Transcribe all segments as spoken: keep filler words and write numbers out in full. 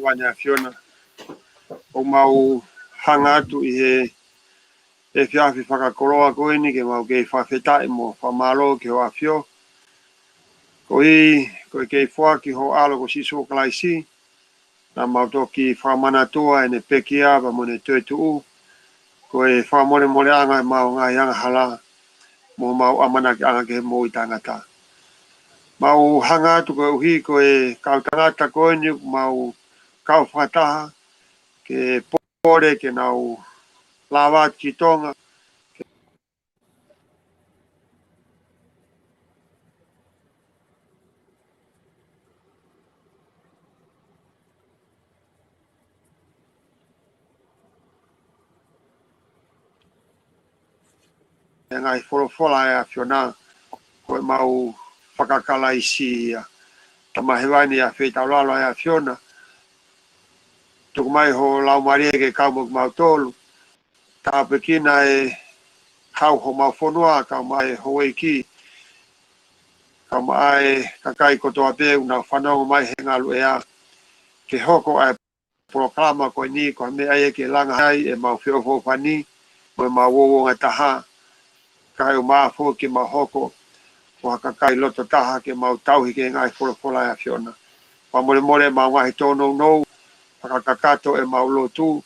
Tamaiki ʻAfiona, ʻoku mau hanga atu ʻi he efiafi fakakoloa ko eni ke mau kei fakafetaʻi mo fakamālō ki hoʻo ʻAfio. Koeʻuhi ko e kei foaki ho ʻAlo ko Sīsū Kalaisi, naʻa mau toki fakamanatua ʻene pekia pea mo ʻene toetuʻu, ko e fakamolemoleʻanga ʻemau ngaahi angahala mo homau ʻamanakiʻanga ki he moʻui taʻengata. Mau hanga atu koeʻuhi ko e kau tangata ko eni ʻoku mau kau fakataha ke pole ke nau lava atu ki Tonga, e ngaahi folofola ʻa e ʻAfiona, ko ʻemau fakakalaisi ia. Tamai Hēvani, ʻa e feitaulalo ʻa e ʻAfiona, tuku mai ho Laumālie ke kau mo kimautolu, tāpuekina e kau homau fonua, kau mai houʻeiki, kau mai e kakai kotoa pē ʻoku nau fanongo mai he ngaluʻea, ke hoko ʻa e polokalama ko eni ko ha meʻa ia ke langa ai ʻemau feʻofoʻofani mo ʻemau uouangataha, kae ʻumaʻā foki ke mau hoko ko ha kakai loto taha ke mau tauhi ki he ngaahi folofola ʻa e ʻAfiona. Fakamolemole ʻemau ngaahi tōnounou, fakakakato ʻemau lotu,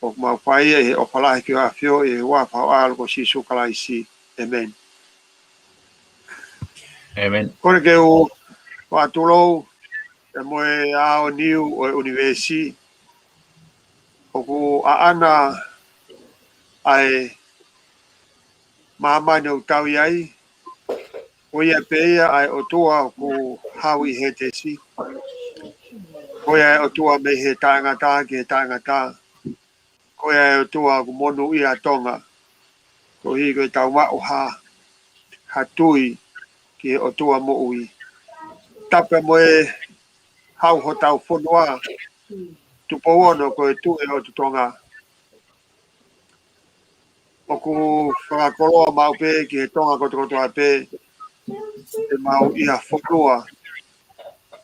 ʻoku mau fai ia ʻi he ʻofa lahi ki hoʻo ʻAfio, ʻi he huafa ho ʻAlo ko Sīsū Kalaisi. ʻĒmeni. ʻĒmeni. Kole ke u fakatulou pea mo e aoniu ʻo e ʻunivēsi, ʻoku ʻaʻana ʻa e māmani ʻoku tau ʻi ai. Ko ia pē ia ʻa e ʻOtua ʻoku hau ʻi Hētesi. Ko ia ʻa e ʻOtua mei he taʻengata ki he taʻengata. Ko ia ʻa e ʻOtua ʻoku monūʻia ʻa Tonga, koeʻuhi ko ʻetau maʻu ha, ha tui ki he ʻOtua moʻui. Tapu mo e hau hotau fonua, Tupou Ono, ko e Tuʻi ʻo e ʻOtu Tonga. ʻOku fakakoloa maʻu pē ki he Tonga kotokotoa pē ʻemau ʻi ha fonua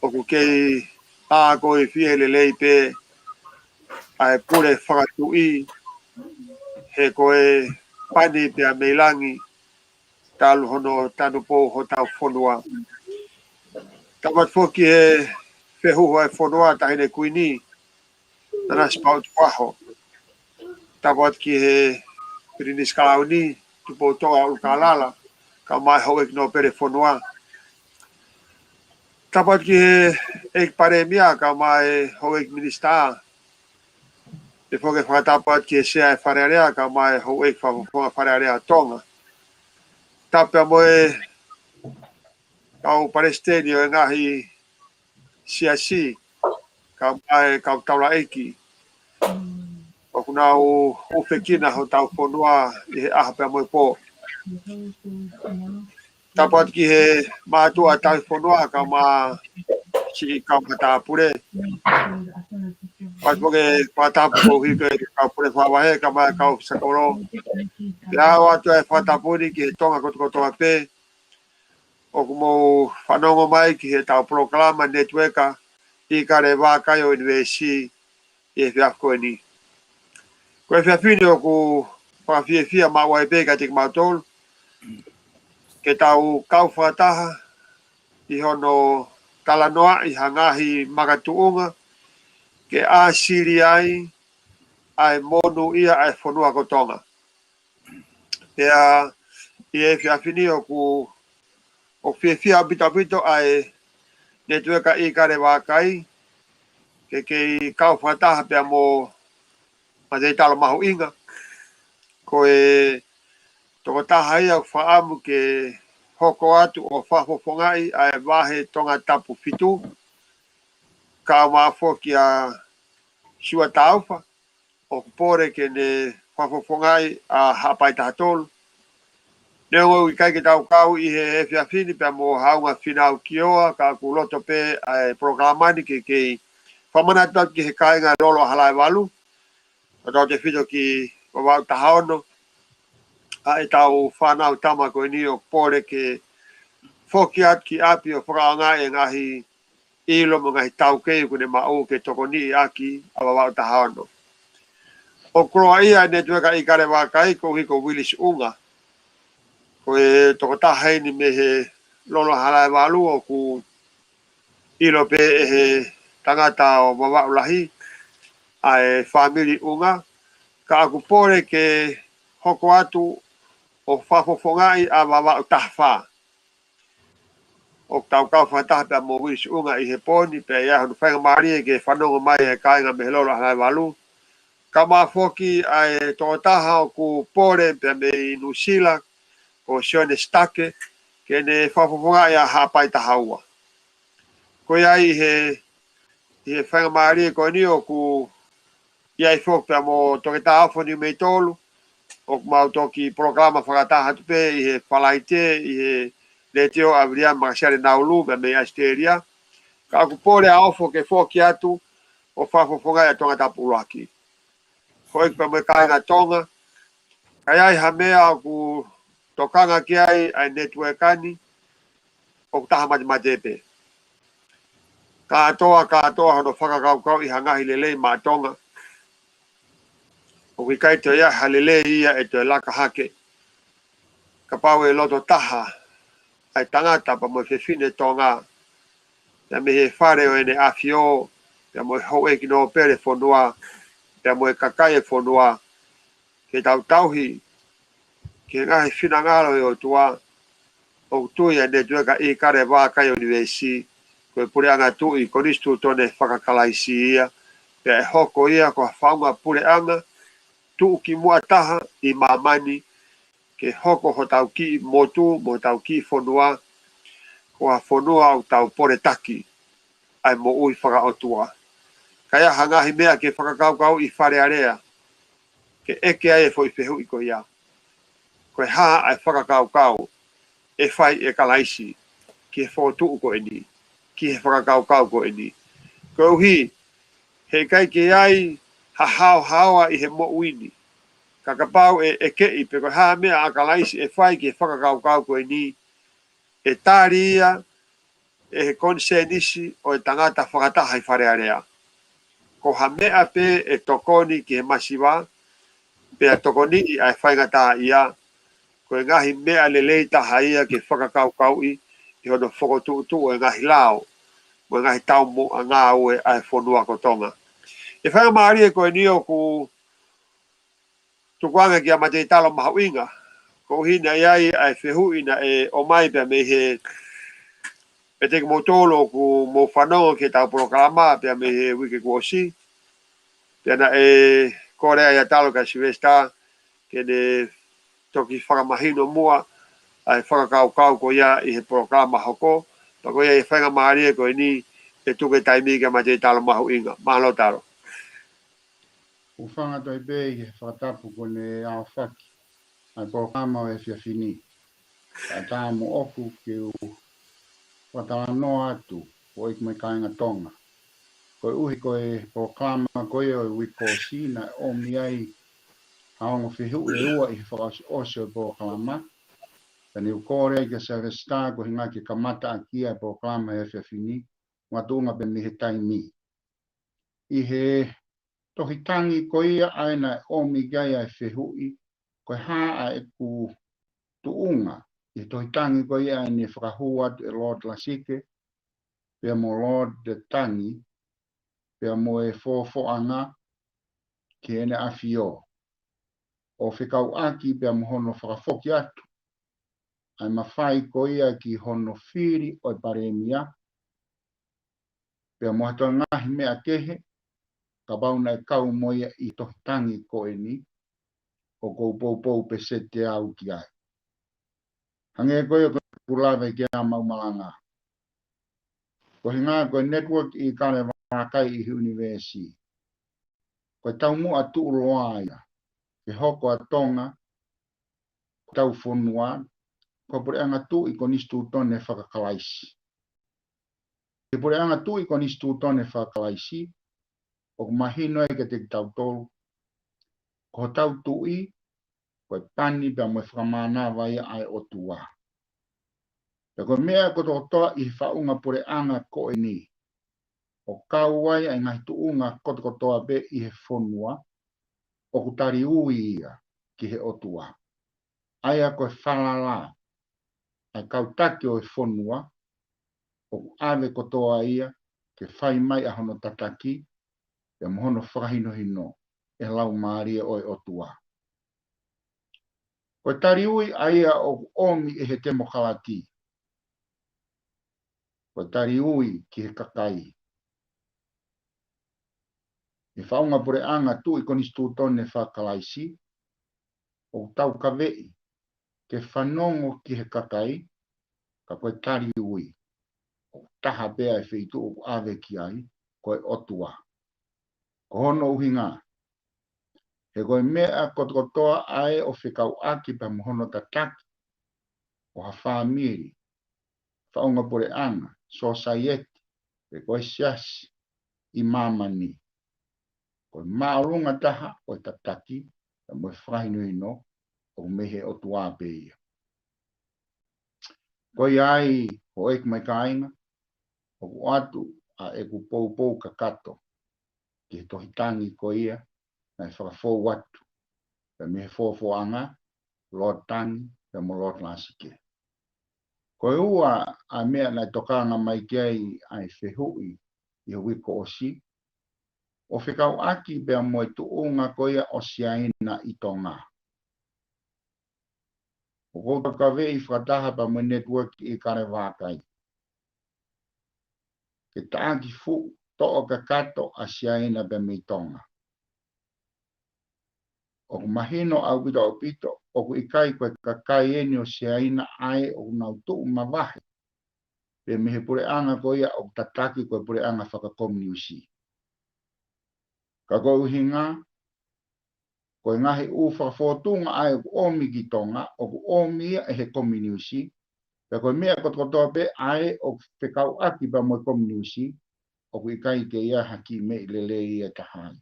ʻoku kei ʻā ko e fie lelei pē ʻa e pule fakatuʻi, he ko e pani pea mei langi talu hono tanupou hotau fonua. Tapu atu foki he fehuhu ʻa e fonua, Taʻahine Kuini Nanasipauʻu Tukuʻaho. Tapu atu ki he Pilinisi Kalauni, Tupoutoʻa ʻUlukalala, kae ʻumaʻā e houʻeiki nōpele fonua. Tapu atu ki he ʻEiki Palēmia, kae ʻumaʻā e houʻeiki minisitā. Pehē foki e fakatapu atu ki he Sea ʻo e Fale Alea, kae ʻumaʻā e houʻeiki fakafofonga Fale Alea ʻo Tonga. Tapu mo e kau palesiteni ʻo e ngaahi siasi, kae ʻumaʻā e kau taulaʻeiki ʻoku nau hūfekina hotau fonua ʻi he ʻaho pea mo e pō. Tapu atu ki he mātuʻa tauhi fonua, kae ʻumaʻā siʻi kau matāpule. Tapu atu foki e fakatapu koeʻuhi ko e kau pule fakavahe, kae ʻumaʻā e kau sakolo. Pea ʻoatu e fakatapu ni ki he Tonga kotokotoa pē ʻoku mou fanongo mai ki heʻetau polokalama netiueka ʻIkale Vākai ʻo e ʻUnivēsi ʻi he efiafi ko eni. Ko e efiafi ni ʻoku fakafiefia maʻu ai pē kiate kimautolu ke tau kau fakataha ʻi hono talanoaʻi ha ngaahi makatuʻunga ke ʻāsili ai ʻa e monūʻia ʻa e fonua ko Tonga. Pea ʻi he efiafi ni ʻoku, ʻoku fiefia ʻaupito ʻaupito ʻa e netiueka ʻIkale Vākai ke kei kau fakataha pea mo Mateitalo Mahuʻinga. Ko e tokotaha ia ʻoku fakaʻamu ke hoko atu ʻo fakafofongaʻi ʻa e vahe Tongatapu fitu, kae ʻumaʻā foki ʻa Siua Taufa, ʻoku pole ke ne fakafofongaʻi ʻa Haʻapai taha tolu. Neongo ʻoku ʻikai ke tau kau ʻi he efiafi ni pea mo Haʻunga Fīnau Kioa, ka ʻoku loto pē ʻa e polokalama ni ke kei fakamanatu atu ki he kāinga Lolo ʻa Halaevalu, ʻo tautefito ki Vavaʻu taha ono, ʻa ʻetau fānau tama ko eni ʻoku pole ke foki atu ki ʻapi ʻo fakaʻaongaʻi e ngaahi ʻilo mo e ngaahi taukei ʻoku ne maʻu ke tokoniʻi ʻaki ʻa Vavaʻu taha ono. ʻOku koloaʻia e netiueka ʻIkale Vākai koeʻuhi ko Willis ʻUnga. Ko e tokotaha eni mei he Lolo Halaevalu ʻoku ʻilo pē ʻe he tangata ʻo Vavaʻu Lahi ʻa e fāmili ʻUnga, ka ʻoku pole ke hoko atu ʻo fakafofongaʻi ʻa Vavaʻu taha fā. ʻOku tau kau fakataha pea mo Willis ʻUnga ʻi he pō ni, pea ʻi ai hono faingamālie ke fanongo mai e kāinga mei he Lolo Halaevalu. Kae ʻumaʻā foki ʻa e tokotaha ʻoku pole pea mei Nuʻusila, ko Sione Sitake, ke ne fakafofongaʻi ʻa Haʻapai taha ua. Ko ia ai ʻi he, ʻi he faingamālie ko eni ʻoku ʻi ai foki pea mo Toketā Ofo Niumeitolu, ʻoku mau toki polokalama fakataha atu pē ʻi he Falaite ʻi he Letiō ʻa Viliami Makasiale Naulu pea mei ʻAositelēlia. Ka ʻoku pole ʻa Ofo ke foki atu ʻo fakafofongaʻi ʻa Tongatapu ʻUluaki. Houʻeiki pea mo e kāinga Tonga, ka ʻi ai ha meʻa ʻoku tokanga ki ai ʻa e netiueka ni, ʻoku taha matemate pē. Kātoa, kātoa hono fakakaukauʻi ha ngaahi lelei maʻa Tonga, ʻoku ʻikai toe ʻi ai ha lelei ia ʻe toe laka hake. Kapau ʻe loto taha ʻa e tangata pea mo e fefine Tonga, pea mei he Fale ʻo ʻEne ʻAfio, pea mo e houʻeiki nōpele fonua, pea mo e kakai e fonua, ke tau tauhi ki he ngaahi finangalo ʻo e ʻOtua, ʻoku tui ʻa e netiueka ʻIkale Vākai ʻUnivēsi, ko e puleʻanga tuʻi konisitūtone fakakalaisi ia, pea ʻe hoko ia ko ha faʻunga puleʻanga tuʻukimuʻa taha ʻi māmani, ke hoko hotau kiʻi motu mo hotau kiʻi fonua ko ha fonua ʻoku tau pole taki ʻa e moʻui fakaʻotua. Ka ʻi ai ha ngaahi meʻa ke fakakaukauʻi Fale Alea, ke ʻeke ai e foʻi fehuʻi ko ia: Ko e hā ʻa e fakakaukau ʻe fai ʻe Kalaisi ki he fokotuʻu ko eni, ki he fakakaukau ko eni? Koeʻuhi he ʻikai ke ʻi ai ha haohaoa ʻi he moʻui ni. Ka kapau ʻe ʻekeʻi pe ko e hā e meʻa ʻa Kalaisi ʻe fai ki he fakakaukau ko eni, ʻe tali ia ʻe he konisēnisi ʻo e tangata fakataha ʻi Fale Alea. Ko ha meʻa pē ʻe tokoni ki he masiva, pea tokoniʻi ʻa e faingataʻaʻia, ko e ngaahi meʻa lelei taha ia ke fakakaukauʻi ʻi hono fokotuʻutuʻu e ngaahi lao mo e ngaahi taumuʻa ngāue ʻa e fonua ko Tonga. ʻI he faingamālie ko eni ʻoku tukuange kia Mateitalo Mahuʻinga, koeʻuhi naʻe ʻi ai ʻa e fehuʻi naʻe ʻomai pea mei he, pea mei kimoutolu ʻoku mou fanongo ki heʻetau polokalama pea mei he uike kuo ʻosi. Pea naʻe kole ai ʻa Talo kia Sylvester ke ne toki fakamahino muʻa ʻa e fakakaukau ko ia ʻi he polokalama hoko. Pea ko ia ʻi he faingamālie ko eni ʻe tuku e taimi kia Mateitalo Mahuʻinga. Mālō Talo. Hūfanga toe pē ʻi he fakatapu kuo ne aofaki ʻa e polokalama ʻo e efiafi ni. Kae ʻatā moʻoku ke u fakatalanoa atu, houʻeiki mo e kāinga Tonga, koeʻuhi ko e polokalama ko ia ʻo e uike kuo ʻosi naʻe ʻomi ai ha ongo fehuʻi ʻe ua ʻi he fakaʻosiʻosi ʻo e polokalama. Pea ne u kole ai kia Sylvester koeʻuhi ke kamata ʻaki ʻa e polokalama he efiafi ni, makatuʻunga pē mei he taimi. ʻI he tohi tangi ko ia ʻa ē naʻe ʻomi ki ai ʻa e fehuʻi, ko e hā ʻa ʻeku tuʻunga, ʻi he tohi tangi ko ia ʻa ē naʻe fakahū atu ʻe Lord Lasike pea mo Lord Tangi, pea mo e Fofoʻanga ki heʻene ʻAfio, ʻo fekauʻaki pea mo hono fakafoki atu ʻa e mafai ko ia ki hono fili ʻo e Palēmia, pea mo ha toe ngaahi meʻa kehe, kapau naʻe kau mo ia ʻi he tohi tangi ko eni, ʻoku ou poupou pē sete au ki ai. Hangē ko ia ko ʻeku lave ki ai ʻi heʻemau malanga, koeʻuhi ko e network ʻIkale Vākai ʻi he ʻunivēsi, ko e taumuʻa tuʻuloa ia ke hoko ʻa Tonga ko hotau fonua ko ha puleʻanga tuʻi konisitūtone fakakalaisi. Ko e puleʻanga tuʻi konisitūtone fakakalaisi, ʻoku mahino ai kiate kitautolu, ko hotau tuʻi ko e pani pea mo e fakamānava ia ʻa e ʻOtua. Pea ko e meʻa kotokotoa ʻi he faʻunga puleʻanga ko eni, ʻo kau ai ʻa e ngaahi tuʻunga kotokotoa pē ʻi he fonua, ʻoku taliui ia ki he ʻOtua. ʻA ia ko e falala ʻa e kau taki ʻo e fonua, ʻoku ʻave kotoa ia ke fai mai ʻa hono tataki, pea mo hono fakahinohino ʻe he Laumālie ʻo e ʻOtua. Ko e taliui ʻa ia ʻoku ʻomi ʻe he temokalati. Ko e taliui ki he kakai. ʻI he faʻunga puleʻanga tuʻi konisitūtone faka-Kalaisi, ʻoku taukaveʻi ke fanongo ki he kakai, ka ko e taliui ʻoku taha pē ʻa e feituʻu ʻoku ʻave ki ai, ko e ʻOtua. Ko hono ʻuhinga, he ko e meʻa kotokotoa ʻa ē ʻoku fekauʻaki pea mo hono tataki ʻo ha fāmili, faʻunga puleʻanga, sōsaieti, pe ko e siasi ʻi māmani. Ko e māʻolunga taha ʻo e tataki, pea mo e fakahinohino, ʻoku mei he ʻOtua pē ia. Ko ia ai, houʻeiki mo e kāinga, ʻoku ʻoatu ʻa ʻeku poupou kakato ki he tohi tangi ko ia naʻe fakafou atu pea mei he Fofoʻanga, Lord Tangi pea mo Lord Lasike. Ko e ua ʻa e meʻa naʻe tokanga mai ki ai ʻa e fehuʻi ʻi he uike kuo ʻosi, ʻo fekauʻaki pea mo e tuʻunga ko ia ʻo Siaina ʻi Tonga. ʻOku ou taukaveʻi fakataha pea mo e network ʻi Kalevākai ke taʻaki fuʻu toʻo kakato ʻa Siaina pea mei Tonga. ʻOku mahino ʻaupito ʻaupito, ʻoku ʻikai ko e kakai eni ʻo Siaina ʻa ē ʻoku nau tuʻu mavahe pea mei he puleʻanga ko ia ʻoku tataki ko e puleʻanga fakakominiusi. Ka ko e ʻuhinga, ko e ngaahi ʻū fakafōtunga ʻa ē ʻoku ʻomi ki Tonga, ʻoku ʻomi ia ʻe he kominiusi, pea ko e meʻa kotokotoa pē ʻa ē ʻoku fekauʻaki pea mo e kominiusi, ʻoku ʻikai ke ʻi ai ha kiʻi meʻi lelei ia ʻe taha ai.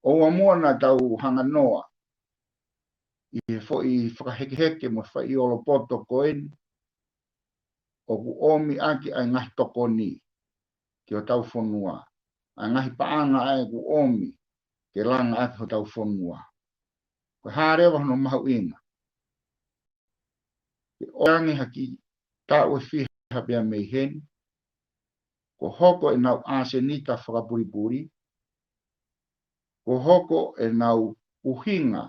ʻOua muʻa naʻa tau hanga noa ʻi he foʻi fakahekeheke mo e faʻiolopoto ko eni, ʻoku ʻomi ʻaki ʻa e ngaahi tokoni ki hotau fonua, ʻa e ngaahi paʻanga ʻa ē ʻoku ʻomi ke langa ʻaki hotau fonua. Ko e hā leva hono mahuʻinga? Ke ʻoange ha kiʻi taʻu ʻe fiha pea mei heni, kuo hoko ʻenau ʻasenita fakapulipuli, kuo hoko ʻenau ʻuhinga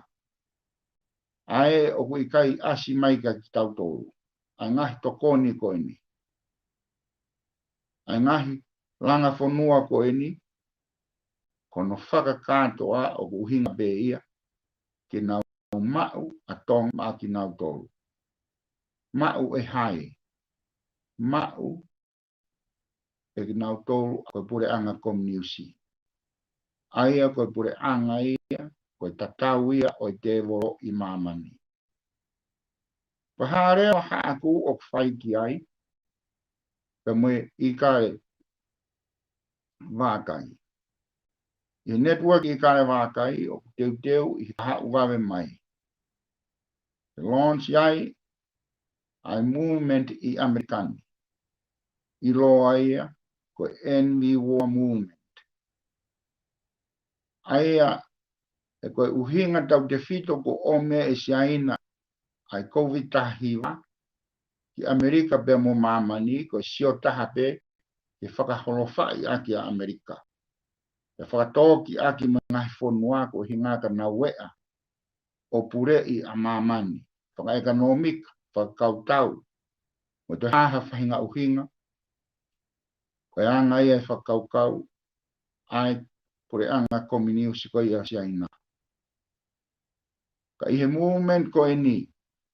ʻa ē ʻoku ʻikai ʻasi mai kia kitautolu, ʻa e ngaahi tokoni ko eni, ʻa e ngaahi langa fonua ko eni, ko hono fakakātoa ʻoku ʻuhinga pē ia ke nau maʻu ʻa Tonga maʻa kinautolu. Maʻu ʻe hai? Maʻu ʻe kinautolu ko e puleʻanga kominiusi. ʻA ia ko e puleʻanga ia, ko e tatau ia ʻo e tēvolo ʻi māmani. Ko e hā leva haʻaku ʻoku fai ki ai, pea mo e ʻIkale Vākai. ʻI he network ʻIkale Vākai, ʻoku teuteu ʻi he kahaʻu vave mai. Launch ai ʻa e movement ʻi ʻAmelika ni, ʻiloa ia ko e End the War Movement. ʻA ia, ʻe ko e ʻuhinga tautefito kuo ʻomi ʻe Siaina ʻa e Covid taha hiva ki ʻAmelika pea mo māmani, ko e sio taha pē ke fakaholofaʻi ʻaki ʻa ʻAmelika, ke fakatōkiʻaki mo e ngaahi fonua ko e ʻuhinga ka nau ueʻa ʻo puleʻi ʻa māmani, fakaʻekonōmika, fakakautau, mo e toe hā ha faʻahinga ʻuhinga, ko e anga ia e fakakaukau ʻa e puleʻanga kominiusi ko ia ʻa Siaina. Ka ʻi he movement ko eni,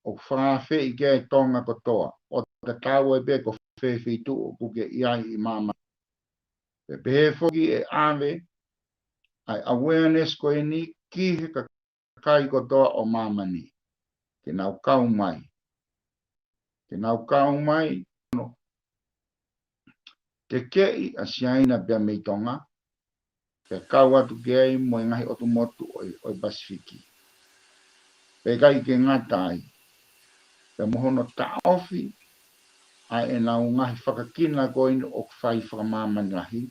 ʻoku fakaafeʻi ki ai Tonga kotoa, ʻo tatau ai pē ko fē feituʻu ʻoku ke ʻi ai ʻi māmani. Pea pehē foki ʻe ʻave ʻa e awareness ko eni ki he kakai kotoa ʻo māmani, ke nau kau mai. Ke nau kau mai, no, tekeʻi ʻa Siaina pea mei Tonga, pea kau atu ki ai mo e ngaahi ʻotu motu ʻo e, ʻo e Pasifiki. Pea ʻikai ke ngata ai, pea mo hono taʻofi ʻa ʻenau ngaahi fakakina ko eni ʻoku fai fakamāmani lahi,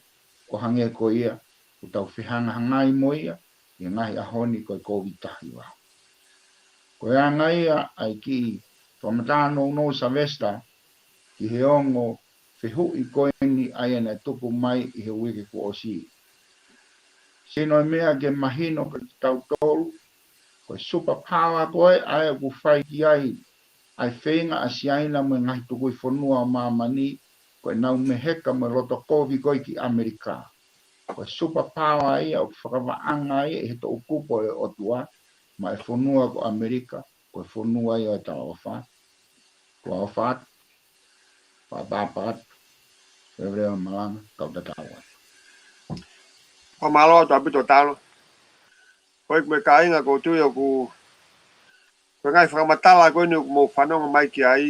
ʻo hangē ko ia ʻoku tau fehangahangai mo ia ʻi he ngaahi ʻaho ni ko e Kōviti taha hiva. Ko e anga ia ʻa e kiʻi fakamatala nounou Savesta ki he ongo fehuʻi ko eni ʻa ia naʻe tuku mai ʻi he uike kuo ʻosi. Sino e meʻa ke mahino kiate kitautolu, ko e superpower ko ē ʻa ē ʻoku fai ki ai ʻa e feinga ʻa Siaina mo e ngaahi tukui fonua ʻo māmani, ko ʻenau meheka mo e loto kovi ko ē ki ʻAmelika. Ko e superpower ia ʻoku fakavaʻanga ia ʻi he toʻukupu ʻo e ʻOtua maʻa e fonua ko ʻAmelika, ko e fonua ia ʻo e talaʻofa. Ko e ʻofa atu, pāpāpā atu, leveleva malanga, kau tatau atu. Fakamālō atu ʻaupito Talo. Ko e kiʻi kāinga, ʻoku ou tui ʻoku, ko e ngaahi fakamatala ko eni ʻoku mou fanongo mai ki ai,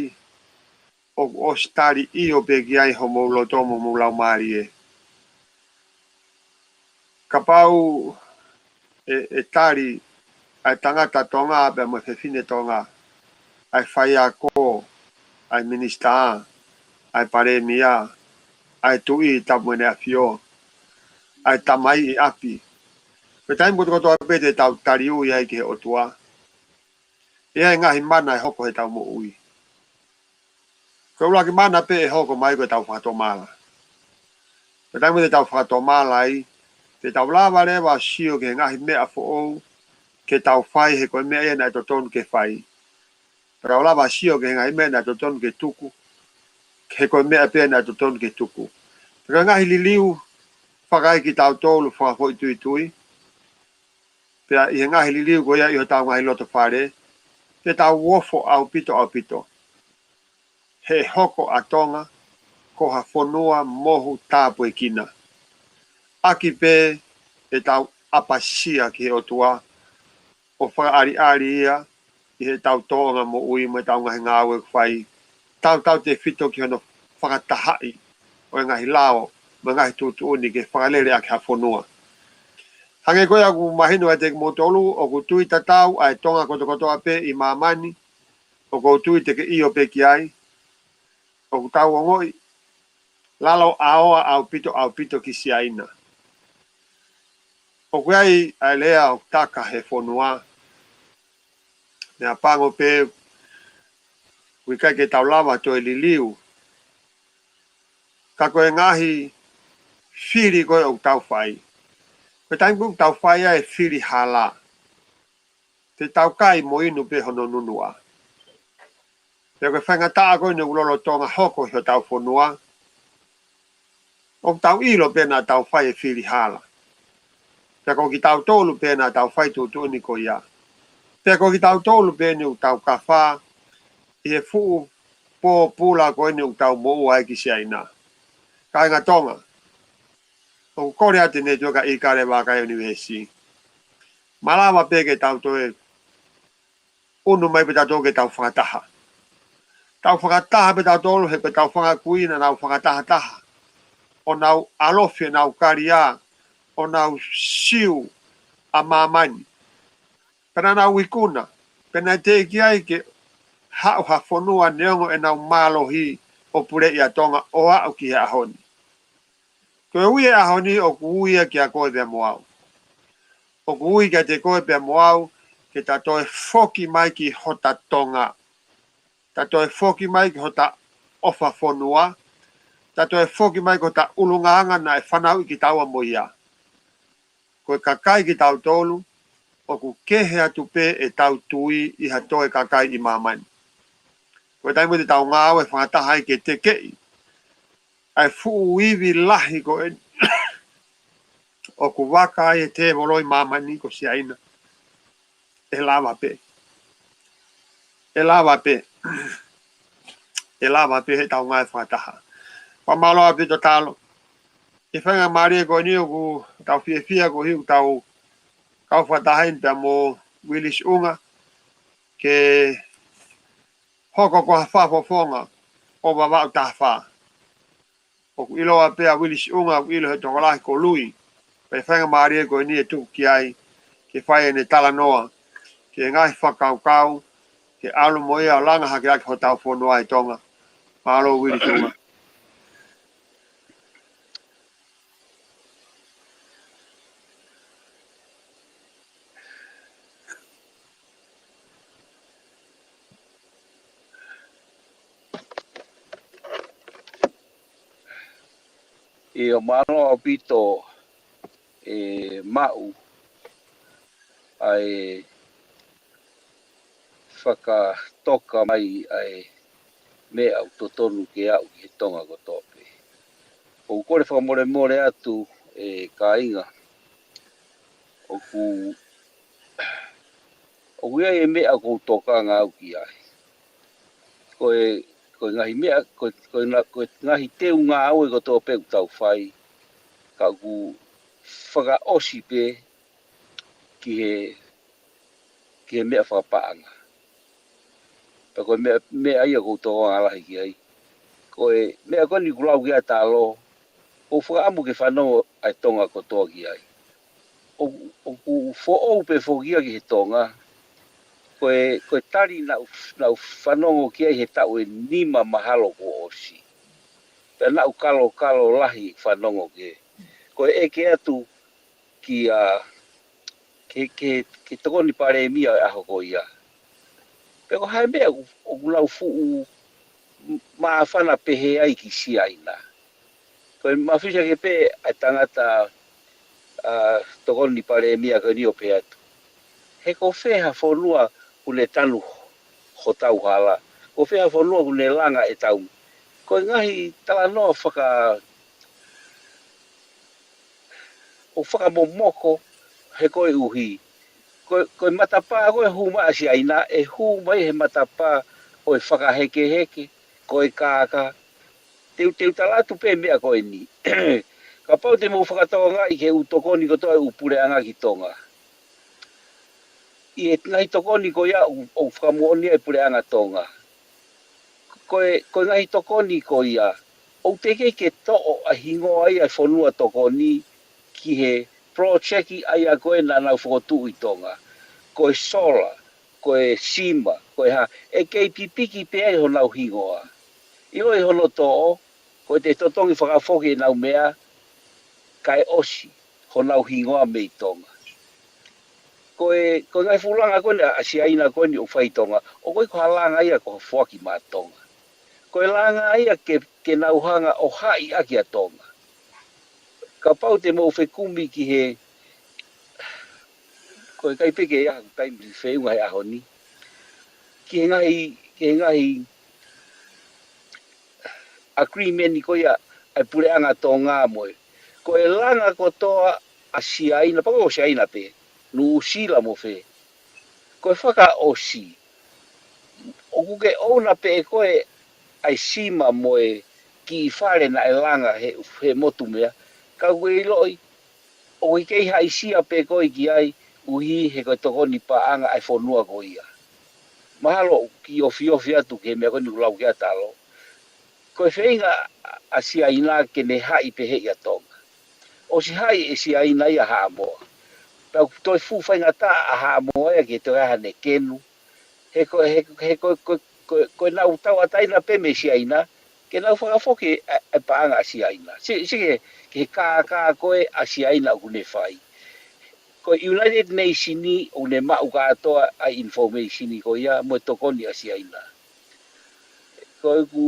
ʻoku ʻosi tali ʻio pē ki ai homou loto mo homou laumālie. Kapau ʻe, ʻe tali ʻa e tangata Tonga pea mo e fefine Tonga, ʻa e faiako, ʻa e minisitā, ʻa e palēmia, ʻa e tuʻi tapu mo ʻene ʻafio, ʻa e tamai ʻi ʻapi. Ko e taimi kotokotoa pē te tau tali ui ai ki he ʻOtua, ʻe ʻi ai e ngaahi mana ʻe hoko heʻetau moʻui. Ko e ʻuluaki mana pē ʻe hoko mai ko ʻetau fakatomala. Ko e taimi te tau fakatomala ai, te tau lava leva ʻo sio ki he ngaahi meʻa foʻou ke tau fai, he ko e meʻa ia naʻe totonu ke fai. Te tau lava ʻo sio ki he ngaahi meʻa naʻe totonu ke tuku, he ko e meʻa pē naʻe totonu ke tuku. Pea ko e ngaahi liliu fakaekitautolu fakafoʻituitui, pea ʻi he ngaahi liliu ko ia ʻi hotau ngaahi loto fale, te tau ofo ʻaupito ʻaupito. He hoko ʻa Tonga ko ha fonua mohu tāpuekina, ʻaki pē ʻetau ʻapasia ki he ʻOtua, ʻo fakaʻaliʻali ia ʻi heʻetau tōʻonga moʻui mo ʻetau ngaahi ngāue ʻoku fai, tautautefito ki hono fakatahaʻi ʻo e ngaahi lao mo e ngaahi tuʻutuʻuni ke fakalele ʻaki ha fonua. Hangē ko ia ʻoku mahino kiate kimoutolu, ʻoku tui tatau ʻa e Tonga kotokotoa pē ʻi māmani, ʻoku ou tui te ke ʻio pē ki ai, ʻoku tau ongoʻi lalo ʻaoa ʻaupito ʻaupito ki Siaina. ʻOku ʻi ai ʻa e lea ʻoku taka he fonua, meʻapango pē ʻoku ʻikai ke tau lava toe liliu. Ka ko e ngaahi fili ko ē ʻoku tau fai, ko e taimi ko ē ʻoku tau fai ai e fili hala, te tau kai mo inu pē hono nunuʻa. Pea ko e faingataʻa ko eni ʻoku lolotonga hoko ʻi hotau fonua, ʻoku tau ʻilo pē naʻa tau fai e fili hala. Pea ko kitautolu pē naʻa tau fai tuʻutuʻuni ko ia. Pea ko kitautolu pē eni ʻoku tau kafa ʻi he fuʻu pōpula ko eni ʻoku tau moʻua ai ki Siaina. Kāinga Tonga, ʻoku kole atu ʻe he Netiueka ʻIkale Vakai ʻUnivēsi, malava pē ke tau toe ʻunu mai pē tautolu ke tau fakataha. Tau fakataha pē tautolu, he ko ʻetau fanga kui naʻa nau fakatahataha, ʻo nau ʻalofi ʻenau kalia, ʻo nau siu ʻa māmani. Pea naʻa nau ikuna, pea naʻe teʻeki ai ke haʻu ha fonua neongo ʻenau mālohi ʻo puleʻi ʻa Tonga ʻo aʻu ki he ʻaho ni. Ko e ui ʻo e ʻaho ni ʻoku ui ia kiate koe pea mo au. ʻOku ui kiate koe pea mo au ke ta toe foki mai ki hota Tonga. Ta toe foki mai ki hota ʻofa fonua. Ta toe foki mai ki hota ʻulungaanga naʻe fanauʻi kitaua mo ia. Ko e kakai kitautolu, ʻoku kehe atu pē ʻetau tui ʻi ha toe kakai ʻi māmani. Ko e taimi te tau ngāue fakataha ai ke tekeʻi ʻa e fuʻu ivi lahi ko ē ʻoku vaka ai e tēvolo ʻi māmani ko Siaina, ʻe lava pē. ʻE lava pē. ʻE lava pē heʻetau ngāue fakataha. Fakamālō ʻaupito Talo. ʻI he faingamālie ko eni ʻoku tau fiefia ko ē ʻoku tau kau fakataha eni pea mo Uilisi ʻUnga, ke hoko ko ha fakafofonga ʻo Vavaʻu taha fā. ʻOku ʻiloa pē ʻa Uilisi ʻUnga, ʻoku ʻilo ʻe he tokolahi ko Lui. Pea ʻi he faingamālie ko eni ʻe tuku ki ai ke fai ʻene talanoa ki he ngaahi fakakaukau ke ʻalu mo ia ʻo langa hake ʻaki hotau fonua ʻi Tonga. Mālō Vili Tonga. ʻIo, mālō ʻaupito e maʻu ʻa e fakatoka mai ʻa e meʻa ʻoku totonu ke aʻu ki he Tonga kotoa pē. ʻOku ou kole fakamolemole atu e kāinga, ʻoku, ʻoku ʻi ai e meʻa ʻoku ou tokanga au ki ai. Ko e, ko e ngaahi meʻa, ko e, ko e na-, ko e ngaahi teu ngāue kotoa pē ʻoku tau fai, ka ʻoku fakaʻosi pē ki he, ki he meʻa fakapaʻanga. Pea ko e meʻa, meʻa ia ʻoku ou tokanga lahi ki ai. Ko e meʻa ko eni ʻoku lau ki ai Talo, ʻoku ou fakaʻamu ke fanongo ʻa e Tonga kotoa ki ai. ʻO, ʻoku foʻou pē foki ia ki he Tonga. Ko e, ko e tali naʻa ku, naʻa ku fanongo ki ai he taʻu ʻe nima mahalo kuo ʻosi. Pea naʻa ku kalokalo lahi fanongo ki he. Ko e ʻeke atu ki a, ki, ki, ki he Tokoni Palēmia ʻo e ʻaho ko ia. Pe ko e hā e meʻa ʻoku, ʻoku lau fuʻu m-, māfana pehē ai ki Siaina. Ko e mafisa ke pē ʻa e tangata, ʻa, Tokoni Palēmia ko eni ʻo pehē atu. He ko fē ha fonua ʻoku ne tanu hotau hala. Ko fē ha fonua ʻoku ne langa ʻetau. Ko e ngaahi talanoa faka-, ʻoku fakamomoko he koeʻuhi. Ko, ko e matapā ko ē hū mai ʻa Siaina, ʻe hū mai he matapā ʻo e fakahekeheke, ko e kākā. Te u, te u tala atu pē meʻa ko eni. Kapau te mou fakatokangaʻi ki he ʻū tokoni kotoa ʻa e ʻū puleʻanga ki Tonga. ʻI he ngaahi tokoni ko ia ʻoku, ʻoku fakamoʻoni ai e puleʻanga Tonga. Ko e, ko e ngaahi tokoni ko ia, ʻoku teʻeki ke toʻo ʻa e hingoa ia e fonua tokoni ki he project ʻa ia ko ē naʻa nau fokotuʻu ʻi Tonga. Ko e solar, ko e sima, ko e hā, ʻe kei pipiki pē ai honau hingoa. ʻIloʻi hono toʻo, ko e te totongi fakafoki ʻenau meʻa, kae ʻosi honau hingoa mei Tonga. Ko e, ko e ngaahi fuʻu langa ko eni ʻa Siaina ko eni ʻoku fai ʻi Tonga, ʻoku ʻikai ko ha langa ia ko ha foaki maʻa Tonga. Ko e langa ia ke, ke nau hanga ʻo haʻi ʻaki ʻa Tonga. Kapau te mou fekumi ki he, ko e ʻikai pē ke ʻi ai haku taimi feʻunga he ʻaho ni. Ki he ngaahi, ki he ngaahi agreement ko ia ʻa e puleʻanga Tonga mo e. Ko e langa kotoa ʻa Siaina, pea ko Siaina pē, Nuʻusila mo fē. Ko e fakaʻosi. ʻOku ke ʻouna pē ʻe koe ʻa e sima mo e kiʻi fale naʻe langa he, he motu meʻa. Ka ʻoku ke ʻiloʻi, ʻoku ʻikai ke haʻisia pē koe ki ai, ʻuhi he ko e tokoni paʻanga ʻa e fonua ko ia. Mahalo ʻoku kiʻi ofiofi atu ki he meʻa ko eni ʻoku lau ki ai Talo. Ko e feinga ʻa Siaina ke ne haʻi pē heʻia Tonga. ʻOsi haʻi ʻe Siaina ia Haʻamoa. Pea ʻoku toe fuʻu faingataʻa ʻa Haʻamoa ia ke toe ʻai haʻane kenu. He ko, he, he ko, ko, ko, ko ʻenau tauʻatāina pē mei Siaina, ke nau fakafoki ʻa, ʻa e paʻanga ʻa Siaina. Si, si ke, ke kākā ko ē ʻa Siaina ʻoku ne fai. Ko e United Nation ʻoku ne maʻu kātoa ʻa e information ko ia mo e tokoni ʻa Siaina. Ko ʻeku,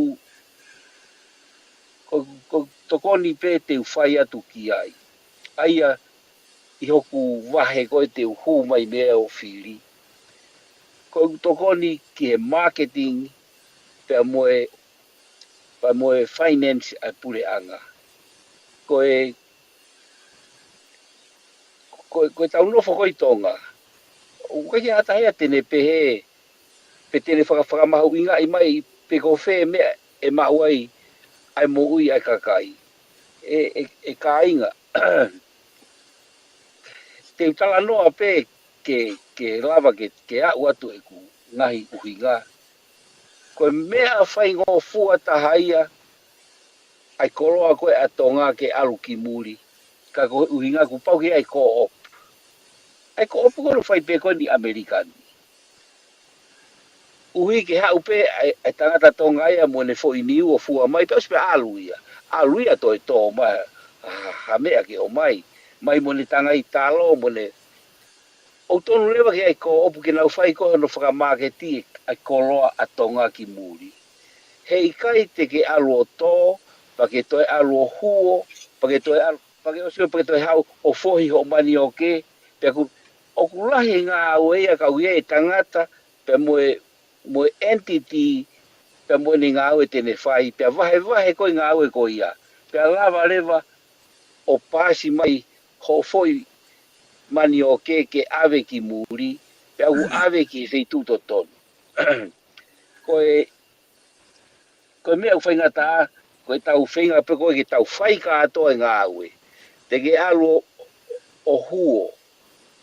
ko, ko tokoni pē te u fai atu ki ai. ʻA ia ʻi hoku vahe ko ē te u hū mai mei ai ʻo fili. Ko ʻeku tokoni ki he marketing pea mo e, pea mo e finance ʻa e puleʻanga. Ko e, ko e, ko ʻetau nofo ko ē ʻi Tonga. ʻOku ʻikai ke ʻi ai ha taha ia te ne pehē, pe te ne faka-, fakamahuʻingaʻi mai, pe ko fē meʻa ʻe maʻu ai ʻa e moʻui ʻa e kakai. ʻE, ʻe, ʻe kāinga. Te u talanoa pē ke, ke lava ke, ke aʻu atu ʻeku ngaahi ʻuhinga. Ko e meʻa faingofua taha ia, ʻa e koloa ko ē ʻa Tonga ke ʻalu ki muli, ka ko e ʻuhinga kuo pau ke ʻi ai e co-op. ʻA e co-op ko ē ʻoku fai pē ko eni ʻi ʻAmelika ni. ʻUhi ke haʻu pē ʻa e, ʻa e tangata Tonga ia mo ʻene foʻi niu ʻo fua mai, pea ʻosi pē ʻalu ia. ʻAlu ia toe tō mai ha, ha meʻa ke ʻomai. Mai mo ʻene tangai talo, mo ʻene, ʻoku tonu leva ke ʻai ko ʻoku ke nau fai ko hono fakamāketi ʻa e koloa ʻa Tonga ki muli. He ʻikai te ke ʻalu ʻo tō, pea ke toe ʻalu ʻo huo, pea ke toe ʻalu, pea ke ʻosi, pea ke toe haʻu ʻo fohi hoʻo manioke, pea ʻoku, ʻoku lahi e ngāue ia ka ʻoku ʻi ai e tangata, pea mo e, mo e entity, pea mo ʻene ngāue te ne fai, pea vahevahe ko e ngāue ko ia. Pea lava leva ʻo paasi mai hoʻo foʻi manioke ke ʻave ki muli, pea ʻoku ʻave ki he feituʻu totonu. Ko e, ko e meʻa ʻoku faingataʻa, ko ʻetau feinga pē ko ē ke tau fai kātoa e ngāue. Te ke ʻalu ʻo, ʻo huo,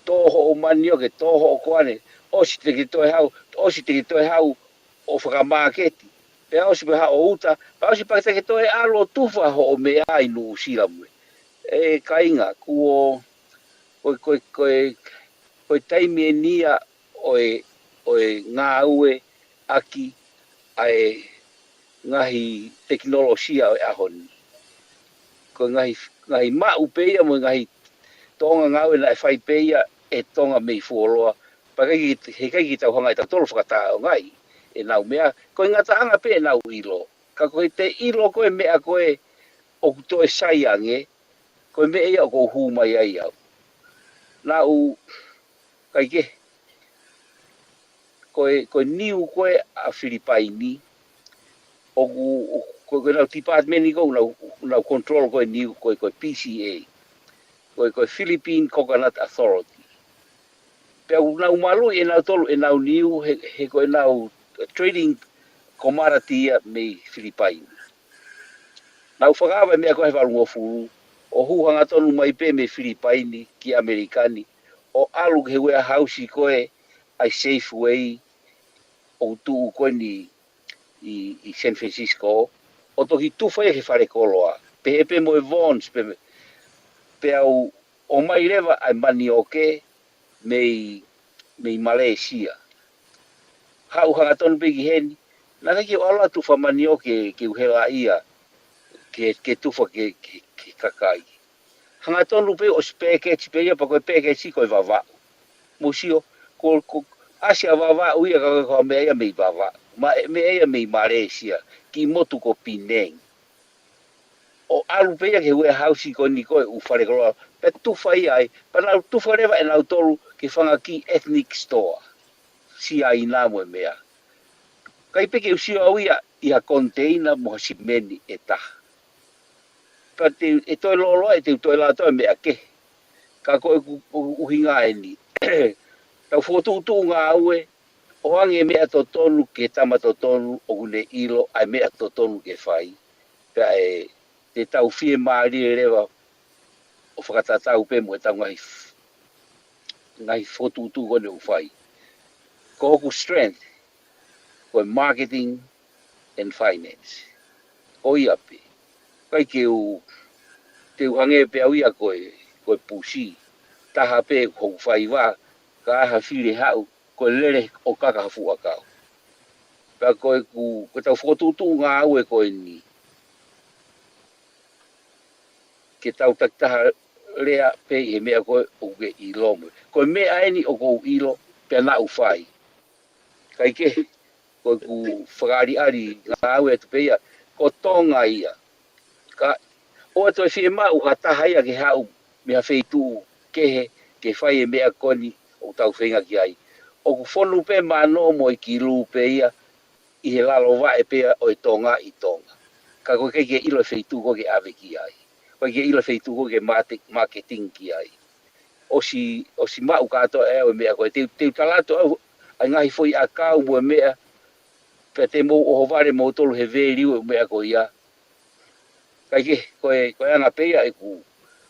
tō hoʻo manioke, tō hoʻo koane, ʻosi te ke toe haʻu, ʻosi te ke toe haʻu ʻo fakamāketi. Pea ʻosi pē haʻu ʻo uta, pea ʻosi pē te ke toe ʻalu ʻo tufa hoʻo meʻa ʻi Nuʻusila mo e. ʻE kāinga, kuo, ko e, ko e, ko e, ko e taimi eni ia ʻo e, ʻo e ngāue ʻaki ʻa e ngaahi tekinolosia ʻo e ʻaho ni. Ko e ngaahi, ngaahi maʻu pē ia mo e ngaahi tōʻonga ngāue naʻe fai pē ia ʻe Tonga mei fuoloa. Pea ʻikai ke, he ʻikai ke tau hanga ʻe tautolu ʻo fakatāʻoʻongaʻi ʻenau meʻa. Ko e ngataʻanga pē ʻenau ʻilo. Ka ko ʻete ʻilo ko e meʻa ko ē ʻoku toe sai ange, ko e meʻa ia ʻoku ou hū mai ai au. Naʻu, kaikehe, ko e, ko e niu ko ē ʻa Filipaini, ʻoku, ʻoku, ko e, ko ʻenau department ko ē ʻoku nau, nau control ko e niu, ko e, ko e P C A, ko e, ko e Philippine Coconut Authority. Pea ʻoku nau maluʻi ʻe nautolu ʻenau niu he, he ko ʻenau trading commodity ia mei Filipaini. Nau fakaava e meʻa ko ē he valungofulu, ʻo hū hangatonu mai pē mei Filipaini ki ʻAmelika ni, ʻo ʻalu ki he warehouse ko ē ʻa e Safeway ʻoku tuʻu ko eni ʻi, ʻi San Francisco, ʻo toki tufa ia ki he falekoloa. Pehē pē mo e Vons, pē, pea u ʻomai leva ʻa e manioke mei, mei Malaysia. Haʻu hangatonu pē ki heni, naʻe ʻikai ke u ʻalu atu ʻo tufa manioke ke, ke u hela ia, ke, ke tufa ke, ke, ke kakai. Hangatonu pē ʻosi package pē ia, pea ko e package ko e Vavaʻu. Mou sio, ko, ko ʻAsia Vavaʻu ia ka ko e meʻa ia mei Vavaʻu. Ma, meʻa ia mei Malaysia, kiʻi motu ko Penang. ʻO ʻalu pē ia ki he warehouse ko eni ko ē ʻoku falekoloa, pea tufa ia ai, pea nau tufa leva ʻe nautolu ki he fanga kiʻi ethnic store. Siaina mo e meʻa. ʻIkai pē ke u sio au ia ʻi ha container mo ha simeni ʻe taha. Pea te, ʻe toe loloa, ʻe te u toe lau atu e meʻa kehe. Ka ko ʻeku, ʻeku ʻuhinga eni. Tau fokotuʻutuʻu ngāue, ʻoange e meʻa totonu ki he tama totonu, ʻoku ne ʻilo ʻa e meʻa totonu ke fai. Pea ʻe, te tau fiemālie leva ʻo fakatatau pē mo ʻetau ngaahi f-, ngaahi fokotuʻutuʻu ko eni ʻoku fai. Ko hoku strength, ko e marketing and finance. Ko ia pē. ʻIkai ke u, te u hangē pē au ia ko e, ko e pusi. Taha pē hoku faiva, ka ʻi ai ha fili haʻu, ko e lele ʻo kaka ha fuʻu ʻakau. Pea ko ʻeku, ko ʻetau fokotuʻutuʻu ngāue ko eni. Ke tau takitaha lea pē ʻi he meʻa ko ē ʻoku ke ʻilo mo. Ko e meʻa eni ʻoku ou ʻilo, pea naʻa ku fai. Kaikehe, ko ʻeku fakaʻaliʻali ngāue atu pē ia, ko Tonga ia. Ka, ʻoua toe fiemaʻu ha taha ia ke haʻu mei ha feituʻu kehe ke fai e meʻa ko eni ʻoku tau feinga ki ai. ʻOku fonu pē mano mo e kilu pē ia ʻi he lalo vaʻe pē ia ʻo e Tonga ʻi Tonga. Ka ko e ʻikai ke ʻilo e feituʻu ko ē ke ʻave ki ai. Ko e ʻikai ke ʻilo e feituʻu ko ē ke mate-, marketing ki ai. ʻOsi, ʻosi maʻu kātoa ʻe au e meʻa ko ē. Te u, te u tala atu au ʻa e ngaahi foʻi ʻakau mo e meʻa, pea te mou ʻohovale moutolu he value e meʻa ko ia. Kaikehe, ko e, ko e anga pē ia ʻeku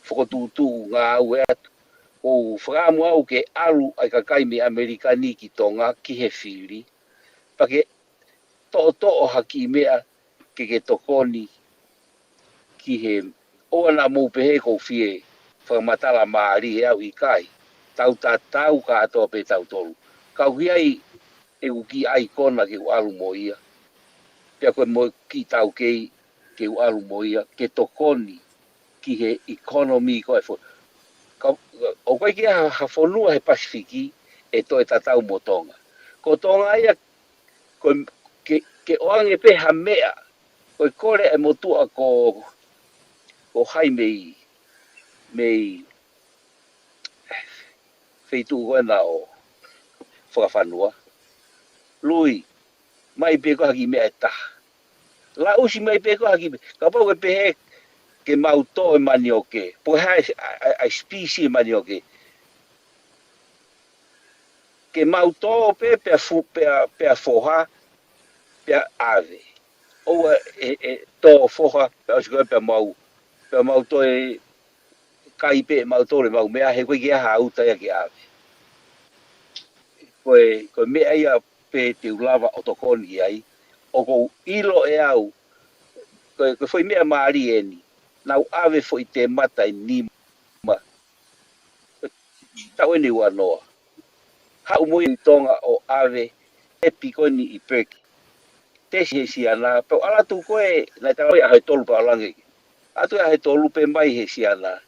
fokotuʻutuʻu ngāue atu. ʻOku ou fakaʻamu au ke ʻalu ʻa e kakai mei ʻAmelika ni ki Tonga, ki he fili. Pea ke toʻotoʻo ha kiʻi meʻa ke ke tokoni ki he, ʻoua naʻa mou pehē ʻoku ou fie fakamatala mālie au, ʻikai. Tau tatau kātoa pē tautolu. Ka ʻoku ʻi ai ʻeku kiʻi ʻaikona ke u ʻalu mo ia. Pea ko e mo e kiʻi taukei ke u ʻalu mo ia, ke tokoni ki he economy ko e fo-, ka, ʻoku ʻikai ke ha, ha fonua he Pasifiki ʻe toe tatau mo Tonga. Ko Tonga ia, ko e, ke, ke ʻoange pē ha meʻa, ko e kole e motuʻa ko, ko hai mei, mei feituʻu ko ena ʻo Fakafanua. Lui, mai pē ko ha kiʻi meʻa ʻe taha. Laʻusi mai pē ko ha kiʻi meʻa. Kapau ʻe pehē ke mau tō e manioke. Po ha, ʻa, ʻa, ʻa species e manioke. Ke mau tō pē, pea fu-, pea, pea foha, pea ʻave. ʻOua ʻe, ʻe tō foha, pea ʻosi ko ē pea mau, pea mau toe kai pē mau tole mau meʻa he ʻoku ʻikai ke ʻi ai ha ʻuta ia ke ʻave. Ko e, ko e meʻa ia pē te u lava ʻo tokoni ki ai, ʻoku ou ʻilo ʻe au, ko e, ko e foʻi meʻa mālie eni, nau ʻave foʻi temata ʻe nima. Taʻu eni ua noa. Haʻu mo ia ʻi Tonga ʻo ʻave e piko ni ʻi Perki. Tesi he siana, pea u ʻalu atu ko ē, naʻe tala mai ʻaho ʻe tolu pea ʻalu ange. ʻAtu ʻaho ʻe tolu pē mai he siana.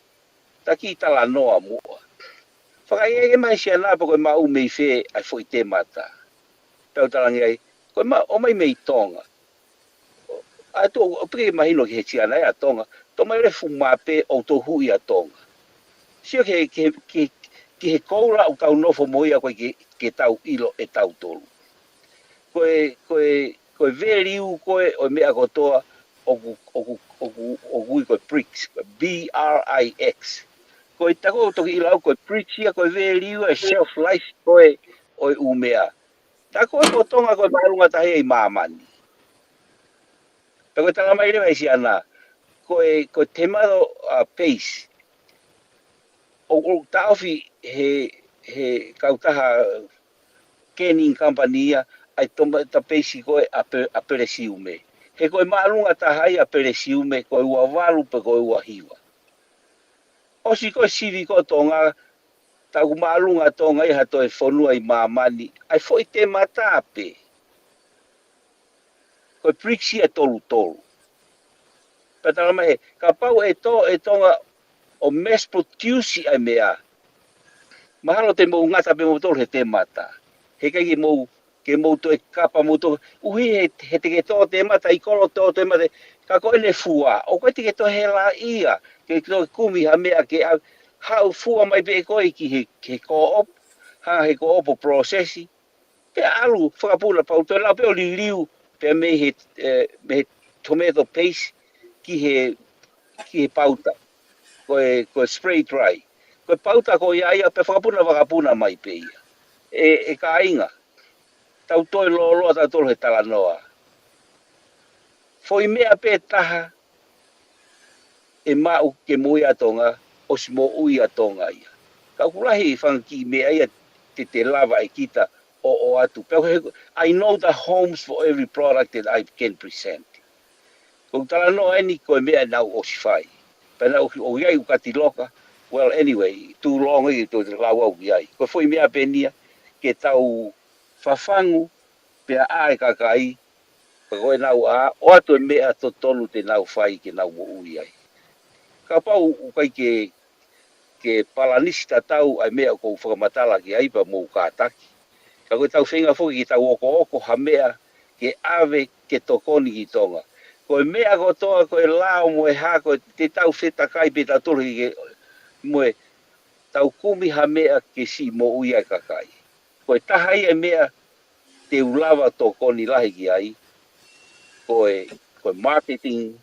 Taki talanoa muʻa. Fakaʻeke mai siana pe ko e maʻu mei fē ʻa e foʻi temata. Pea u talaange ai, ko e ma-, ʻomai mei Tonga. ʻA ʻoku ou piki mahino ki he siana ʻa Tonga, tō mai le fuʻu mape ʻo tohu ʻia Tonga. Sio ki he, ki he, ki he, ki he koula ʻoku tau nofo mo ia ko ē ke, ke tau ʻilo ʻe tautolu. Ko e, ko e, ko e value ko ē ʻo e meʻa kotoa ʻoku, ʻoku, ʻoku, ʻoku ui ko e brix, ko e B R I X. Ko e taku toki ʻilo au ko e brix ia ko e value e shelf life ko ē ʻo e ʻū meʻa. Tā ko ē ko Tonga ko e māʻolunga taha ia ʻi māmani. Pea ko e tala mai leva ʻe siana, ko e, ko e tomato, uh, paste. ʻO, ʻo taʻofi he, he kautaha canning company ia, ʻa e tomato paste ko ē ʻa pe-, ʻa Pelesiume. He ko e māʻolunga taha ia ʻa Pelesiume, ko e ua valu pe ko e ua hiva. ʻOsi ko e sivi ko Tonga, tā ʻoku māʻolunga Tonga ia ha toe fonua ʻi māmani, ʻa e foʻi temata pē. Ko e brix ia ʻe tolu tolu. Pea tala mai he, kapau ʻe tō ʻe Tonga ʻo mass produce ʻa e meʻa. Mahalo te mou ngata pē moutolu he temata. He ʻikai ke mou, ke mou toe kapa moutolu. ʻUhi he, he te ke tō temata ʻi kolo tō temata. Ka ko ʻene fua, ʻoku ʻikai te ke toe hela ia. Ke toe kumi ha meʻa ke ʻave, haʻu fua mai pē ko ē ki he, ki he co-op, hanga he co-op ʻo process. Pea ʻalu, fakapuna pauta, lau pē ʻo liliu, pea mei he, eh, mei he tomato paste ki he, ki he pauta. Ko e, ko e spray dry. Ko e pauta ko ia ia, pea fakapuna, fakapuna mai pē ia. ʻE, ʻe kāinga, tau toe lōloa, tau toe he talanoa. Foʻi meʻa pē taha, ʻe maʻu ke moʻui ʻa Tonga, ʻosi moʻui ʻa Tonga ia. Ka ʻoku lahi e fanga kiʻi meʻa ia te te lava ʻe kita ʻo, ʻoatu. Pea he, I know the homes for every product that I can present. Ko e talanoa eni ko e meʻa naʻa ku ʻosi fai. Pea naʻa ku ʻosi ʻi ai ʻeku kati loka. Well, anyway, too long ia ʻeku toe lau au ki ai. Ko e foʻi meʻa pē eni ia, ke tau fafangu, pea ʻā e kakai, ka ko ʻenau ʻā, ʻoatu e meʻa totonu te nau fai ke nau moʻui ai. Kapau ʻoku ʻikai ke, ke palanisi tatau ʻa e meʻa ʻoku ou fakamatala ki ai pea mou kātaki. Ka ko ʻetau feinga foki ke tau okooko ha meʻa ke ʻave ke tokoni ki Tonga. Ko e meʻa kotoa, ko e lao mo e hā, ko e te tau fetakai pē tautolu ke, mo e tau kumi ha meʻa ke siʻi moʻui ai e kakai. Ko e taha ia e meʻa te u lava tokoni lahi ki ai, ko e, ko e marketing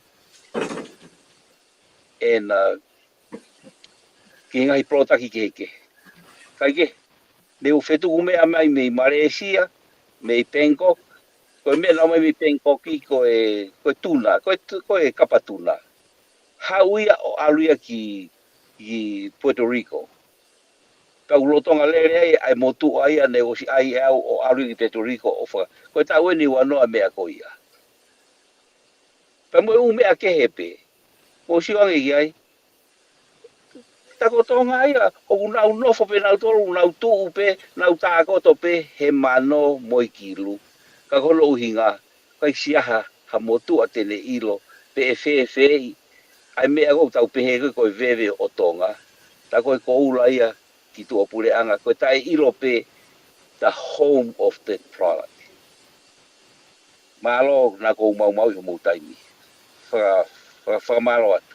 and, uh, ki he ngaahi polotaki kehekehe. Kae kehe, ne u fetuku meʻa mai mei Malaysia, mei Bangkok, ko e meʻa naʻe ʻomai mei Bangkok ko e, ko e tuna, ko e tu-, ko e kapa tuna. Haʻu ia ʻo ʻalu ia ki, ki Puerto Rico. Pea u lolotonga lele ai, ʻa e motuʻa ia ne ʻosi ʻai ʻe au ʻo ʻalu ki Puerto Rico ʻo faka-, ko e taʻu eni ua noa meʻa ko ia. Pea mo e ʻū meʻa kehe pē. Mou sio ange ki ai. Ka ko Tonga ia, ʻoku nau nofo pē nautolu, nau tuʻu pē, nau tākoto pē he mano mo e kilu. Ka ko hono ʻuhinga, ʻikai siʻi ha motuʻa te ne ʻilo pe ʻe fēfē ʻa e meʻa ʻoku tau pehē ko e, ko e veve ʻo Tonga. Tā ko e koula ia ki tuʻapuleʻanga, ko e taʻeʻilo pē the home of that product. Mālō naʻa ku maumauʻi hoʻomou taimi. Faka-, faka-, fakamālō atu.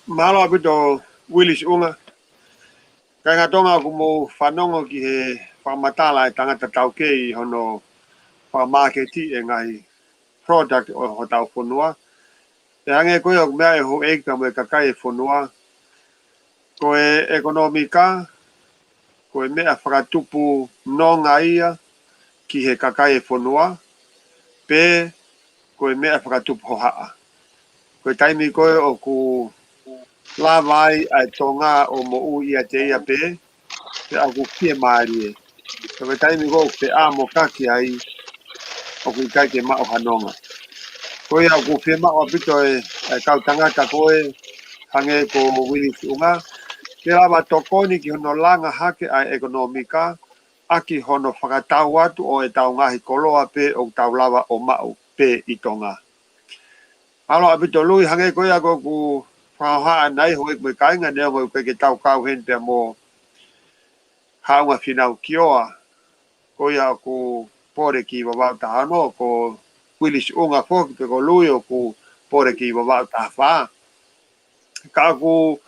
Mālō ʻaupito Uilisi ʻUnga. Kāinga Tonga, ʻoku mou fanongo ki he fakamatala ʻa e tangata taukei ʻi hono fakamāketi e ngaahi product ʻo hotau fonua. ʻE hangē ko ia ʻoku meʻa e houʻeiki mo e kakai e fonua, ko e ʻekonōmika, ko e meʻa fakatupu nonga ia ki he kakai e fonua, pe ko e meʻa fakatupu hohaʻa. Ko e taimi ko ē ʻoku lava ai ʻa e Tonga ʻo moʻui ʻiate ia pē, pea ʻoku fiemālie. Ka ko e taimi ko ē ʻoku feʻamokaki ai, ʻoku ʻikai ke maʻu ha nonga. Ko ia ʻoku fiemaʻu ʻaupito e, e kau tangata ko ē, hangē ko Uilisi ʻUnga, ke lava tokoni ki hono langa hake ʻa e ʻekonōmika, ʻaki hono fakatau atu ʻo ʻetau ngaahi koloa pē ʻoku tau lava ʻo maʻu pē ʻi Tonga. Mālō ʻaupito Lui, hangē ko ia ʻoku ou fakahohaʻa ʻanenai houʻeiki mo e kāinga, neongo ʻoku ʻikai ke tau kau heni pea mo Haʻunga Fīnau Kioa, ko ia ʻoku pole ki Vavaʻu taha ono, ko Uilisi ʻUnga foki pe ko Lui ʻoku pole ki Vavaʻu taha fā. Ka ʻoku ou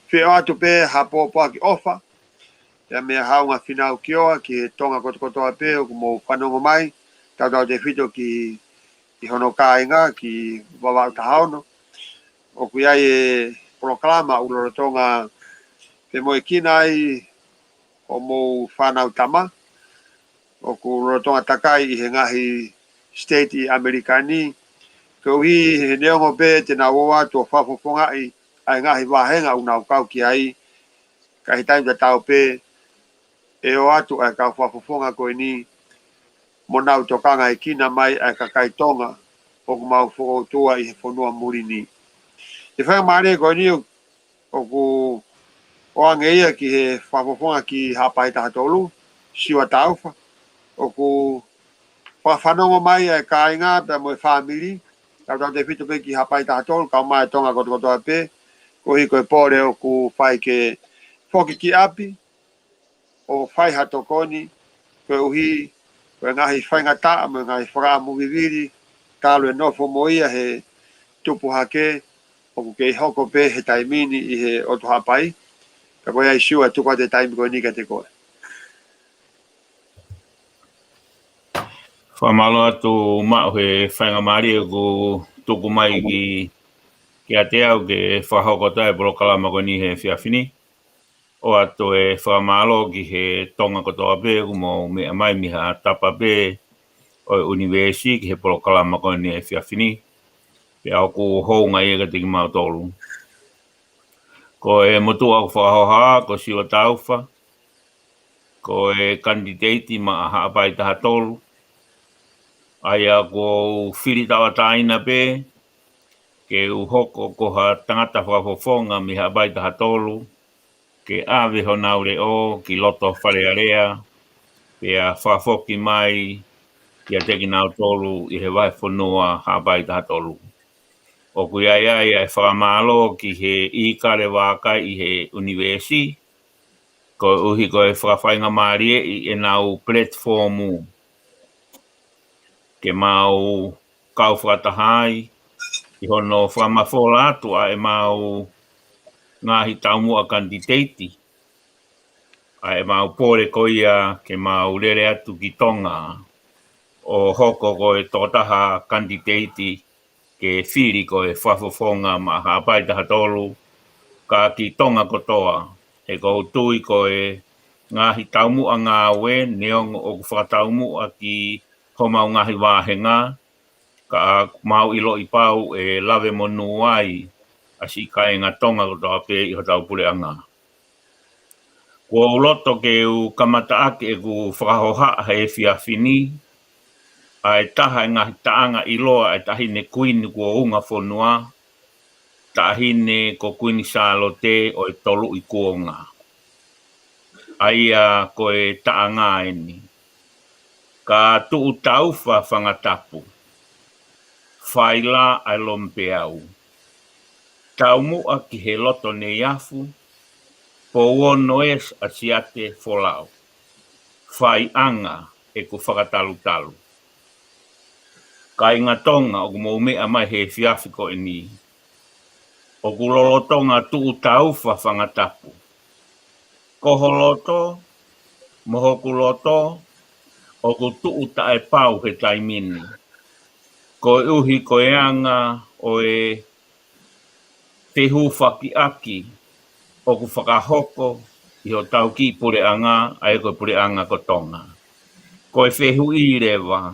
fie ʻoatu pē ha pōpoaki ʻofa ia meia Haʻunga Fīnau Kioa ki he Tonga kotokotoa pē ʻoku mou fanongo mai, tautautefito ki, ki hono kāinga ki Vavaʻu taha ono. ʻOku ʻi ai e polokalama ʻoku lolotonga femoʻuekina ai hoʻomou fānau tama, ʻoku lolotonga takai ʻi he ngaahi state ʻi ʻAmelika ni, koeʻuhi he neongo pē te nau ō atu ʻo fakafofongaʻi ʻa e ngaahi vāhenga ʻoku nau kau ki ai, ka ʻi he taimi tatau pē ʻe ō atu ʻa e kau fakafofonga ko eni mo nau tokangaekina mai ʻa e kakai Tonga ʻoku mau fokoutua ʻi he fonua muli ni. ʻI he faingamālie ko eni ʻoku ʻoange ia ki he fakafofonga ki Haʻapai taha tolu, Siua Taufa, ʻoku fakafanongo mai ʻa e kāinga pea mo e fāmili, tautautefito pē ki Haʻapai taha tolu, kae ʻumaʻā e Tonga kotokotoa pē, koeʻuhi ko e pole ʻoku fai ke foki ki ʻapi, ʻo fai ha tokoni, koeʻuhi ko e ngaahi faingataʻa mo e ngaahi fakaʻamu vivili, talu e nofo mo ia he tupu hake, ʻoku kei hoko pē he taimi ni ʻi he ʻotu Haʻapai. Ka ko ia Siua, tuku atu e taimi ko eni kiate koe. Fakamālō atu Maʻu he faingamālie ʻoku tuku mai ki, kiate au ke fakahoko atu e polokalama ko eni he efiafi ni. ʻOatu e fakamālō ki he Tonga kotoa pē ʻoku mou meʻa mai mei ha tapa pē ʻo e ʻunivēsi ki he polokalama ko eni he efiafi ni. Pea ʻoku hounga ia kiate kimautolu. Ko e motuʻa ʻoku fakahohaʻa ko Siua Taufa, ko e kanititeiti maʻa Haʻapai taha tolu. ʻA ia ʻoku ou fili tauʻatāina pē ke u hoko ko ha tangata fakafofonga mei Haʻapai taha tolu, ke ʻave honau leʻo ki loto Fale Alea, pea fakafoki mai kiate kinautolu ʻi he vahefonua Haʻapai taha tolu. ʻOku ʻi ai ʻa e fakamālō ki he ʻīkale vākai ʻi he ʻunivēsi, koeʻuhi ko e fakafaingamālieʻi ʻenau platform ke mau kau fakataha ai ʻi hono fakamafola atu ʻa ʻemau ngaahi taumuʻa kanititeiti, ʻa ʻemau pole ko ia ke mau lele atu ki Tonga ʻo hoko ko e tokotaha kanititeiti ke fili ko e fakafofonga maʻa Haʻapai taha tolu, ka ki Tonga kotoa. He ʻoku ou tui ko e ngaahi taumuʻa ngāue, neongo ʻoku fakataumuʻa ki homau ngaahi vāhenga, ka ʻoku mau ʻiloʻi pau ʻe lave monū ai ʻa siʻi kāinga Tonga kotoa pē ʻi hotau puleʻanga. Kuo u loto ke u kamataʻaki ʻeku fakahohaʻa he efiafi ni ʻa e taha e ngaahi taʻanga ʻiloa ʻa e Taʻahine Kuini kuo unga fonua, taʻahine ko Kuini Sālote ʻo e Toluʻi Kuonga. ʻA ia ko e taʻanga eni. Ka Tuʻutaufa Fangatapu, Faila ʻa e Lomipeau, Taumuʻa ki he Loto Neiafu, Pouono ē ʻa Siate Folau, Faiʻanga ʻeku fakatalutalu. Kāinga Tonga ʻoku mou meʻa mai he efiafi ko eni, ʻoku lolotonga Tuʻutaufa Fangatapu. Ko ho loto mo hoku loto ʻoku tuʻu taʻepau he taimi ni, koeʻuhi ko e anga ʻo e fehūfakiʻaki ʻoku fakahoko ʻi hotau kiʻi puleʻanga, ʻa ia ko e puleʻanga ko Tonga. Ko e fehuʻi leva,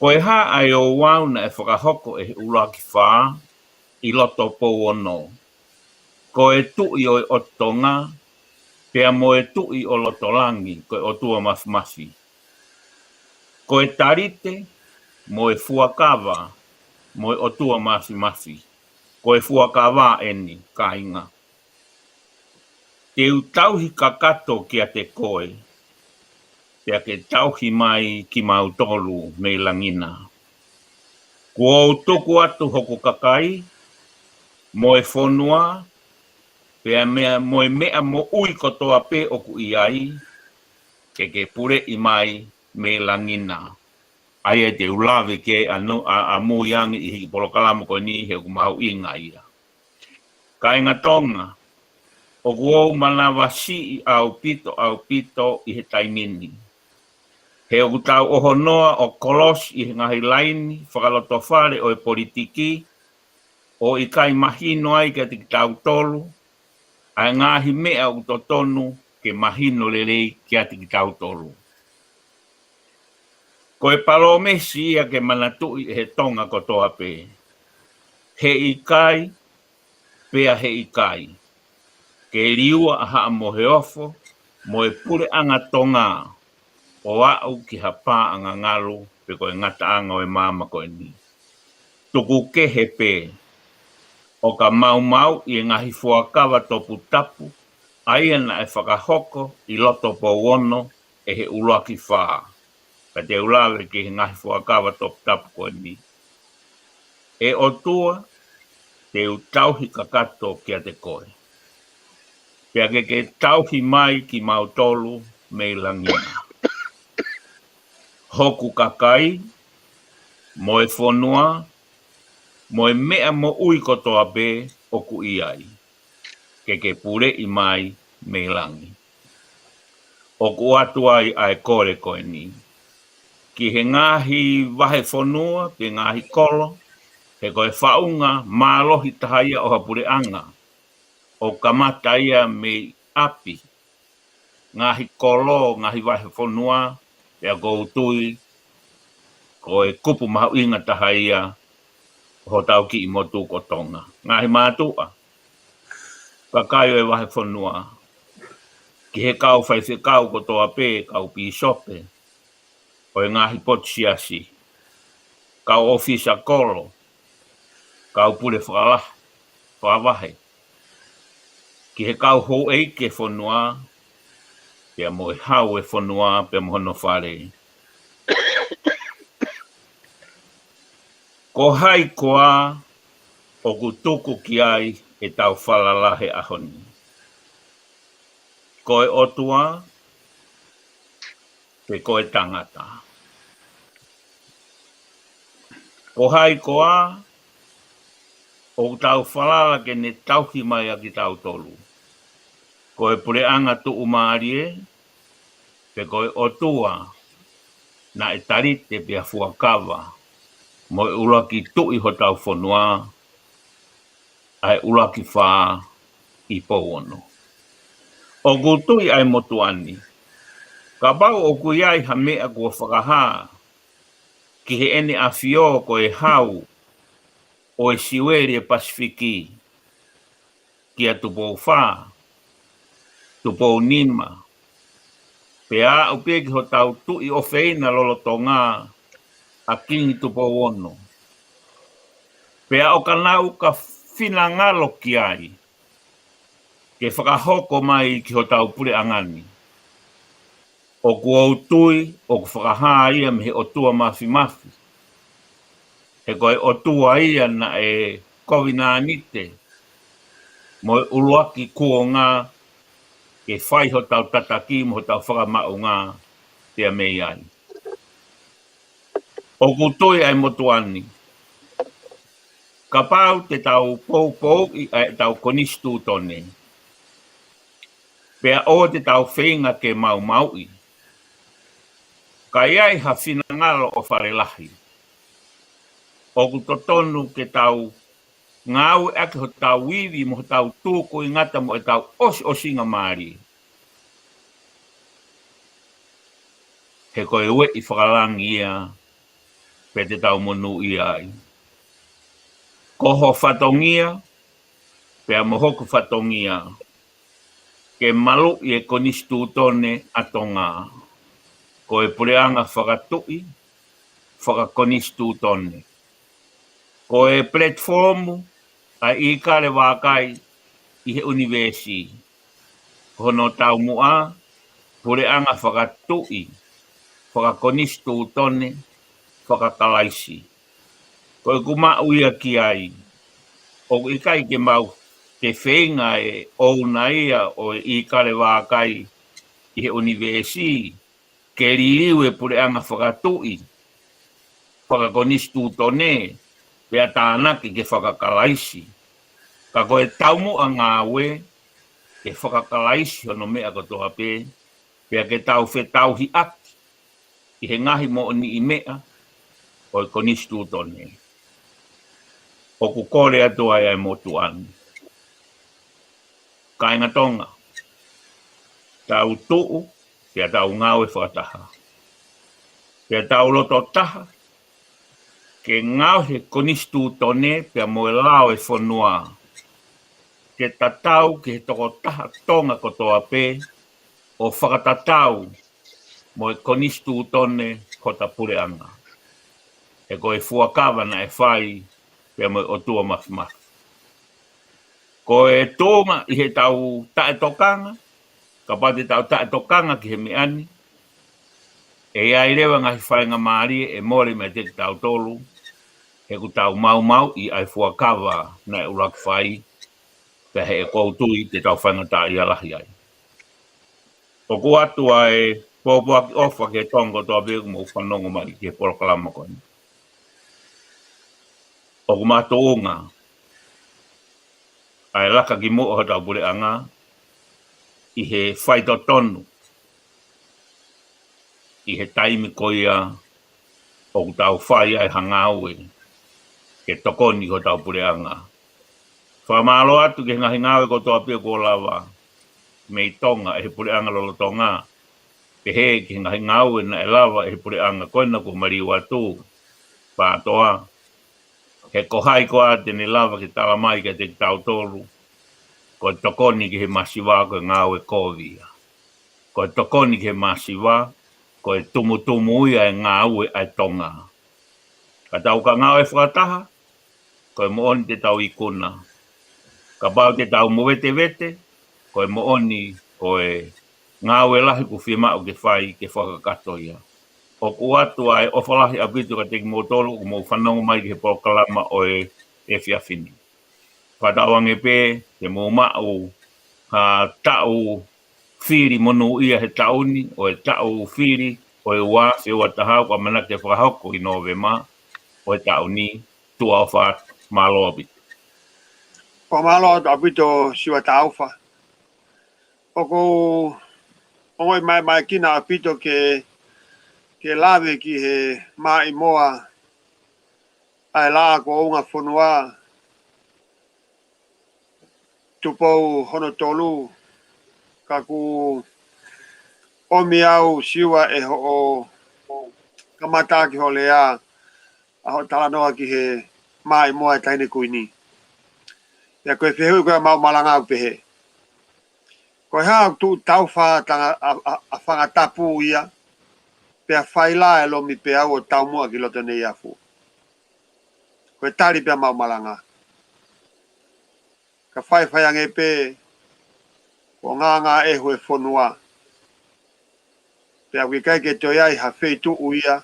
ko e hā ʻa e ouau naʻe fakahoko ʻe he ʻUluaki Fā ʻi loto Pouono? Ko e Tuʻi ʻo e ʻOtu Tonga, pea mo e Tuʻi ʻo Lotolangi, ko e ʻOtua Mafimafi. Ko e Talite mo e Fuakava mo e ʻOtua Mafimafi. Ko e fuakava eni, kāinga. Te u tauhi kakato kiate koe, pea ke tauhi mai kimautolu mei langi na. Kuo u tuku atu hoku kakai, mo e fonua, pea meʻa, mo e meʻa moʻui kotoa pē ʻoku ʻi ai, ke ke puleʻi mai mei langi na. ʻA ia te u lave ki ai ʻa, ʻa, ʻamui ange ʻi he polokalama ko eni he ʻoku mahuʻinga ia. Kāinga Tonga, ʻoku ou manavasiʻi ʻaupito, ʻaupito ʻi he taimi ni. He ʻoku tau ʻohonoa ʻo kolosi ʻi he ngaahi laini fakalotofale ʻo e politiki, ʻo ʻikai mahino ai kiate kitautolu ʻa e ngaahi meʻa ʻoku totonu ke mahino lelei kiate kitautolu. Ko e palōmesi ia ke manatuʻi ʻe he Tonga kotoa pē. He ʻikai, pea he ʻikai ke liua ʻa Haʻa Moheofo mo e puleʻanga Tonga ʻo aʻu ki ha pā ʻangangalu pe ko e ngataʻanga ʻo e māmani ko eni. Tuku kehe pē ʻo ka maumauʻi e ngaahi fuakava toputapu ʻa ia naʻe fakahoko ʻi loto Pouono ʻe he ʻUluaki Fā. Ka te u lave ki he ngaahi fuakava toputapu ko eni. ʻE ʻOtua, te u tauhi kakato kiate koe, pea ke ke tauhi mai kimautolu mei langi na. Hoku kakai, mo e fonua, mo e meʻa moʻui kotoa pē ʻoku ʻi ai, ke ke puleʻi mai mei langi. ʻOku ʻoatu ai ʻa e kole ko eni ki he ngaahi vahefonua pe ngaahi kolo, he ko e faʻunga mālohi taha ia ʻo ha puleʻanga, ʻoku kamata ia mei ʻapi, ngaahi kolo, ngaahi vahefonua, pea ʻoku ou tui ko e kupu mahuʻinga taha ia ʻo hotau kiʻi motu ko Tonga. Ngaahi mātuʻa, kakai ʻo e vahefonua, ki he kau faifekau kotoa pē, kau pīsope ʻo e ngaahi potu siasi, kau ʻōfisa kolo, kau pule fakalahi, fakavahe, ki he kau houʻeiki e fonua, pea mo e hau e fonua, pea mo hono fale. Ko hai koā ʻoku tuku ki ai ʻetau falala he ʻaho ni? Ko e ʻOtua, pe ko e tangata? Ko hai koā ʻoku tau falala ke ne tauhi mai ʻa kitautolu? Ko e puleʻanga tuʻumālie, pe ko e ʻOtua naʻe talite pea fuakava mo e ʻuluaki tuʻi hotau fonua, ʻa e ʻUluaki Fā ʻi Pouono? ʻOku tui ʻa e motuʻa ni, kapau ʻoku ʻi ai ha meʻa kuo fakahā ki heʻene ʻafio ko e hau ʻo e Siueli e Pasifiki, kia Tupou Fā, Tupou Nima, pea aʻu pē ki hotau tuʻi ʻofeina lolotonga, ʻa Kingi Tupou Ono. Pea ʻo ka nau ka finangalo ki ai ke fakahoko mai ki hotau puleʻanga ni. ʻOku ou tui ʻoku fakahā ia mei he ʻOtua Mafimafi. He ko e ʻOtua ia naʻe kovinānite mo e ʻuluaki kuonga ke fai hotau tataki mo hotau fakamaʻunga pea mei ai. ʻOku tui ʻa e motuʻa ni, kapau te tau poupouʻi ʻa ʻetau konisitūtone, pea ʻoua te tau feinga ke maumauʻi, ka ʻi ai ha finangalo ʻo Fale Lahi, ʻoku totonu ke tau ngāueʻaki hotau ivi mo hotau tūkuingata mo ʻetau ʻosiʻosingamālie. He ko e ueʻi fakalangi ia pea te tau monūʻia ai. Ko ho fatongia pea mo hoku fatongia ke maluʻi e konisitūtone ʻa Tonga. Ko e puleʻanga fakatuʻi, fakakonisitūtone. Ko e platform ʻa e ʻIkale Vākai ʻi he ʻunivēsi. Ko hono taumuʻa, puleʻanga fakatuʻi, fakakonisitūtone, fakakalaisi. Ko ʻeku maʻu ia ki ai, ʻoku ʻikai ke mau ke feinga e ʻouna ia ʻo e ʻIkale Vākai ʻi he ʻunivēsi ke liliu e puleʻanga fakatuʻi, fakakonisitūtone, pea tānaki ke fakakalaisi. Ka ko e taumuʻa ngāue ke fakakalaisi hono meʻa kotoa pē, pea ke tau fetauhiʻaki ʻi he ngaahi moʻoniʻi meʻa ʻo e konisitūtone. ʻOku kole atu ai ʻa e motuʻa ni. Kāinga Tonga, tau tuʻu, pea tau ngāue fakataha. Pea tau loto taha ke ngaohi e konisitūtone pea mo e lao e fonua ke tatau ki he tokotaha Tonga kotoa pē, ʻo fakatatau mo e konisitūtone hota puleʻanga. He ko e fuakava naʻe fai pea mo e ʻOtua Mafimafi. Ko e tuʻunga ʻi heʻetau taʻetokanga, kapau te tau taʻetokanga ki he meʻa ni, ʻe ʻi ai leva ngaahi faingamālie ʻe mole meiate kitautolu, he ʻoku tau maumauʻi ʻa e fuakava naʻe ʻuluaki fai, pea he ʻoku ou tui te tau faingataʻaʻia lahi ai. ʻOku ʻoatu ʻa e pōpoaki ʻofa ki he Tonga kotoa pē ʻoku mou fanongo mai ki he polokalama ko eni. ʻOku makatuʻunga ʻa e laka ki muʻa hotau puleʻanga ʻi he faitotonu ʻi he taimi ko ia ʻoku tau fai ai ha ngāue ke tokoni ki hotau puleʻanga. Fakamālō atu ki he ngaahi ngāue kotoa pē kuo lava mei Tonga ʻe he puleʻanga lolotonga, pehē ki he ngaahi ngāue naʻe lava ʻe he puleʻanga ko ena kuo maliu atu, PATOA. He ko hai koā te ne lava ke tala mai kiate kitautolu ko e tokoni ki he masiva ko e ngāue kovi ia. Ko e tokoni ki he masiva, ko e tumutumu ia e ngāue ʻa e Tonga. Ka tau ka ngāue fakataha, ko e moʻoni te tau ikuna. Kapau te tau movetevete, ko e moʻoni ko e ngāue lahi ʻoku fiemaʻu ke fai ke fakakakato ia. ʻOku ʻoatu ʻa e ʻofa lahi ʻaupito kiate kimoutolu ʻoku mou fanongo mai ki he polokalama ʻo e efiafi ni. Fakatauange pē te mou maʻu ha taʻu fili monūʻia he taʻu ni, ʻo e taʻu fili ʻo e ua afe ua taha, ʻoku ʻamanaki ke fakahoko ʻi Nōvema ʻo e taʻu ni. Tuʻa ʻofa atu, mālō ʻaupito. ʻOku mālō atu ʻaupito Siua Taufa. ʻOku ou ongoʻi maʻamaʻa kina ʻaupito ke, ke lave ki he maʻimoa ʻa e Laʻā kuo Ungafonua, Tupou hono tolu, ka ʻoku ʻomi au Siua ʻe hoʻo kamata ki hoʻo lea ʻa hoʻo talanoa ki he maʻimoa e Taʻahine Kuini. Pea ko e fehuʻi ko ia maʻu malanga ʻoku pehē: Ko e hā ʻoku tuʻu taufa tanga-, ʻa, ʻa, ʻa Fangatapu ia, pea fai lā e lomi peau ʻo taumuʻa ki loto nei afu? Ko e tali pē ia maʻu malanga. Ka faifai ange pē kuo ngāngāʻehu e fonua, pea ʻoku ʻikai ke toe ʻi ai ha feituʻu ia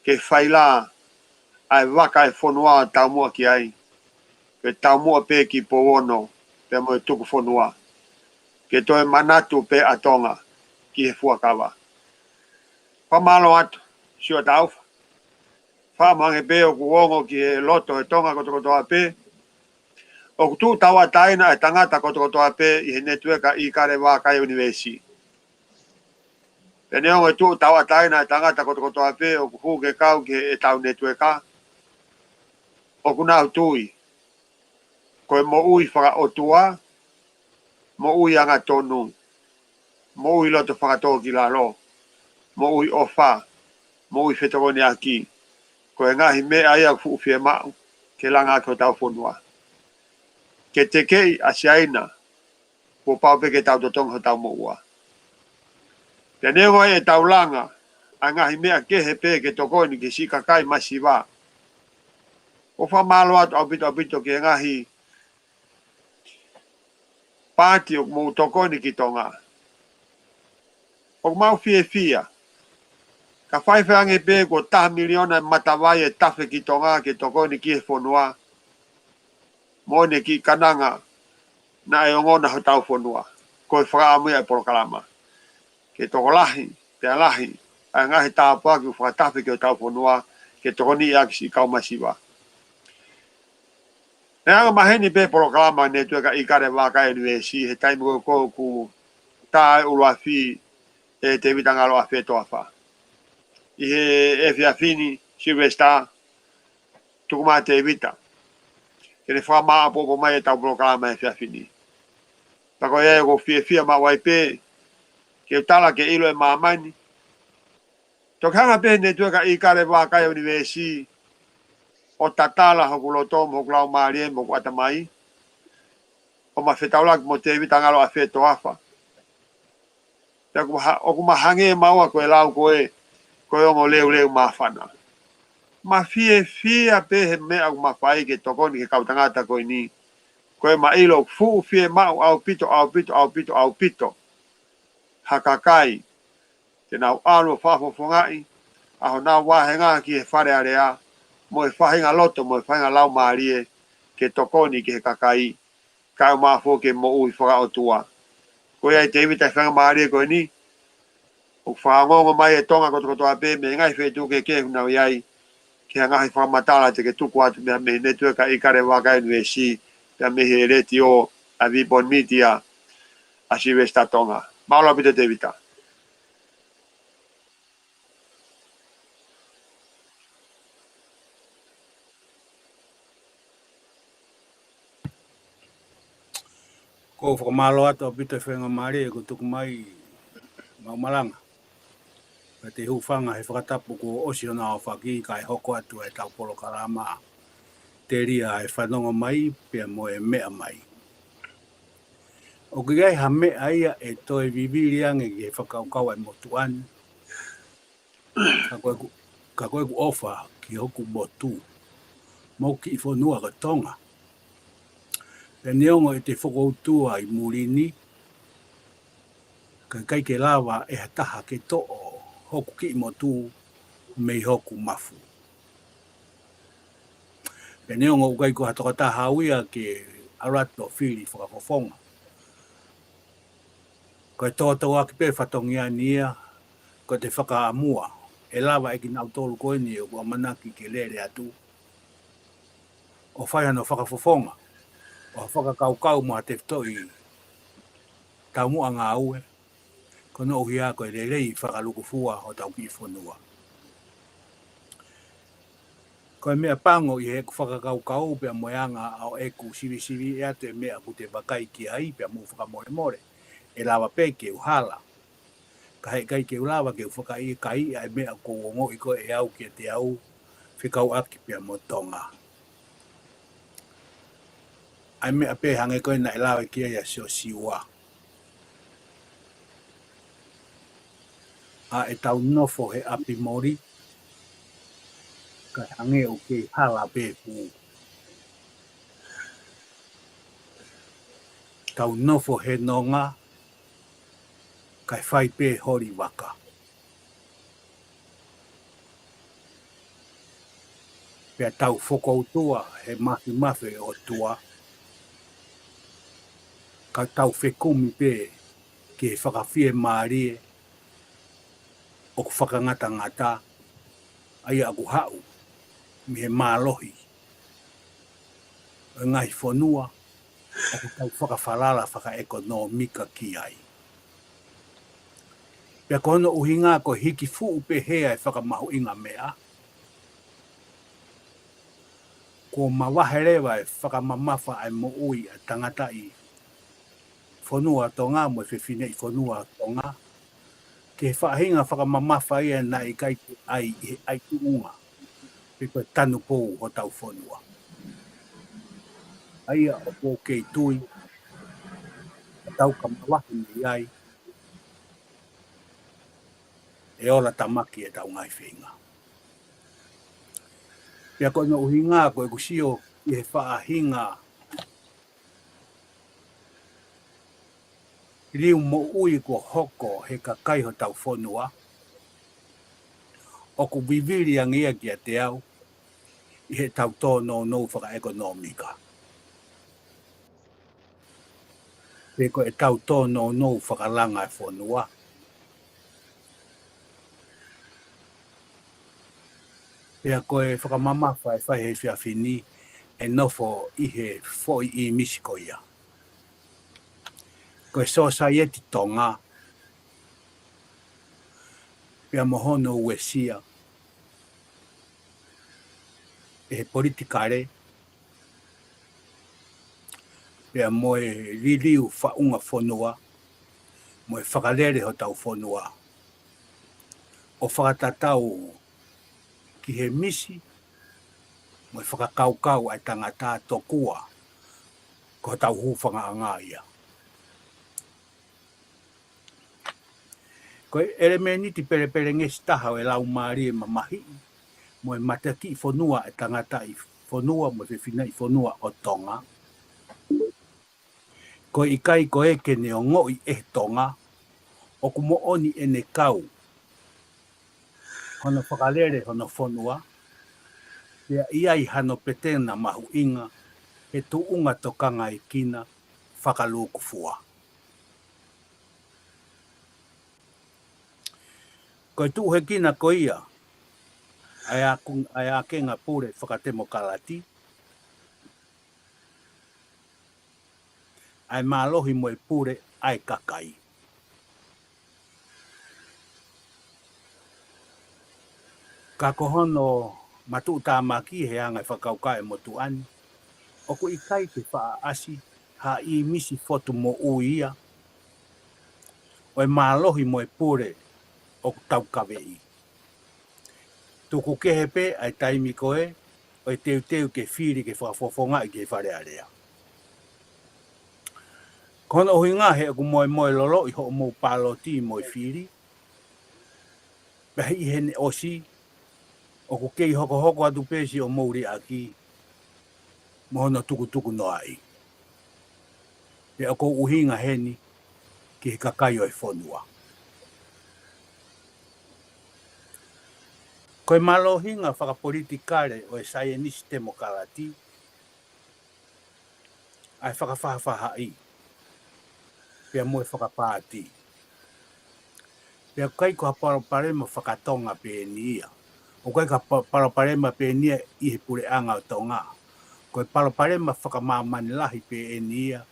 ke failā ʻa e vaka e fonua ʻo taumuʻa ki ai, ke taumuʻa pē ki Pouono pea mo e tuku fonua, ke toe manatu pē ʻa Tonga ki he fuakava. Fakamālō atu, Siua Taufa. Fakamange pē ʻoku ongo ki he loto e Tonga kotokotoa pē ʻoku tuʻu tauʻatāina e tangata kotokotoa pē ʻi he netiueka ʻIkale Vākai ʻUnivēsi. Pea neongo e tuʻu tauʻatāina e tangata kotokotoa pē ʻoku hū ke kau ki heʻetau netiueka, ʻoku nau tui ko e moʻui fakaʻotua, moʻui angatonu, moʻui loto fakatōkilalo, moʻui ʻofa, moʻui fetokoniʻaki, ko e ngaahi meʻa ia ʻoku fuʻu fiemaʻu ke langa ʻaki hotau fonua. Ke tekeʻi ʻa Siaina, kuo pau pē ke tau totongi hotau moʻua. Pea neongo ʻetau langa ʻa e ngaahi meʻa kehe pē ke tokoni ki he siʻi kakai masiva, ʻoku fakamālō atu ʻaupito ʻaupito ki he ngaahi paati ʻoku mou tokoni ki Tonga. ʻOku mau fiefia. Ka faifai ange pē kuo taha miliona e matavai ʻe tafe ki Tonga ke tokoni ki he fonua, mo ʻene kiʻi kananga naʻe ongona hotau fonua. Ko e fakaʻamu ia e polokalama, ke tokolahi pea lahi ʻa e ngaahi tāpuaki ʻoku fakatafe ki hotau fonua, ke tokoniʻi ʻaki siʻi kau masiva. Naʻe anga maheni pē polokalama netiueka ʻIkale Vākai ʻUnivēsi he taimi ko ē ʻoku tā e ʻuluafi ʻe Tēvita Ngalo ʻAfetoafa. ʻI he efiafi ni, Sylvester, tuku mai Tēvita ke ne fakamāʻopoʻopo mai ʻetau polokalama he efiafi ni. Pea ko ia ʻoku ou fiefia maʻu ai pē ke u tala ke ʻilo ʻe māmani, toki hanga pē he netiueka ʻIkale Vākai ʻUnivēsi ʻo tatala hoku loto mo hoku laumālie mo hoku ʻatamai, ʻo ma fetaulaki mo Tēvita Ngalo ʻAfetoafa. Pea ʻoku ma ha-, ʻoku ma hangē maua ko e lau ko ē, ko e ongo leuleu māfana. Ma fiefia pē he meʻa ʻoku ma fai ke tokoni ki he kau tangata ko eni. Ko e ma ʻilo ʻoku fuʻu fiemaʻu ʻaupito, ʻaupito, ʻaupito, ʻaupito ha kakai te nau ʻalu ʻo fakafofongaʻi ʻa honau vāhenga ki he Fale Alea, mo e faʻahinga loto, mo e faʻahinga laumālie ke tokoni ki he kakai, kae ʻumaʻā foki e moʻui fakaʻotua. Ko ia ai Tēvita e faingamālie ko eni, ʻoku fakaongoongo mai e Tonga kotokotoa pē mei he ngaahi feituʻu kehekehe ʻoku nau ʻi ai, ki ha ngaahi fakamatala te ke tuku atu mei he netiueka ʻIkale Vākai ʻUnivēsi, pea mei he letiō ʻa e Vipon Media, ʻa Sylvester Tonga. Mālō ʻaupito Tēvita. ʻOku ou fakamālō atu ʻaupito he faingamālie kuo tuku mai maʻu malanga. Pea te u hūfanga he fakatapu kuo ʻosi hono aofaki kae hoko atu ʻetau polokalama telia e fanongo mai pea mo e meʻa mai. ʻOku ʻi ai ha meʻa ia ʻe toe vivili ange ki he fakakaukau ʻa e motuʻa ni. Ka ko ʻeku, ka ko ʻeku ʻofa ki hoku motu mo hoku kiʻi fonua ko Tonga. Pea neongo ʻete fokoutua ʻi muli ni, ka ʻikai ke lava ʻe ha taha ke toʻo hoku kiʻi motu mei hoku mafu. Pea neongo ʻoku ʻikai ko ha tokotaha au ia ke ʻalu atu ʻo fili fakafofonga. Ko e tōtōaki pē fatongia ni ia, ko ʻete fakaʻamua ʻe lava ʻe kinautolu ko eni ʻoku ʻamanaki ke lele atu, ʻo fai hano fakafofonga ʻo ha fakakaukau mo ha tefitoʻi taumuʻa ngāue, koeʻuhi ko e lelei fakalūkufua hotau kiʻi fonua. Ko e meʻa pango ʻi heʻeku fakakaukau pea mo e anga ʻo ʻeku sivisiviʻi atu e meʻa ʻoku te vakai ki ai pea mou fakamolemole, ʻe lava pē ke u hala. Ka heʻikai ke u lava ke u fakaʻikaiʻi ʻa e meʻa ʻoku ou ongoʻi ko ē ʻe au kiate au fekauʻaki pea mo Tonga. ʻA e meʻa pē hangē ko ē naʻe lave ki ai ʻa Siosiua, ʻa ʻetau nofo he ʻapi moli, kae hangē ʻoku kei hala pē pū. Tau nofo he nonga, kae fai pē holi vaka. Pea tau fokoutua he mafimafi ʻo e ʻOtua, ka tau fekumi pē ki he fakafiemālie ʻoku fakangatangata, ʻa ia ʻoku haʻu mei he mālohi ʻo e ngaahi fonua ʻoku tau fakafalala fakaʻekonōmika ki ai. Pea ko hono ʻuhinga ko e hiki fuʻu pehē ʻa e fakamahuʻinga meʻa, kuo mavahe leva e fakamamafa ʻa e moʻui ʻa e tangataʻi fonua ʻo Tonga mo e fefineʻi fonua ʻo Tonga ki he faʻahinga fakamamafa ia naʻe ʻikai ke ʻai ʻi he ʻai tuʻunga pe ko e tanupou hotau fonua. ʻA ia ʻoku ou kei tui ʻa tau ka mavahe mei ai, ʻe ola tamaki ʻetau ngaahi feinga. Pea ko hono ʻuhinga ko ʻeku sio ʻi he faʻahinga liliu moʻui kuo hoko he kakai hotau fonua, ʻoku vivili ange ia kiate au ʻi heʻetau tōnounou fakaʻekonōmika. Pe ko ʻetau tōnounou fakalanga e fonua. Pea ko e fakamamafa ʻe fai he efiafi ni ʻe nofo ʻi he foʻi ʻīmisi ko ia. Ko e sōsaieti Tonga, pea mo hono uesia ʻe he politikale, pea mo e liliu faʻunga fonua, mo e fakalele hotau fonua, ʻo fakatatau ki he misi mo e fakakaukau ʻa e tangata tokua ko hotau hūfangaʻanga ia. Ko e ʻelemēniti pelepelengesi taha ʻo e laumālie mamahiʻi mo e mateakiʻi fonua ʻa e tangataʻi fonua mo e fefineʻi fonua ʻo Tonga, ko e ʻikai ko ē ke ne ongoʻi ʻe he Tonga ʻoku moʻoni ʻene kau hono fakalele hono fonua, pea ʻi ai hano petena mahuʻinga he tuʻunga tokangaekina fakalūkufua. Ko e tuʻuhekina ko ia ʻa e aku-, ʻa e ākenga pule fakatemokalati, ʻa e mālohi mo e pule ʻa e kakai. Ka ko hono matuʻutāmaki he anga e fakakaukau ʻa e motuʻa ni, ʻoku ʻikai ke faʻa ʻasi ha ʻīmisi fotu moʻui ia ʻo e mālohi mo e pule ʻoku taukaveʻi. Tuku kehe pē ʻa e taimi ko ē ʻo e teuteu ke fili ke fakafofongaʻi ki he Fale Alea. Ko hono ʻuhinga he ʻoku moemoe loloʻi hoʻomou pāloti mo e fili, pea ʻi heʻene ʻosi, ʻoku kei hokohoko atu pē siʻomou liʻaki mo hono tukutuku noaʻi. Pea ʻoku ou ʻuhinga heni ki he kakai ʻo e fonua. Ko e mālohinga fakapolitikale ʻo e saienisi temokalati ʻa e fakafaʻafaʻahi pea mo e fakapaati. Pea ʻoku ʻikai ko ha palopalema fakatonga pē eni ia. ʻOku ʻikai ko ha pa-, palopalema pē eni ia ʻi he puleʻanga ʻo Tonga. Ko e palopalema fakamāmani lahi pē eni ia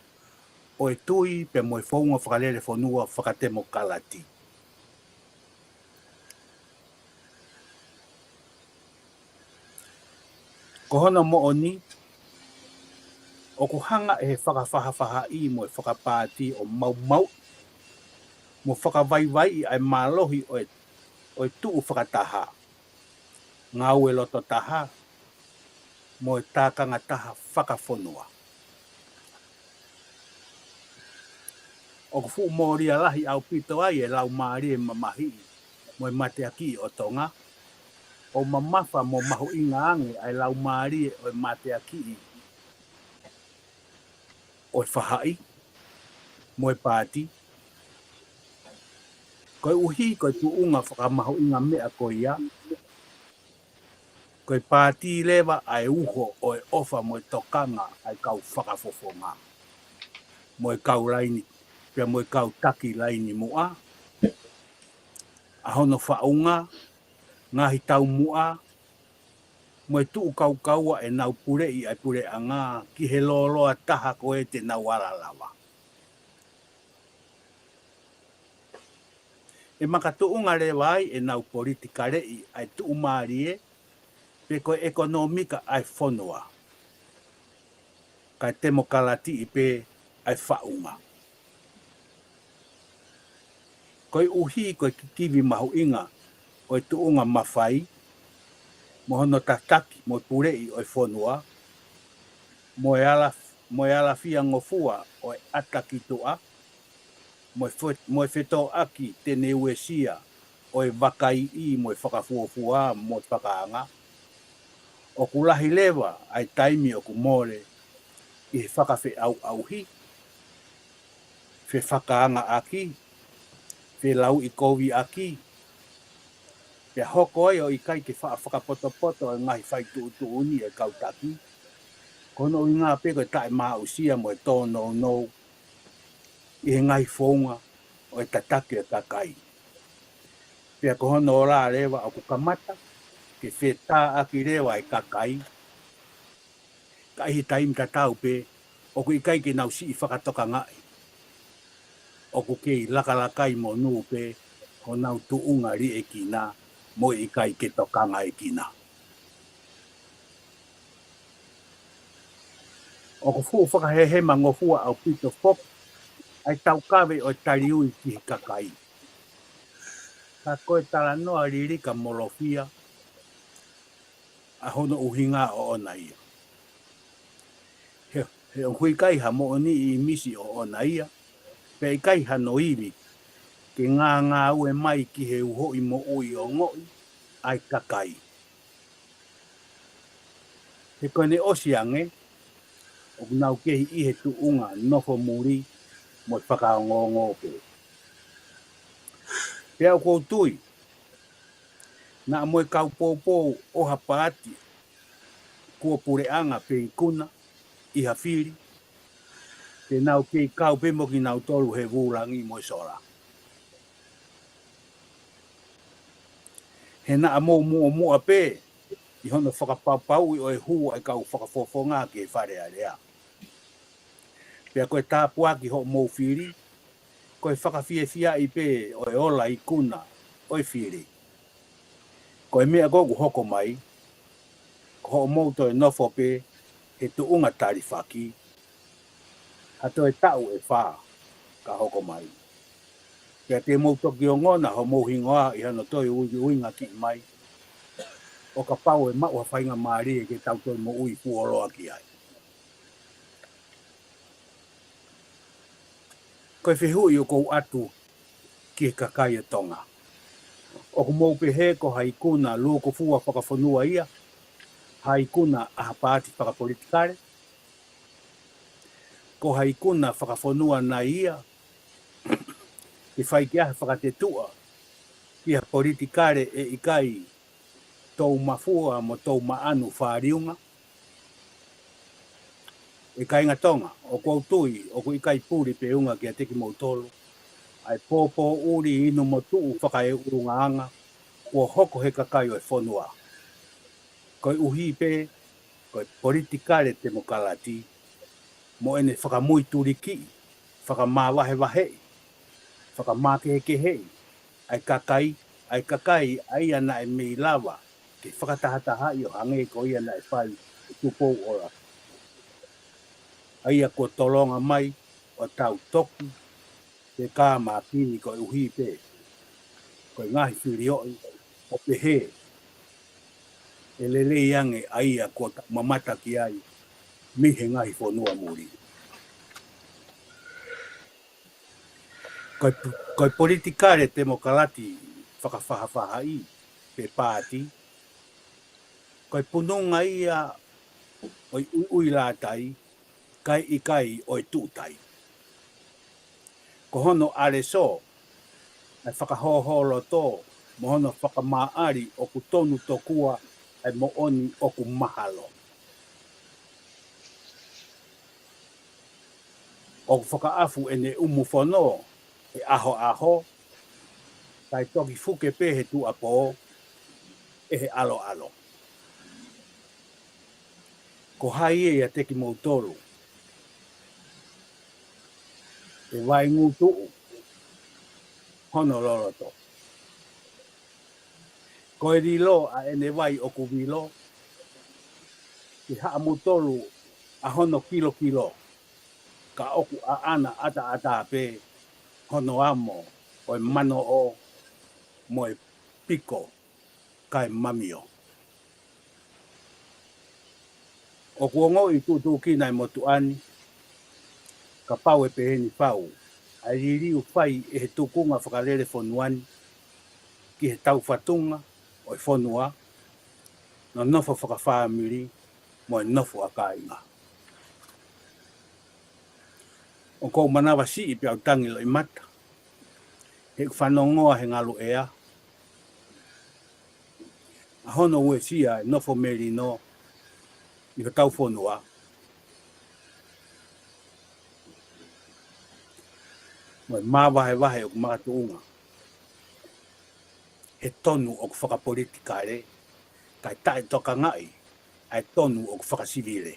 ʻo e tui pea mo e founga fakalele fonua fakatemokalati. Ko hono moʻoni, ʻoku hanga ʻe he fakafaʻafaʻahi mo e fakapaati ʻo maumauʻi mo fakavaivaiʻi ʻa e mālohi ʻo e, ʻo e tuʻu fakataha, ngāue loto taha, mo e tākanga taha fakafonua. ʻOku fuʻu mōlia lahi ʻaupito ai e laumālie mamahiʻi mo e mateakiʻi ʻo Tonga, ʻo mamafa mo mahuʻinga ange ʻa e laumālie ʻo e mateakiʻi ʻo e faʻahi, mo e paati. Koeʻuhi ko e tuʻunga fakamahuʻinga meʻa ko ia, ko e paati leva ʻa e uho ʻo e ʻofa mo e tokanga ʻa e kau fakafofonga, mo e kau laini, pea mo e kau taki laini muʻa, ʻa hono faʻunga, ngaahi taumuʻa, mo e tuʻu kaukaua ʻenau puleʻi ʻa e puleʻanga ki he lōloa taha ko ē te nau ala lava. ʻE makatuʻunga leva ai ʻenau politikaleʻi ʻa e tuʻumālie, pe ko e ʻekonōmika ʻa e fonua, kae temokalati pē ʻa e faʻunga. Koeʻuhi ko e kikivi mahuʻinga ʻo e tuʻunga mafai, mo hono tataki mo e puleʻi ʻo e fonua, mo e ala, mo e alafiangofua ʻo e ʻata ki tuʻa, mo e fe-, mo e fetōʻaki te ne uesia ʻo e vakaiʻi mo e fakafuofua mo e fakaanga, ʻoku lahi leva ʻa e taimi ʻoku mole ʻi he fakafeʻauʻauhi, fefakaangaʻaki, felauʻikoviʻaki, pea hoko ai ʻo ʻikai ke faʻa fakapotopoto ʻa e ngaahi faituʻutuʻuni ʻa e kau taki, ko hono ʻuhinga pē ko e taʻemāʻusia mo e tōnounou ʻi he ngaahi founga ʻo e tataki ʻo e kakai. Pea ko hono ola leva ʻoku kamata ke fetāʻaki leva ʻa e kakai, ka ʻi he taimi tatau pē ʻoku ʻikai ke nau siʻi fakatokangaʻi, ʻoku kei lakalakai monū pē honau tuʻunga liʻekina mo e ʻikai ke tokangaʻekina. ʻOku fuʻu fakahehemangofua ʻaupito foki ʻa e taukave ʻo e taliui ki he kakai. Ka ko e talanoa lilikamolofia ʻa hono ʻuhinga ʻoʻona ia. He, he ʻoku ʻikai ha moʻoniʻi ʻimisi ʻoʻona ia, pea ʻikai hano ivi ke ngāngāue mai ki he uhoʻi moʻui ongoʻi ʻa e kakai. He ko ʻene ʻosi ange, ʻoku nau kei ʻi he tuʻunga nofo muli mo e fakaongoongo pē. Pea ʻoku ou tui, naʻa mo e kau poupou ʻo ha paati kuo puleʻanga pe ikuna ʻi ha fili, te nau kei kau pē mo kinautolu he vūlangi mo e sola. He naʻa mou muʻomuʻa pē ʻi hono fakapapauʻi ʻo e hū ʻa e kau fakafofonga ki he Fale Alea. Pea ko e tāpuaki hoʻomou fili, ko e fakafiefiaʻi pē ʻo e ola ikuna ʻo e fili. Ko e meʻa ko ē ʻoku hoko mai, ko hoʻomou toe nofo pē he tuʻunga talifaki, ha toe taʻu ʻe fā ka hoko mai. Pea te mou toki ongona homou hingoa ʻi hano toe uiuiʻanga kiʻi mai, ʻo kapau ʻe maʻu ha faingamālie ke tau toe moʻui fuoloa ki ai. Ko e fehuʻi ʻoku ou ʻatu ki he kakai ʻo Tonga. ʻOku mou pehē ko ha ikuna lūkufua fakafonua ia, ha ikuna ʻa ha paati fakapolitikale, ko ha ikuna fakafonua nai ia, ke fai ki ai ha fakatetuʻa ki ha politikale ʻe ʻikai toumafua mo toumaʻanu fāliunga. ʻE kāinga Tonga, ʻoku ou tui ʻoku ʻikai puli pe unga kiate kimoutolu ʻa e pōpōʻuli inu mo tuʻu fakaeʻulungaanga kuo hoko he kakai ʻo e fonua. Koeʻuhi pē ko e politikale temokalati mo ʻene fakamuitulikiʻi, fakamāvahevaheʻi, fakamākehekeheʻi ʻa e kakai, ʻa e kakai ʻa ia naʻe mei lava ke fakatahatahaʻi ʻo hangē ko ia naʻe fai ʻe Tupou ʻOlatu. ʻA ia kuo tolonga mai ʻo tau toki ke kāmākini koeʻuhi pē ko e ngaahi filioʻi ʻo pehē ʻe lelei ange ʻa ia kuo ta-, mamata ki ai mei he ngaahi fonua muli. Ko e, ko e politikale temokalati fakafaʻafaʻahi pe paati, ko e pununga ia ʻo e ʻuiʻuilātai, kae ʻikai ʻo e tuʻutai. Ko hono ʻalesō ʻa e fakahōhōloto mo hono fakamāʻali ʻoku tonu tokua ʻa e moʻoni ʻoku mahalo. ʻOku fakaʻafu ʻene ʻumu fono he ʻahoʻaho, kae toki fuke pē he tuʻapō ʻe he ʻaloʻalo. Ko hai ʻiate kimoutolu ʻe vaingutuʻu hono loloto? Ko e lilo ʻa ʻene vai ʻoku vilo ki haʻamoutolu ʻa hono kilokilo, ka ʻoku ʻaʻana ʻataʻatā pē hono amo ʻo e manoʻo mo e piko kae mamio. ʻOku ongoʻi tuʻutuʻukina ʻa e motuʻa ni, kapau ʻe peheni fau ʻa e liliu fai ʻe he tukunga fakalele fonua ni ki he taufatunga ʻo e fonua, nonofo fakafāmili mo e nofo ʻa kāinga. ʻOku ou manavasiʻi pea u tangi loʻimata heʻeku fanongoa he ngalu ʻea ʻa hono uesia e nofo melino ʻi hotau fonua mo e māvahevahe ʻoku makatuʻunga he tonu ʻoku fakapolitikale, kae taʻetokangaʻi ʻa e tonu ʻoku fakasivile.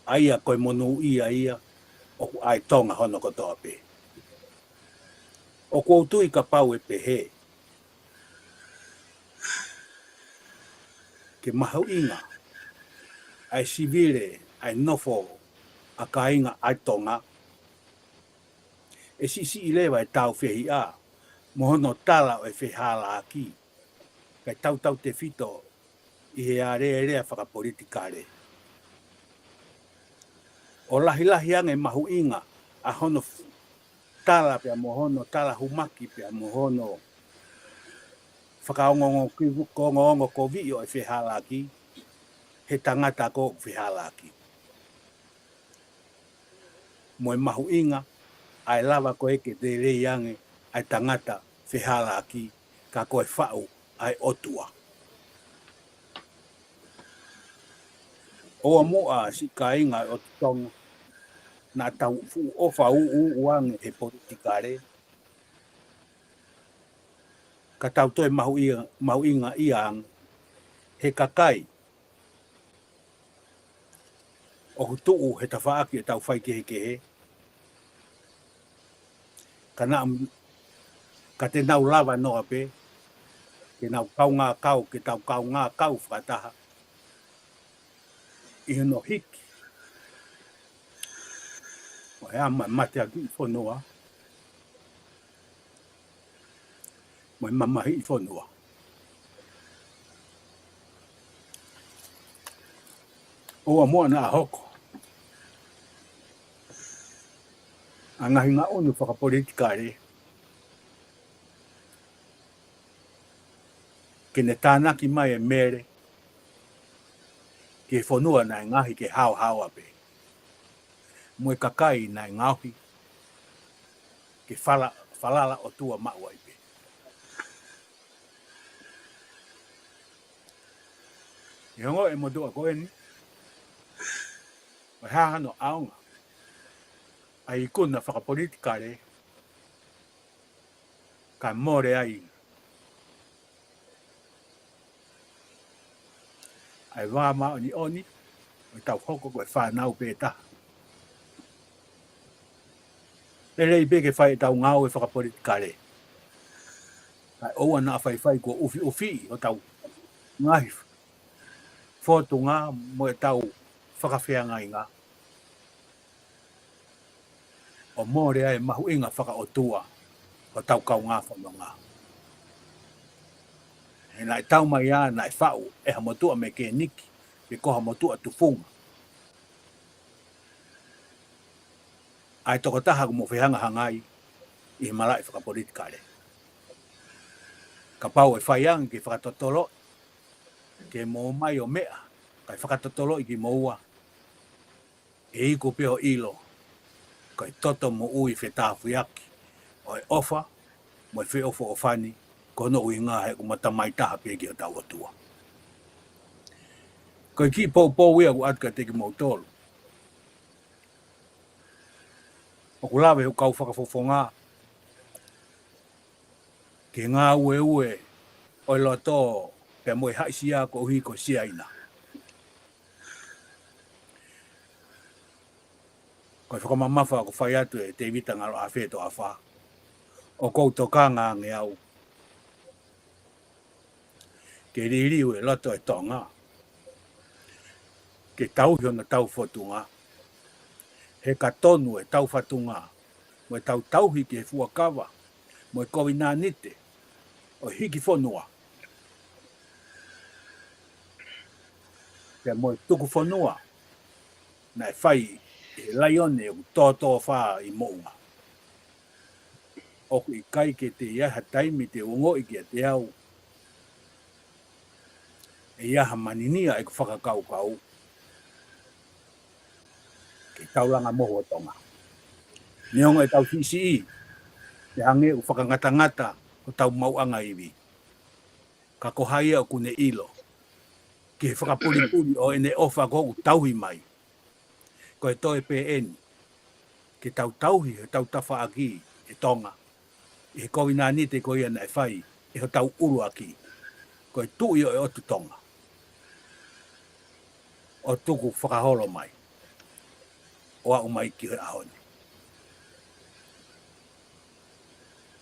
ʻA ia ko e monūʻia ia ʻoku ʻa e Tonga hono kotoa pē. ʻOku ou tui kapau ʻe pehē ke mahuʻinga ʻa e sivile ʻa e nofo ʻa kāinga ʻa e Tonga, ʻe siʻisiʻi leva e tāufehiʻa mo hono tala ʻo e fehālaaki, kae tautautefito ʻi he alēlea fakapolitikale. ʻO lahilahi ange mahuʻinga ʻa hono f-, tala pea mo hono tala humaki pea mo hono fakaongoongo ki-, ko ongoongo koviʻi ʻo e fehālaaki he tangata ko ē ʻoku fehālaaki. Mo e mahuʻinga ʻa e lava ko ē ke lelei ange ʻa e tangata fehālaaki, ka ko e faʻu ʻa e ʻOtua. ʻOua muʻa siʻi kāinga ʻo Tonga, naʻa tau fuʻu ʻofa ʻuʻuʻu ange he politikale, ka tau toe mahuʻia, mahuʻingaʻia ange he kakai ʻoku tuʻu he tafaʻaki ʻetau faikehekehe, ka naʻa, ka te nau lava noa pē ke nau kaungā kau, ke tau kaungā kau fakataha ʻi hono hiki ʻo e ʻama e mateakiʻi fonua mo e mamahiʻi fonua. ʻOua muʻa naʻa hoko ʻa e ngaahi ngaʻunu fakapolitikale ke ne tānaki mai e mele ki he fonua naʻe ngaohi ke haohaoa pē, mo e kakai naʻe ngaohi ke fala-, falala ʻOtua maʻu ai pē. ʻI he ongoʻi ʻe he motuʻa ko eni, ʻoku hā hano ʻaonga ʻa e ikuna fakapolitikale, kae mole ai ʻa e vā māʻoniʻoni ʻo ʻetau hoko ko e fānau pē taha. Lelei pē ke fai ʻetau ngāue fakapolitikale, kae ʻoua naʻa faifai kuo ʻufiʻufi hotau ngaahi fōtunga mo ʻetau fakafeangainga, ʻo mole ai e mahuʻinga fakaʻotua hotau kaungā fononga. He naʻe tau mai ā, naʻe faʻu ʻe ha motuʻa mekēniki pe ko ha motuʻa tufunga ʻa e tokotaha kuo mo fehangahangai ʻi he malaʻe fakapolitikale. Kapau ʻe fai ange ke fakatotoloʻi, ke mo mai ʻo meʻa kae fakatotoloʻi kimoua, ʻe iku pē hoʻo ʻilo Ko e toto moʻui fetāfuiaki ʻo e ʻofa mo e feʻofoʻofani, ko hono ʻuhinga he ʻoku ma tamai taha pē ki hotau ʻOtua. Ko e kiʻi poupou ia ʻoku ʻoatu kiate kimoutolu. ʻOku lave hoku kau fakafofonga ki he ngāueue ʻo e loto pea mo e haʻisia koeʻuhi ko Siaina. Ko e fakamamafa ʻoku fai atu ʻe Tēvita Ngalo ʻAfetoʻafa, ʻoku ou tokanga ange au ke liliu e loto ʻo Tonga, ke tauhi hono tau fōtunga, he ka tonu ʻetau fatunga mo ʻetau tauhi ki he fuakava mo e kovinānite ʻo e hiki fonua pea mo e tuku fonua naʻe fai ʻe he laione ʻoku tōtōfā ʻi Moʻunga. ʻOku ʻikai ke toe ʻi ai ha taimi te u ongoʻi kiate au ʻe ʻi ai ha maninia ʻeku fakakaukau ki he taulanga mohu ʻo Tonga. Neongo ʻetau siʻisiʻi, ʻe hangē ʻoku fakangatangata hotau maʻuʻanga ivi. Ka ko hai ia ʻoku ne ʻilo ki he fakapulipuli ʻo ʻene ʻofa ʻoku tauhi mai? Ko e toe pē eni ke tau tauhi hotau tafaʻaki ʻe Tonga ʻi he kovinānite ko ia naʻe fai ʻe hotau ʻuluaki, ko e Tuʻi ʻo e ʻOtu Tonga, ʻo tuku fakaholo mai ʻo aʻu mai ki he ʻaho ni.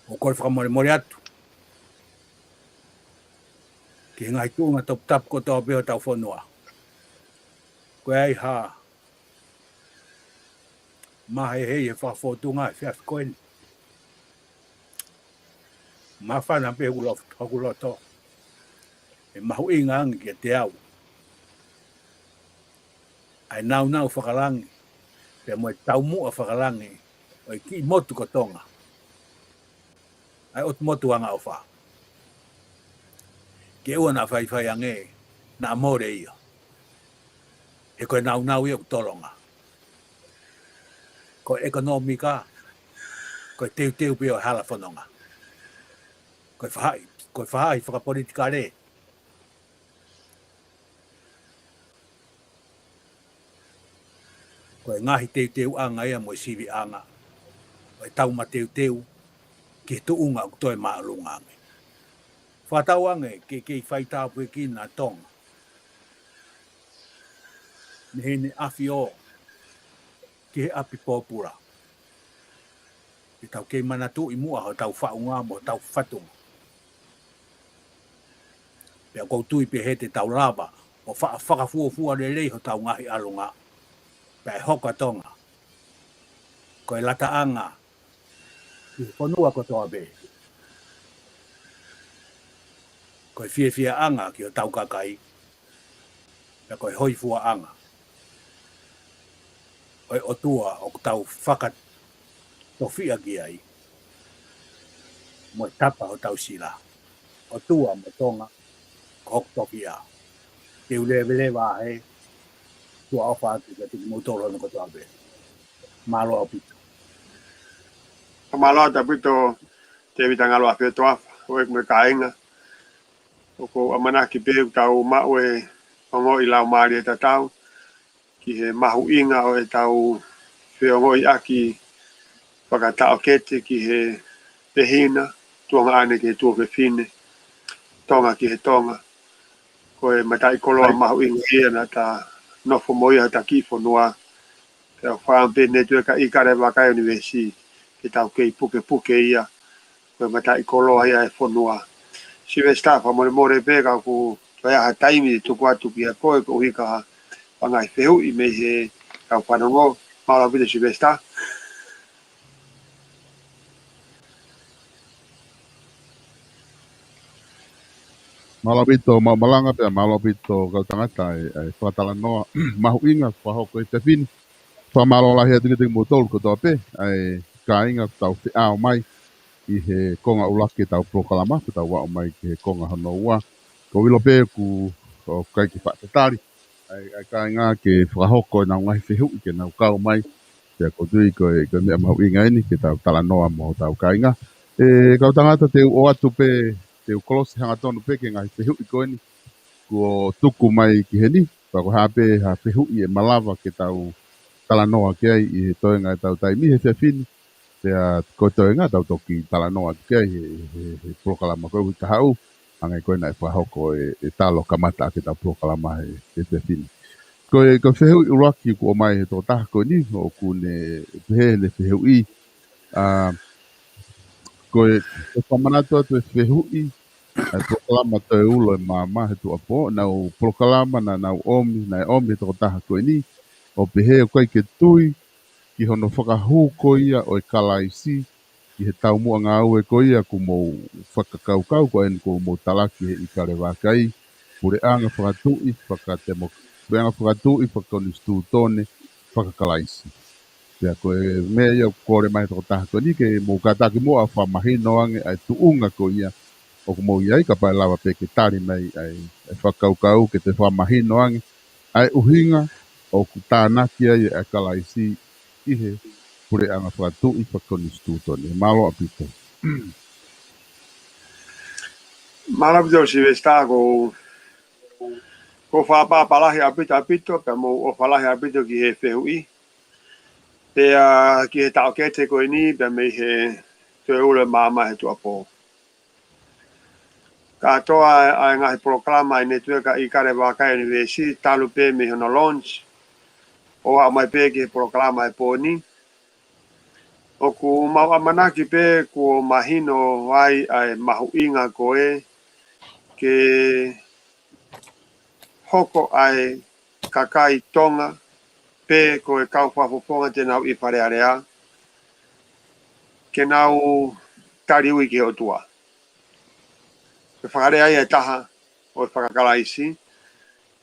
ʻOku ou fakamolemole atu ki he ngaahi tuʻunga toputapu kotoa pē ʻo hotau fonua. Ko e hā? Mahehei e fakafōtunga he efiafi ko eni. Māfana pē hoku lo-, hoku loto. ʻE mahuʻinga ange kiate au ʻa e nāunau fakalangi pea mo e taumuʻa fakalangi ʻo e kiʻi motu ko Tonga, ʻa e ʻotu motu angaʻofa. Ke ʻoua naʻa faifai ange, naʻa mole ia. He ko e nāunau ia ʻoku tolonga. Ko e ʻekonōmika, ko e teuteu pē ʻo e hala fononga. Ko e faʻahi, ko e faʻahi fakapolitikale. Ko e ngaahi teuteuʻanga ia mo e siviʻanga ʻo e tau mateuteu ki he tuʻunga ʻoku toe māʻolunga ange. Fakatauange ke kei faitāpuekina ʻa Tonga mei heʻene ʻafio ki he ʻapi pōpula. Ke tau kei manatuʻi muʻa hotau faʻunga mo hotau fatunga. Pea ʻoku ou tui pē he te tau lava ʻo fa-, fakafuofua lelei hotau ngaahi ʻalunga, pea ʻe hoko ʻa Tonga ko e lataʻanga ki he fonua kotoa pē. Ko e fiefiaʻanga ki hotau kakai, pea ko e hoifuaʻanga ʻo e ʻOtua ʻoku tau fakatofiʻa ki ai, mo e tapa hotau sila. ʻOtua mo Tonga, ko hoku tofiʻa. Te u leveleva he tuʻa ʻofa atu kiate kimoutolu hono kotoa pē. Mālō ʻaupito. Mālō atu ʻaupito, Tēvita Ngalo ʻAfetoʻafa, ʻo e mo e kāinga. ʻOku ou ʻamanaki pē ʻoku tau maʻu e ongoʻi laumālie tatau ki he mahuʻinga ʻo ʻetau feongoʻiʻaki fakataʻokete ki he tehina, tuongaʻane ki he tuofefine, Tonga ki he Tonga. Ko e mataʻikoloa mahuʻinga ia naʻa ta nofo mo ia hota kiʻi fonua. Pea ʻoku faʻa pē ne tuʻu e ka ʻi kare vakai ʻunivēsi ke tau kei pukepuke ia. Ko e mataʻikoloa ia e fonua. Sylvester, fakamolemole pē ka ʻoku toe ʻi ai ha taimi tuku atu kiate koe koeʻuhi ko ha ngaahi fehuʻi mei he kau fanongo. Mālō ʻaupito Sylvester. Mālō ʻaupito Maʻumalanga pea mālō ʻaupito kau tangata ʻa e, ʻa e fakatalanoa mahuʻinga fakahoko he efiafi ni. Fakamālō lahi atu kiate kimoutolu kotoa pē, ʻa e kāinga ʻoku tau feʻao mai ʻi he konga ʻuluaki ʻetau polokalama, pea tau aʻu mai ki he konga hono ua. ʻOku ou ʻilo pē ʻoku, ʻoku ʻikai ke faʻa tatali ʻa e, ʻa e kāinga ke fakahoko ʻenau ngaahi fehuʻi ke nau kau mai Pea ʻoku ou tui ko e, ko e meʻa mahuʻinga eni ke tau talanoa mo hotau kāinga. ʻE kau tangata, te u ʻoatu pē, te u kolosi hangatonu pē ki he ngaahi fehuʻi ko eni kuo tuku mai ki heni. Pea ko e hā pē ha fehuʻi ʻe malava ke tau talanoa ki ai ʻi he toenga ʻetau taimi he efiafi ni, pea ko e toenga tau toki talanoa atu ki ai he, he, he polokalama ko ē ʻoku ʻi ai, kahaʻu, hangē ko ē naʻe fakahoko ʻe, ʻe Talo kamata ʻaki ʻetau polokalama he, he efiafi ni. Ko e, ko e fehuʻi ʻuluaki kuo ʻomai he tokotaha ko eni, ʻoku ne pehē ʻene fehuʻi, ʻa, ko e, ko e fakamanatu atu e fehuʻi ʻa e polokalama Toe Ulo e Maama he Tuʻuapō, ʻenau polokalama naʻa nau ʻomi, naʻe ʻomi he tokotaha ko eni, ʻo pehē ʻoku ʻikai ke tui ki hono fakahū ko ia ʻo e Kalaisi ʻi he taumuʻa ngāue ko ia ʻoku mou fakakaukau ko eni ʻoku mou talaki he ʻIkale Vakai, puleʻanga fakatuʻi, fakatemo-, puleʻanga fakatuʻi, fakakonisitūtone, fakakalaisi. Pea ko e meʻa ia ʻoku kole mai he tokotaha ko eni ke mou kātaki muʻa ʻo fakamahino ange ʻa e tuʻunga ko ia ʻoku mou ʻi ai, kapau ʻe lava pē ke tali mai ʻa e, ʻa e fakakaukau ke toe fakamahino ange ʻa e ʻuhinga ʻoku tānaki ai ʻa e Kalaisi ʻi he puleʻanga fakatuʻi, fakakonisitūtone. Mālō ʻaupito. Mālō ʻaupito, Silivesitā, ʻoku ou, ʻoku ou fakaʻapaʻapa lahi ʻaupito, ʻaupito, pea mo e ʻofa lahi ʻaupito ki he fehuʻi. Pea ki he taʻokete ko eni, pea mei he Toe Ulo e Maama he Tuʻuapō. Kātoa ʻa e ngaahi polokalama ʻa e Netiueka ʻIkale Vakai ʻUnivēsi, talu pē mei hono launch, ʻo aʻu mai pē ki he polokalama he pō ni. ʻOku mau ʻamanaki pē kuo mahino ai ʻa e mahuʻinga ko ē ke hoko ʻa e kakai Tonga, pe ko e kau fakafofonga te nau ʻi Fale Alea, ke nau taliui ki he ʻOtua. Ko e fakalea ia ʻe taha ʻo e fakakalaisi,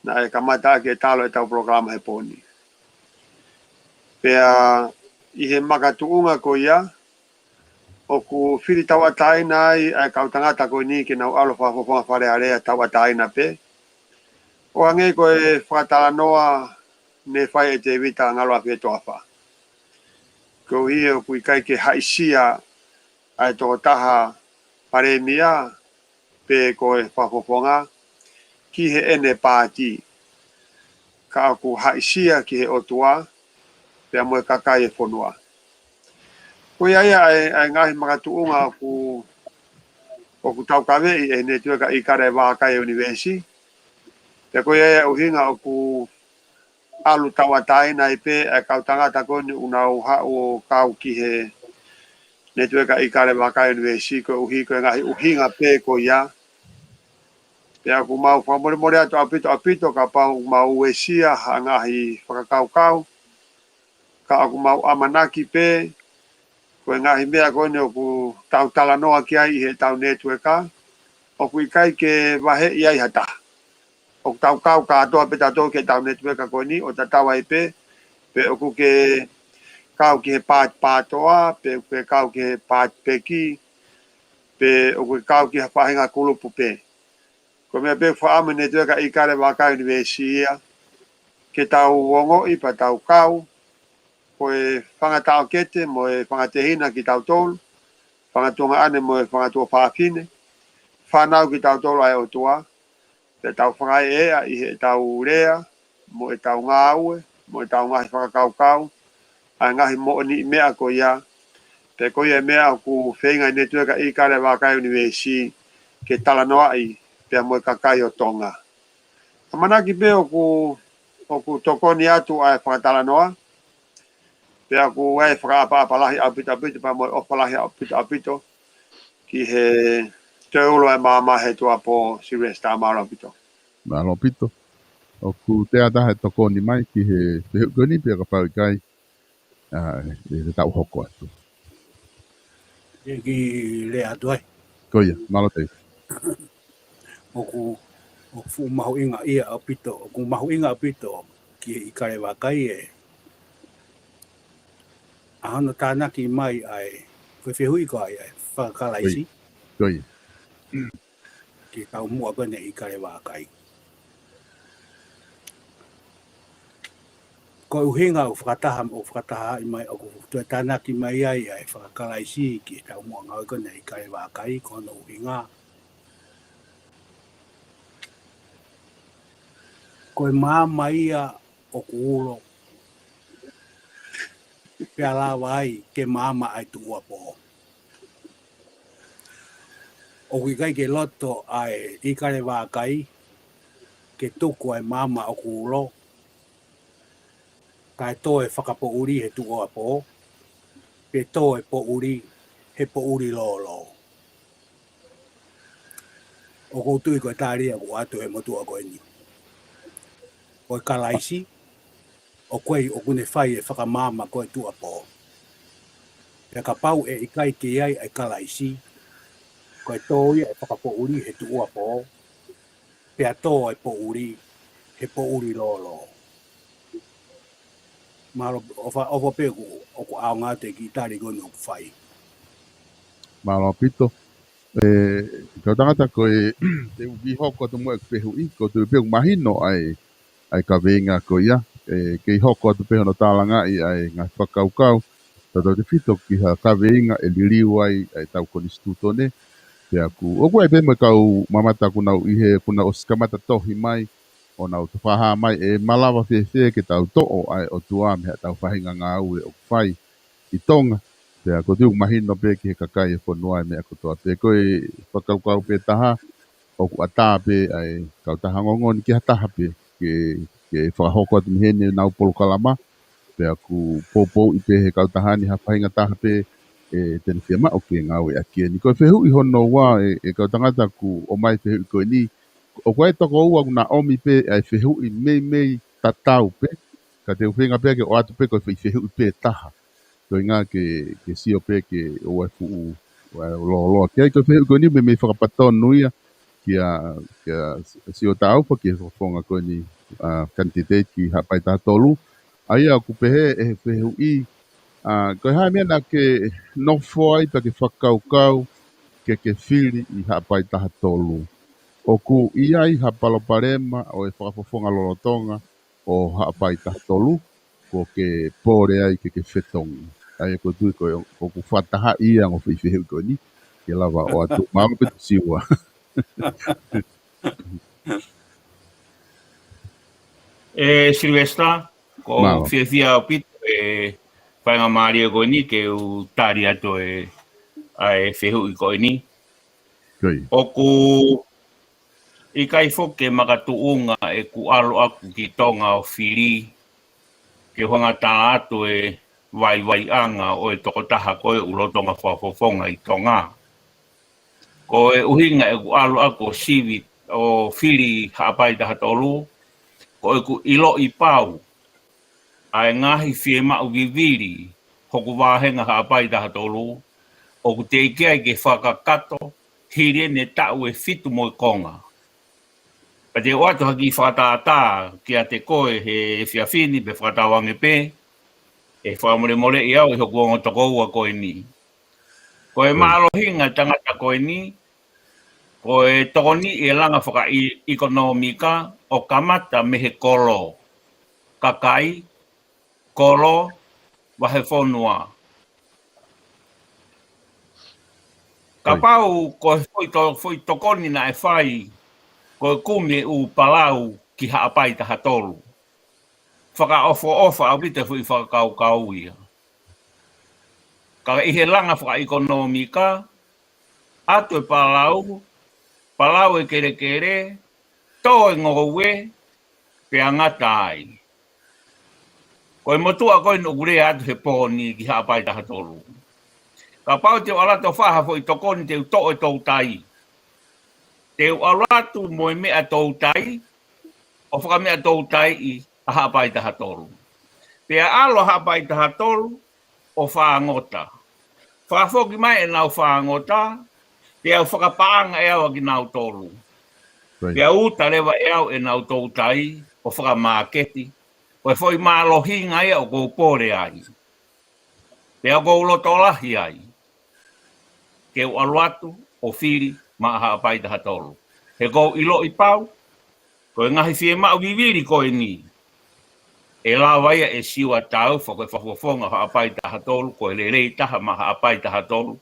naʻe kamata ʻaki ʻe Talo ʻetau polokalama he pō ni. Pea ʻi he makatuʻunga ko ia, ʻoku fili tauʻatāina ai ʻa e kau tangata ko eni ke nau ʻalu ʻo fakafofonga Fale Alea, tauʻatāina pē. ʻO hangē ko e fakatalanoa ne fai ʻe Tēvita Ngaloafie Toafa. Koeʻuhi ʻoku ʻikai ke haʻisia ʻa e tokotaha palēmia pe ko e fakafofonga ki heʻene paati, ka ʻoku haʻisia ki he ʻOtua pea mo e kakai e fonua. Ko ia ia ʻa e, ʻa e ngaahi makatuʻunga ʻoku, ʻoku taukaveʻi ʻe he Netiueka ʻIkale Vakai ʻUnivēsi. Pea ko ia ia ʻuhinga ʻoku ʻalu tauʻatāina ai pē ʻa e kau tangata ko eni ʻoku nau haʻu ʻo kau ki he Netiueka ʻIkale Vakai ʻUnivēsi, koeʻuhi ko e ngaahi ʻuhinga pē ko ia. Pea ʻoku mau fakamolemole atu ʻaupito, ʻaupito kapau ʻoku mau uesia ha ngaahi fakakaukau, ka ʻoku mau ʻamanaki pē ko e ngaahi meʻa ko eni ʻoku tau talanoa ki ai ʻi heʻetau netiueka, ʻoku ʻikai ke vaheʻi ai ha taha. ʻOku tau kau kātoa pē tautolu ki heʻetau netiueka ko eni, ʻo tatau ai pē pe ʻoku ke kau ki he paati PATOA, pe ʻoku ke kau ki he paati peki, pe ʻoku ke kau ki ha faʻahinga kulupu pē. Ko e meʻa pē ʻoku fakaʻamu ʻe he Netiueka ʻIkale Vakai ʻUnivēsi ia, ke tau ongoʻi pea tau kau, ko e fanga taʻokete mo e fanga tehina kitautolu, fanga tuongaʻane mo e fanga tuofāfine, fānau kitautolu ʻa e ʻOtua, pea tau fakaeʻa ʻi heʻetau lea, mo ʻetau ngāue, mo ʻetau ngaahi fakakaukau, ʻa e ngaahi moʻoniʻi meʻa ko ia, pea ko ia e meʻa ʻoku feinga ʻa e Netiueka ʻIkale Vakai ʻUnivēsi ke talanoaʻi pea mo e kakai ʻo Tonga. ʻAmanaki pē ʻoku, ʻoku tokoni atu ʻa e fakatalanoa, pea ʻoku ʻi ai e fakaʻapaʻapa lahi ʻaupito ʻaupito, pea mo e ʻofa lahi ʻaupito ʻaupito ki he Toe Ulo e Maama he Tuʻuapō, Silivesitā, mālō ʻaupito. Mālō ʻaupito. ʻOku ʻi ai ha taha ʻe tokoni mai ki he fehuʻi ko eni, pea kapau ʻikai, ʻa, ʻe, te tau hoko atu. ʻE kiʻi lea atu ai. Ko ia, mālō Tēvita. ʻOku, ʻoku fuʻu mahuʻinga ia ʻaupito, ʻoku mahuʻinga ʻaupito ki he ʻIkale Vakai ē. ʻA hono tānaki mai ʻa e, ko e fehuʻi ko ia ʻa e fakakalaisi. Ko ia. Ki he taumuʻa ko eni ʻa e ʻIkale Vakai. Ko e ʻuhinga ʻoku fakataha, ʻoku fakataha mai, ʻoku toe tānaki mai ai ʻa e fakakalaisi ki he taumuʻa ngāue ko eni ʻa e ʻIkale Vākai, ko hono ʻuhinga. Ko e maama ia ʻoku ulo, pea lava ai ke maama ʻa e tuʻuapō. ʻOku ʻikai ke loto ʻa e ʻIkale Vākai ke tuku ʻa e maama ʻoku ulo, kae tō e fakapoʻuli he tuʻuapō, pe tō e poʻuli he poʻuli lōlō. ʻOku ou tui ko e tali ʻoku ʻoatu ʻe he motuʻa ko eni. Ko e kalaisi, ʻoku ʻi ai ʻoku ne fai e fakamaama ko e tuʻuapō. Pea kapau ʻe ʻikai ke ʻi ai ʻa e kalaisi, ko e tō ia e fakapoʻuli he tuʻuapō, pea tō e poʻuli he poʻuli lōlō. Mālō, ʻofa, ʻofa pē ʻoku, ʻoku ʻaonga atu e kiʻi tali ko eni ʻoku fai. Mālō ʻaupito. ʻE, kau tangata ko e, te u kiʻi hoko atu mo e fehuʻi, ko e tui pē ʻoku mahino ʻa e, ʻa e kaveinga ko ia, ʻe, kei hoko atu pē hono tālangaʻi ʻa e ngaahi fakakaukau, tautautefito ki ha kaveinga ʻe liliu ai ʻa e tau konisitūtone, pea ʻoku, ʻoku ʻi ai pē mo e kau mamata ʻoku nau ʻi he, ʻoku nau ʻosi kamata tohi mai, ʻo nau fakahā mai ʻe malava fēfē ke tau toʻo ʻa e ʻOtua mei haʻatau faʻahinga ngāue ʻoku fai ʻi Tonga. Pea ko e tui ʻoku mahino pē ki he kakai e fonua e meʻa kotoa pē. Ko e fakakaukau pē taha, ʻoku ʻatā pē ʻa e kautaha ongoongo ni ki ha taha pē, ke, ke fakahoko atu mei heni ʻenau polokalama, pea ʻoku poupouʻi pē he kautaha ni ha faʻahinga taha pē, ʻe te ne fiemaʻu ke ngāueʻaki eni. Ko e fehuʻi hono ua, ʻe, ʻe kau tangata ʻoku ʻomai fehuʻi ko eni, ʻoku ʻi ai e toko ua ʻoku na ʻomi pē ʻa e fehuʻi meimei tatau pē, ka te u feinga pē ke ʻoatu pē ko e fehuʻi pē taha. Ko e ʻuhinga ke, ke sio pē ke ʻoua ʻe fuʻu, ʻoua ʻe lōloa. Ke ʻai ko e fehuʻi ko eni meimei fakapatonu ia, kia, kia Siosiua Taufa, ki he fakafofonga ko eni, ʻa, kanititeiti ki Haʻapai taha tolu. ʻA ia ʻoku pehē ʻe he fehuʻi, ʻa, ko e hā e meʻa naʻa ke nofo ai pea ke fakakaukau ke ke fili ʻi Haʻapai taha tolu. ʻOku ʻi ai ha palopalema ʻo e fakafofonga lolotonga ʻo Haʻapai taha tolu, ʻoku ke pole ai ke ke fetongi. ʻA ia ko e tui ko e, ʻoku fakatahaʻi ia ongo fehuʻi ko eni, ke lava ʻoatu. Mālō ʻaupito Siosiua. ʻE Sylvester, ʻoku ou fiefia ʻaupito ʻi he faingamālie ko eni ke u tali atu e, ʻa e fehuʻi ko eni. ʻOku ʻikai foki ke makatuʻunga ʻeku ʻalu ʻaku ki Tonga ʻo fili ke u hanga ʻo tala atu e vaivaiʻanga ʻo e tokotaha ko ē ʻoku lolotonga fakafofonga ʻi Tonga. Ko e ʻuhinga ʻeku ʻalu ʻaku ʻo sivi ʻo fili Haʻapai taha tolu, ko ʻeku ʻiloʻi pau ʻa e ngaahi fiemaʻu vivili hoku vāhenga Haʻapai taha tolu, ʻoku teʻeki ai ke fakakakato hili ʻene taʻu ʻe fitu mo e konga. Pea te u ʻoatu ha kiʻi fakatātā kiate koe he efiafi ni pe fakatauange pē, ʻe fakamolemoleʻi au ʻe hoku ongo tokoua ko eni. Ko e mālohinga tangata ko eni, ko e tokoniʻi e langa fakaʻi-, ʻikonōmika ʻo kamata mei he kolo, kakai, kolo, vahefonua. Kapau ko e foʻi to-, foʻi tokoni naʻe fai, ko e kumi e ʻū palau ki Haʻapai taha tolu. Fakaʻofoʻofa ʻaupito e foʻi fakakaukau ia. Ka ʻi he langa fakaʻikonōmika, ʻatu e palau, palau e kelekele, tō e ngoue, pea ngata ai. Ko e motuʻa ko ē naʻa ku lea atu he pō ni ki Haʻapai taha tolu. Kapau te u ʻalu atu ʻo fai ha foʻi tokoni te u toʻo e toutai. Te u ʻalu atu mo e meʻa toutai, ʻo fakameʻa toutaiʻi ʻa Haʻapai taha tolu. Pea ʻalu ʻa Haʻapai taha tolu ʻo fāngota. Fakafoki mai ʻenau fāngota, pea u fakapaʻanga ʻe au ʻa kinautolu. Pea uta leva ʻe au ʻenau toutai ʻo fakamāketi, ko e foʻi mālohinga ia ʻoku ou pole ai. Pea ʻoku ou loto lahi ai ke u ʻalu atu ʻo fili maʻa Haʻapai taha tolu. He ʻoku ou ʻiloʻi pau, ko e ngaahi fiemaʻu vivili ko eni, ʻe lava ia ʻe Siua ʻo tau, fakafofonga Haʻapai taha tolu, ko e lelei taha maʻa Haʻapai taha tolu,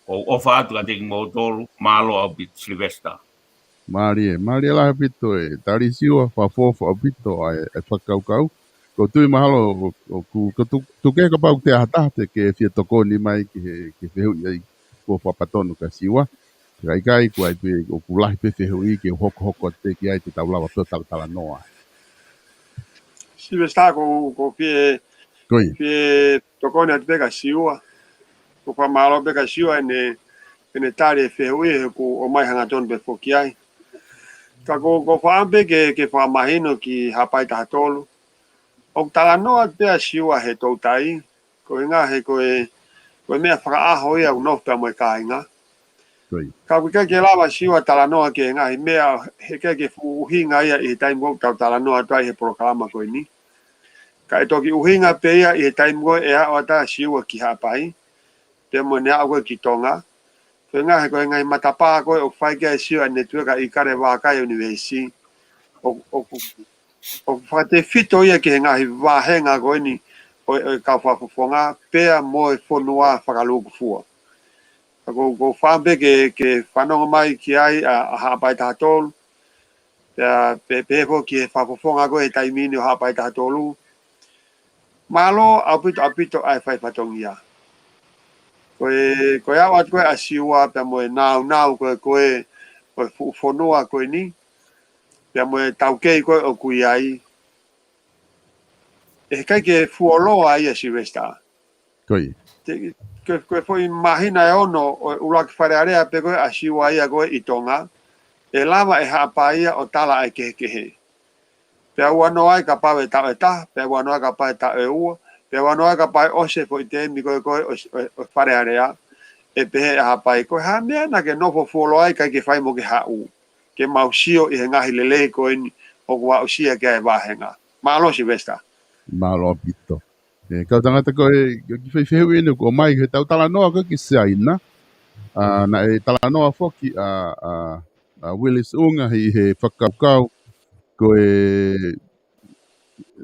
ʻoku ou ʻofa atu kiate kimoutolu, mālō ʻaupito Sylvester. Mālie, mālie lahi ʻaupito e tali Siua, fakafofonga ʻaupito ʻa e, e fakakaukau. ʻOku ou tui mahalo, ʻo, ʻoku, ʻoku tu-, tuku kehe kapau ʻoku ʻi ai ha taha te ke fie tokoni mai ki he, ki he fehuʻi ʻa ia kuo fakapatonu kia Siua. Ka ʻikai, ʻoku ʻi ai pē, ʻoku lahi pē fehuʻi ke hokohoko atu ki ai te tau lava pē ʻo talatalanoa. Sylvester, ʻoku, ʻoku ou fie, Ko ia. fie tokoni atu pē kia Siua. ʻOku ou fakamālō pē kia Siua ʻene, ʻene tali e fehuʻi he ʻoku ʻomai hangatonu pē foki ai. Ka ʻoku, ʻoku ou fakaʻamu pē ke, ke fakamahino ki Haʻapai taha tolu. ʻOku talanoa atu pē ʻa Siua he toutai, koeʻuhinga he ko e, ko e meʻa fakaʻaho ia ʻoku nofo pea mo e kāinga. Ko ia. Ka ʻoku ʻikai ke lava Siua ʻo talanoa ki he ngaahi meʻa, he ʻikai ke fuʻu ʻuhinga ia ʻi he taimi ʻoku tau talanoa atu ai he polokalama ko eni. Ka ʻe toki ʻuhinga pē ia ʻi he taimi ko ē ʻe aʻu atu ai Siua ki Haʻapai, pea mo ʻene aʻu ko ē ki Tonga. Koeʻuhinga he ko e ngaahi matapā ko ē ʻoku fai ki ai Siua ʻene tuʻunga ʻi Kalevākai University. ʻO, ʻo, ʻoku fakatefito ia ki he ngaahi vāhenga ko eni ʻo, ʻo e kau fakafofonga, pea mo e fonua fakalūkufua. Ka ʻoku, ʻoku ou fakaʻamu pē ke, ke fanongo mai ki ai ʻa, ʻa Haʻapai taha tolu, pea, pe, pehē foki ki he fakafofonga ko ē he taimi ni ʻo Haʻapai taha tolu. Mālō ʻaupito, ʻaupito ʻa e fai fatongia. Ko e, ko e aʻu atu ko ē ʻa Siua pea mo e nāunau ko ē, ko ē, ko e fuʻu fonua ko eni, pea mo e taukei ko ē ʻoku ʻi ai. ʻE ʻikai ke fuoloa ia Sylvester. Ko ia. Te, ko, ko e foʻi māhina ʻe ono ʻo e ʻuluaki Fale Alea pē ko ē ʻa Siua ia ko ē ʻi Tonga, ʻe lava ʻe Haʻapai ia ʻo tala ʻa e kehekehe. Pea ʻoua noa ai kapau ʻe taʻu ʻe taha, pea ʻoua noa ai kapau ʻe taʻu ʻe ua, pea ʻoua noa ai kapau ʻe ʻosi e foʻi teemi ko ē ko ē ʻo, ʻo, ʻo Fale Alea, ʻe pehē ʻe Haʻapai, ko e hā e meʻa naʻa ke nofo fuoloa ai ʻikai ke fai mo ke haʻu, ke mau sio ʻi he ngaahi lelei ko eni ʻoku aʻusia ki ai e vāhenga. Mālō Sylvester. Mālō ʻaupito. E, kau tangata ko e, ko e kiʻi foʻi fehuʻi eni ʻoku ʻomai, he tau talanoa ko ē ki Siaina, ʻa, naʻe talanoa foki ʻa, ʻa, ʻa Willis ʻUnga ʻi he fakakaukau, ko e,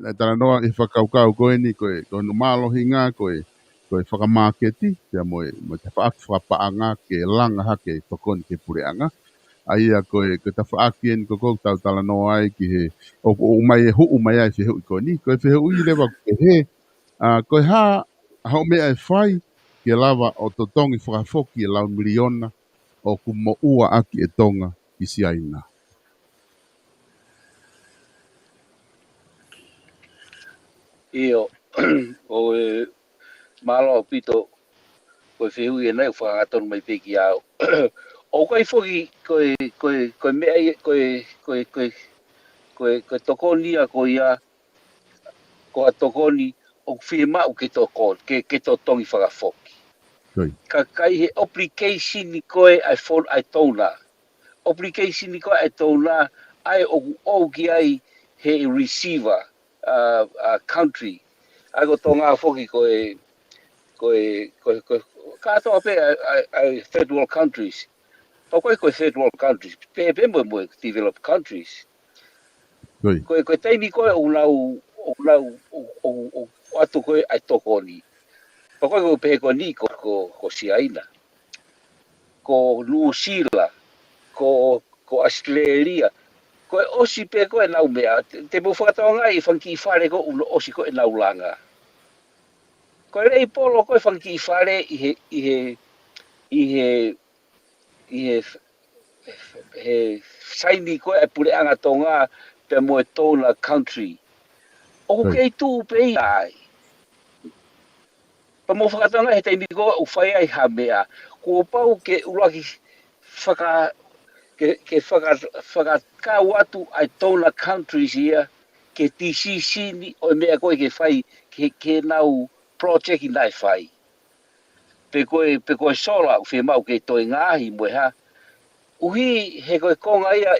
naʻe talanoa ʻi he fakakaukau ko eni, ko e, ko hono mālohinga, ko e, ko e fakamāketi, pea mo e, mo e tafaʻaki fakapaʻanga ke langa hake e tokoni ki he puleʻanga. ʻA ia ko e, ko e tafaʻaki eni ko ē ʻoku tau talanoa ai ki he, ʻo, ʻomai e huʻu mai ai e fehuʻi ko eni, ko e fehuʻi leva ʻoku pehē, ʻa, ko e hā hoʻo meʻa ʻe fai ke lava ʻo totongi fakafoki e lau miliona ʻoku moʻua ʻaki ʻe Tonga ki Siaina. ʻIo, ʻoku, e, mālō ʻaupito, ko e fehuʻi ʻena ʻoku fakahangatonu mai pē kiate au. ʻOku ʻi ai foki ko e, ko e, ko e meʻa ia, ko e, ko e, ko e, ko e, ko e tokoni ia ko ia, ko ha tokoni ʻoku fiemaʻu ke toko-, ke, ke totongi fakafoki. Ko ia. Ka ʻi he obligation ko ē ʻa e fon-, ʻa e donor. Obligation ko ē ʻa e donor, ʻa ē ʻoku ʻoku ʻi ai he receiver, uh, uh, country. ʻA ē ko Tonga foki ko e, ko e, ko e, ko e, kātoa pē ʻa e, ʻa e, ʻa e third world countries. Pea ko e, ko e third world countries, pehē pē mo, mo e developed countries. Ko ia. Ko e, ko e taimi ko ē ʻoku nau, ʻoku nau, ʻo, ʻo, ʻo, ʻoatu ko ē ʻa e tokoni. Pea ko e, ko e pehē ko eni ko, ko, ko Siaina, ko Nuʻusila, ko, ko ʻAositelēlia. Ko e ʻosi pē ko ē ʻenau meʻa, te, te mou fakatokangaʻi e fanga kiʻi fale ko ē ʻoku nau ʻosi ko ē ʻenau langa. Ko e leʻi polo ko ē fanga kiʻi fale ʻi he, ʻi he, ʻi he, ʻi he, he saini ko ē ʻa e puleʻanga Tonga pea mo e donor country. ʻOku Right. kei tuʻu pē ia ai. Pea mou fakatokangaʻi he taimi ko ē ʻoku fai ai ha meʻa, kuo pau ke ʻuluaki faka-, ke, ke faka-, fakakau atu ʻa e donor countries ia ke tisisini ʻo e meʻa ko ē ke fai, ke, ke nau project naʻe fai. Pe ko e, pe ko e solar ʻoku fiemaʻu ke toe ngaahi mo e hā. ʻUhi he ko e konga ia,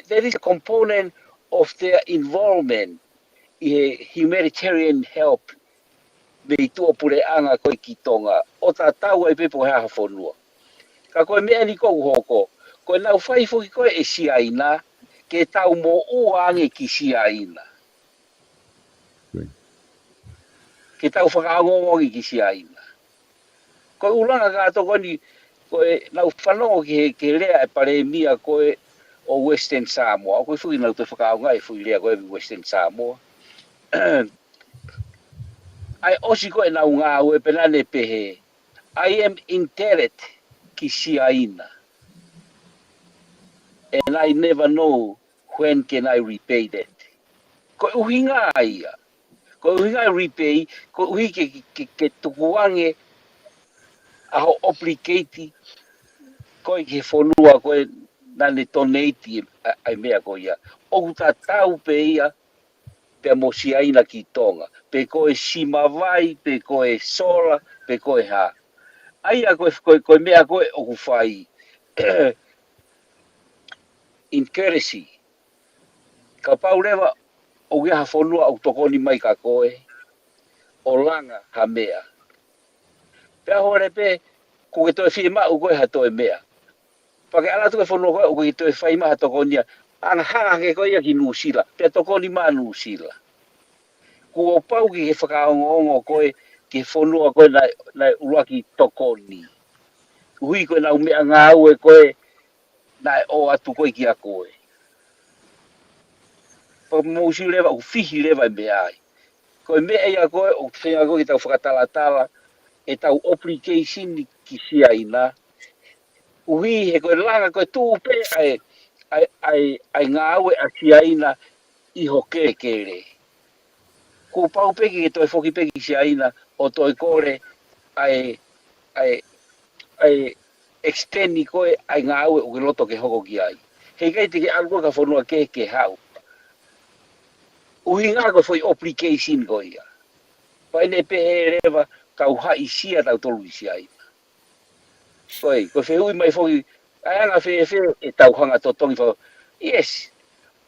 there is a component of their involvement ʻi he humanitarian help mei tuʻapuleʻanga ko ē ki Tonga, ʻo tatau ai pē pe ko e hā ha fonua. Ka ko e meʻa eni ʻoku hoko, ko ʻenau fai foki ko ē ʻe Siaina, ke tau moʻua ange ki Siaina. Right. ke tau fakaongoongo ki Siaina. Ko e ʻulungaanga ka tokoni, ko e nau fanongo ki he, ki he lea ʻa e palēmia ko ē ʻo Western Samoa. Ko e foʻi nau toe fakaonga e foʻi lea ko ē Western Samoa. ʻA e ʻosi ko ē nau ngāue pea naʻa ne pehē, "I am indebted ki Siaina. And I never know when can I repay that." Ko e ʻuhinga ia. Ko e ʻuhinga repay, ko e ʻuhi ke, ke, ke tukuange ʻa hoʻo obligate ko ē ki he fonua ko ē naʻa ne donate ʻa, ʻa e meʻa ko ia. ʻOku tatau pē ia, pea mo Siaina ki Tonga. Pe ko e simavai, pe ko e sola, pe ko e hā. ʻA ia ko e, ko e, ko e meʻa ko ē ʻoku fai. In courtesy. Kapau leva ʻoku ʻi ai ha fonua ʻoku tokoni mai kia koe, ʻo langa ha meʻa. Pea hore pē, kuo ke toe fiemaʻu koe ha toe meʻa. Pea ke ʻalu atu ki he fonua ko ē ʻoku ʻikai toe fai mai ha tokoni ia. Anga hanga ke ko ia ki Nuʻusila. Pea tokoni mai Nuʻusila. Kuo pau ke ke fakaongoongo koe ki he fonua ko ē naʻe, naʻe ʻuluaki tokoni. ʻUhi ko ʻenau meʻangāue ko ē naʻe ʻoatu ko ē kia koe. Pea mou sio leva, ʻoku fihi leva e meʻa ai. Ko e meʻa ia ko ē, ʻoku feinga ko ē ke tau fakatalatala ʻetau obligation ki Siaina. ʻUhi he ko e langa ko e tuʻu pē ʻa e, ʻa e, ʻa e, ʻa e ngāue ʻa Siaina ʻi ho kelekele. Kuo pau pē ke ke toe foki pē ki Siaina ʻo toe kole ʻa e, ʻa e, ʻa e extend ko ē ʻa e ngāue ʻoku ke loto ke hoko ki ai. Heʻikai te ke ʻalu koe ki ha fonua kehe ke haʻu. ʻUhinga ko e foʻi obligation ko ia. Pea ʻi heʻene pehē leva, tau haʻisia tautolu ʻi Siaina. Ko e, ko e fehuʻi mai foki, ʻa e anga fēfē ʻetau hanga totongi fa-, yes.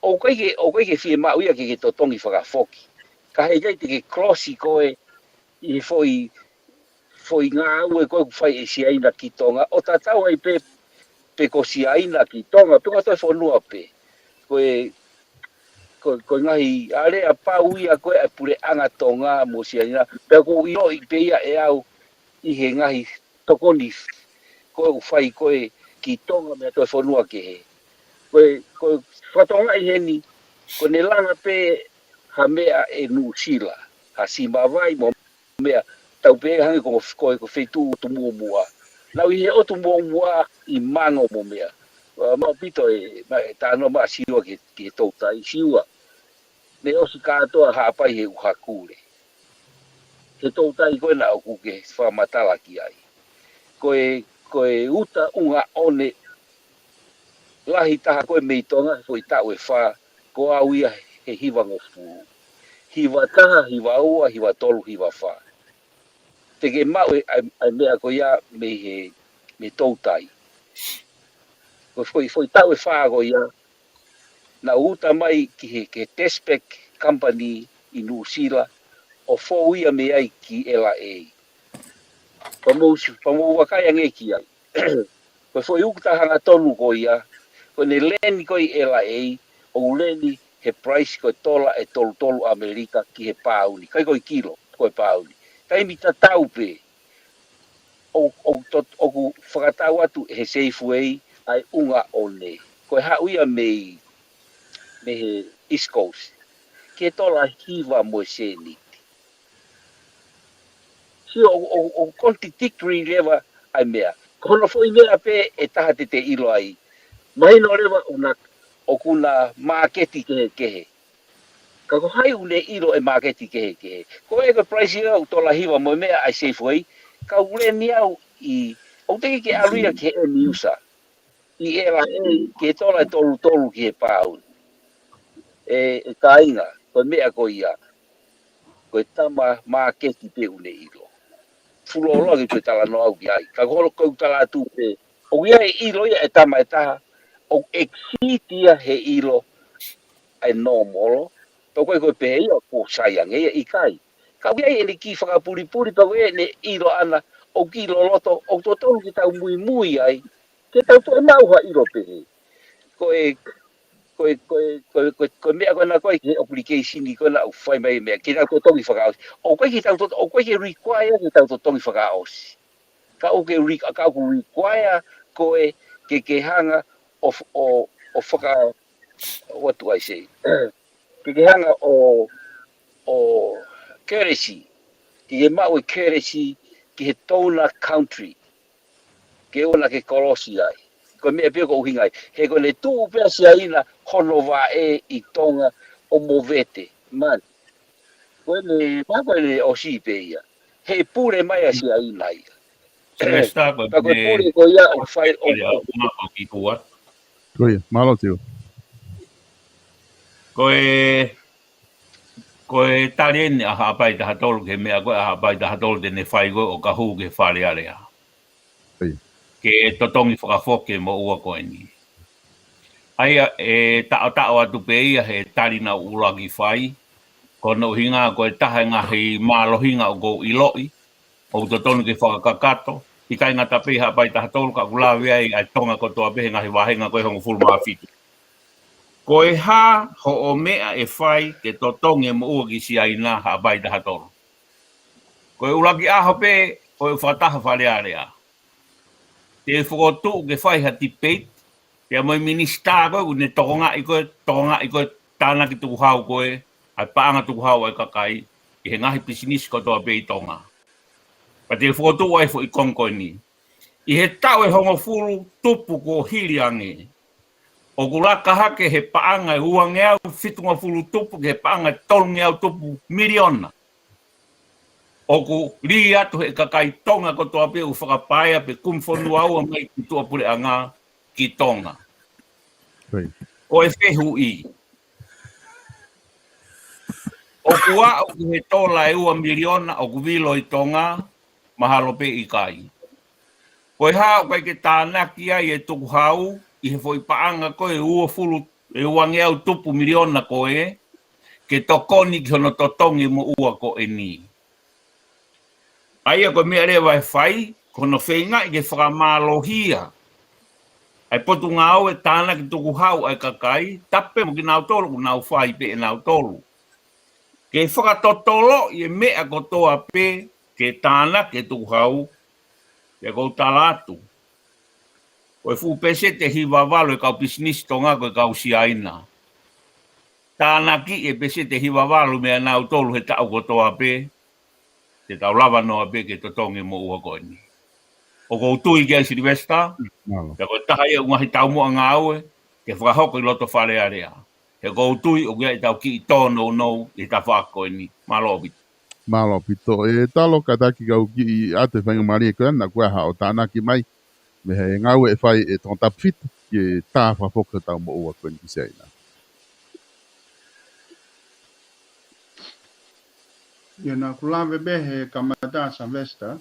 ʻOku ʻikai ke, ʻoku ʻikai ke fiemaʻu ia ke ke totongi fakafoki. Ka heʻikai te ke close koe ʻi he foʻi, foʻi ngāue ko ē ʻoku fai ʻe Siaina ki Tonga. ʻO tatau ai pē, pe ko Siaina ki Tonga, pe ko ha toe fonua pē. Ko e, ko, ko e ngaahi alea pau ia ko ē ʻa e puleʻanga Tonga mo Siaina. Pea ʻoku ou ʻiloʻi pē ia ʻe au ʻi he ngaahi tokoni ko ē ʻoku fai ko ē ki Tonga mo ha toe fonua kehe. Ko e, ko e fakatokangaʻi heni, ko ʻene langa pē ha meʻa ʻe Nuʻusila, ha simavai mo meʻa, tau pehē hangē ko, ko, ko e feituʻu ʻOtu Muʻomuʻa. Nau ʻi he ʻOtu Muʻomuʻa ʻi Mango mo meʻa. ʻA, maʻu ʻaupito e, ma-, e talanoa maʻa Siua ki he, ki he toutai Siua. Ne ʻosi kātoa Haʻapai he ʻuha kule. He toutai ko ē naʻa ʻoku ke fakamatala ki ai. Ko e, ko e uta ʻunga ʻone lahi taha ko ē mei Tonga, foʻi taʻu ʻe fā, ko au ia he hivangofulu. Hiva taha, hiva ua, hiva tolu, hiva fā. Te ke maʻu e, ʻa e, ʻa e meʻa ko ia mei he, mei he toutai. Ko e foʻi, foʻi taʻu ʻe fā ko ia, naʻa ku uta mai ki he, ki he Test Pack Company ʻi Nuʻusila, ʻo fou ia mei ai ki L A. Pea mou si-, pea mou vakai ange ki ai. Ko e foʻi uta hangatonu ko ia, ko ʻene leni ko ē ʻi L A, ʻoku leni he price ko e tola ʻe tolu tolu ʻAmelika ki he pāuni. ʻIkai ko e kilo, ko e pāuni. Taimi tatau pē, ʻo, ʻo, to-, ʻoku fakatau atu he Safeway ʻa e ʻunga ʻone. Ko e haʻu ia mei, mei he East Coast. Ki he tola hiva mo e sēniti. Sio, ʻo, ʻo, ʻoku contradictory leva ʻa e meʻa. Ko hono foʻi meʻa pē ʻe taha te te ʻilo ai. Mahino leva ʻoku na, ʻoku na māketi kehekehe. Ka ko hai ʻoku ne ʻilo e māketi kehekehe? Ko e ko e price ia ʻoku tola hiva mo e meʻa ʻa e Safeway, ka ʻoku leni au ʻi, ʻoku teʻeki ke ʻalu ia ki he end user. ʻI L A, ki he tola ʻe tolu tolu ki he pāuni. ʻE, ʻe kāinga, ko e meʻa ko ia. Ko e tama māketi pē ʻoku ne ʻilo. Fuoloa ke toe talanoa au ki ai. Ka ko hono ʻoku ou tala atu pē, ʻoku ʻi ai e ʻilo ia ʻe tama ʻe taha, ʻoku exceed ia he ʻilo ʻa e normal. Pea ko e ko e pehē ia, ʻoku sai ange ia, ʻikai. Ka ʻoku ʻi ai ʻene kiʻi fakapulipuli, pea ko ʻene ʻilo ʻana, ʻoku kiʻi loloto, ʻoku totonu ke tau muimui ai, ke tau toe maʻu ha ʻilo pehē. Ko e, ko e, ko e, ko e, ko e, ko e meʻa ko ena ko e, ki he obligation ko ena ʻoku fai mai e meʻa, ke tau totongi fakaʻosi. ʻOku ʻikai ke tau toto-, ʻoku ʻikai ke require ke tau totongi fakaʻosi. Ka ʻoku ke re-, ka ʻoku require koe ke, ke hanga ʻo f-, ʻo, ʻo faka-, what do I say? Ke, ke hanga ʻo, ʻo courtesy, ke, ke maʻu e courtesy ki he donor country, ke ʻoua ke kolosi ai. Ko e meʻa pē ko e ʻuhinga ia. He ko ʻene tuʻu pē ʻa Siaina hono vaʻe ʻi Tonga ʻo movete. Man. Ko ʻene, ma ko ʻene ʻosi pē ia. He pule mai ʻa Siaina ia. Sylvester, ko ka ko e ʻene pule ko ia ʻoku fai ʻo, ʻene ʻo, ʻo, ʻo ki hua. Ko ia, mālō Tiu. Ko e, ko e tali eni ʻa Haʻapai taha tolu ki he meʻa ko ē ʻa Haʻapai taha tolu te ne fai ko ē ʻo ka hū ki he Fale Alea. Ko ia. Ke totongi fakafoki e moʻua ko eni. ʻA ia, ʻe taʻotaʻo atu pē ia he tali naʻa ku ʻuluaki fai, ko hono ʻuhinga ko e taha e ngaahi mālohinga ʻoku ou ʻiloʻi, ʻoku totonu ke fakakakato, ʻikai ngata pē Haʻapai taha tolu ka ʻoku lave ai ʻa e Tonga kotoa pē he ngaahi vāhenga ko ē hongofulu mā fitu. Ko e hā hoʻo meʻa ʻe fai ke totongi e moʻua ki Siaina Haʻapai taha tolu? Ko e ʻuluaki ʻaho pē ʻo e fakataha Fale Alea. Te fokotuʻu ke fai ha debate, pea mo e minisitā ko ē ʻoku ne tokangaʻi ko ē, tokangaʻi ko ē tānaki tukuhau ko ē, ʻa e paʻanga tukuhau ʻa e kakai, ʻi he ngaahi pisinisi kotoa pē ʻi Tonga. Pea te fokotuʻu ai foʻi konga ko eni. ʻI he taʻu ʻe hongofulu tupu kuo hili ange, ʻoku laka hake he paʻanga ʻe uangeau fitungofulu tupu ki he paʻanga ʻe tolungeau tupu miliona. ʻOku lī atu he kakai Tonga kotoa pē ʻoku fakapaea pe kumi fonua ua mai ki tuʻapuleʻanga ki Tonga. Right. Ko e fehuʻi. ʻOku aʻu ki he tola ʻe ua miliona ʻoku vilo ʻi Tonga, mahalo pē ʻikai. Ko e hā ʻoku ʻikai ke tānaki ai e tukuhau ʻi he foʻi paʻanga ko ē uofulu, ʻe uangeau tupu miliona ko ē, ke tokoni ki hono totongi e moʻua ko eni. ʻA ia ko e meʻa leva ʻe fai, ko hono feingaʻi ke fakamālohia ʻa e Potungāue Tānaki Tukuhau ʻa e kakai, tapu pē mo kinautolu ʻoku nau fai pē ʻe nautolu. Ke fakatotoloʻi e meʻa kotoa pē ke tānaki e tukuhau, pea ʻoku ou tala atu, ko e fuʻu peseti ʻe hiva valu e kau pisinisi Tonga ko e kau Siaina. Tānaki e peseti ʻe hiva valu meia nautolu he taʻu kotoa pē, te tau lava noa pē ke totongi e moʻua ko eni. ʻOku ou tui ki ai Sylvester, Mālō. Pea ko e taha ia ʻo e ngaahi taumuʻa ngāue, ke fakahoko ʻi loto Fale Alea. He ʻoku ou tui ʻoku ʻi ai ʻetau kiʻi tōnounou ʻi he tafaʻaki ko eni. Mālō ʻaupito. Mālō ʻaupito. ʻE Talo, kātaki kau kiʻi ʻoatu e faingamālie ko ena, ko e hā hoʻo tānaki mai mei he ngāue ʻe fai ʻe Tongatapu fitu, ke tā fakafoki hotau moʻua ko eni ki Siaina. Ia naʻa ku lave pē he kamata Sylvester.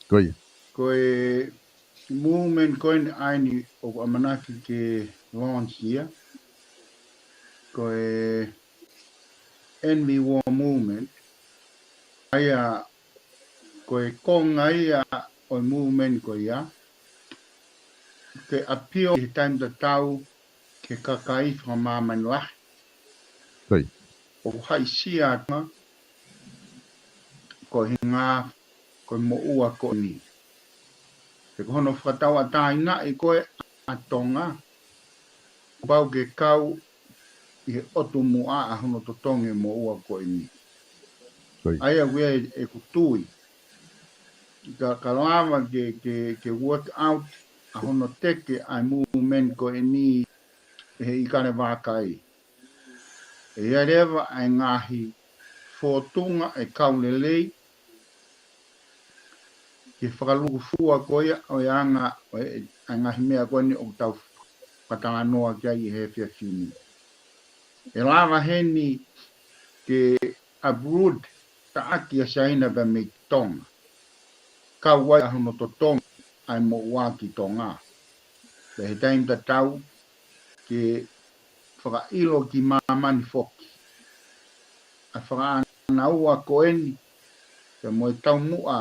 Ko ia. Ko e movement ko eni ʻa eni ʻoku ʻamanaki ke launch ia. Ko e End the War Movement. ʻA ia ko e konga ia ʻo e movement ko ia. Ke appeal ʻi he taimi tatau ki he kakai fakamāmani lahi. Ko ia. ʻOku haʻisia atu ko e hinga ko e moʻua ko eni. He ko hono fakatauʻatāinaʻi ko ē ʻa Tonga, kuo pau ke kau ʻi he ʻotu muʻa ʻa hono totongi e moʻua ko eni. Ko ia. ʻA ia ʻoku ʻi ai ʻeku tui. Ka, ka lava ke, ke, ke work out ʻa hono teke ʻa e movement ko eni ʻe he ʻIkale Vākai. ʻE ʻi ai leva ʻa e ngaahi fōtunga ʻe kau lelei, ke fakalūkufua ko ia ʻo e anga ʻo e, ʻa e ngaahi meʻa ko eni ʻoku tau fakatalanoa ki ai ʻi he efiafi ni. ʻE lava heni ke uproot taʻaki ʻa Siaina pea mei Tonga. Kau ai ʻa hono totongi ʻa e moʻua ki Tonga. Pea he taimi tatau ke fakaʻilo ki māmani foki ʻa e fakaʻānaua ko eni, pea mo e taumuʻa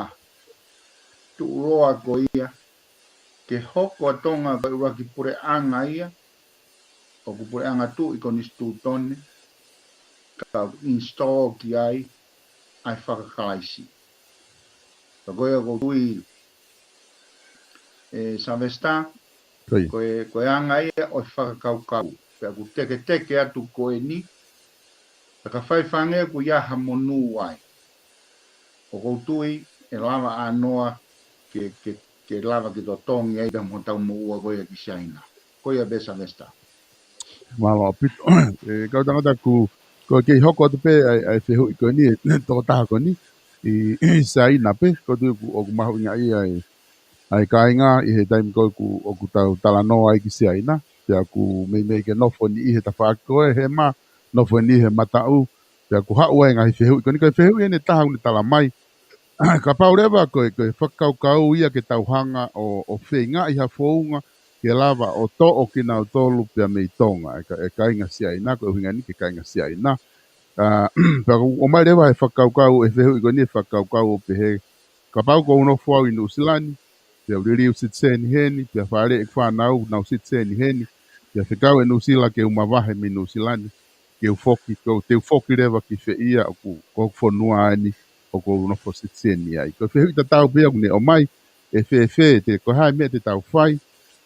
tuʻuloa ko ia, ke hoko ʻa Tonga ko e ʻuluaki puleʻanga ia ʻoku puleʻanga tuʻi konisitūtone, ka install ki ai ʻa e fakakalaisi. Ka ko ia ʻoku ou tui, ʻe Savesta, ko e, ko e anga ia ʻo e fakakaukau. Pea ʻoku teketeke atu ko eni, ka ka fai fangē ʻoku ʻi ai ha monū ai. ʻOku ou tui, ʻe lava ʻa Noa ke, ke, ke lava ke totongi ai pea mo hotau moʻua ko ia ki Siaina. Ko ia pē Savesta. Mālō ʻaupito. ʻE, kau tangata ku, ko e kei hoko atu pē ʻa e, ʻa e fehuʻi ko eni, ʻe, tokotaha ko eni, ʻi, ʻi Siaina pē, ko e tui ʻoku, ʻoku mahuʻinga ia ʻe, ʻa e kāinga ʻi he taimi ko ē ʻoku, ʻoku tau talanoa ai ki Siaina, pea ʻoku meimei ke nofo eni ʻi he tafaʻaki ko ē, he ma, nofo eni ʻi he mataʻu, pea ʻoku haʻu ai ngaahi fehuʻi, ko eni ko e fehuʻi ʻe taha ʻoku ne tala mai, kapau leva ko e, ko e fakakaukau ia ke tau hanga ʻo, ʻo feingaʻi ha founga ke lava ʻo toʻo kinautolu pea mei Tonga, ʻe ka-, ʻe kāinga Siaina, ko e ʻuhinga eni ki he kāinga Siaina. ʻA, pea ʻoku ʻomai leva ʻe he fakakaukau, ʻe he fehuʻi ko eni ʻe fakakaukau ʻo pehē, kapau ʻoku ou nofo au ʻi Nuʻusila ni, pea u liliu sitiseni heni, pea fāʻeleʻi ʻeku fānau, nau sitiseni heni, pea fekau ʻe Nuʻusila ke u mavahe mei Nuʻusila ni, ke u foki, ko, te u foki leva ki fē ia ʻoku, ko hoku fonua eni ʻoku ou nofo sitiseni ai. Ko e fehuʻi tatau pē ia ʻoku ne ʻomai, ʻe fēfē, te, ko e hā e meʻa te tau fai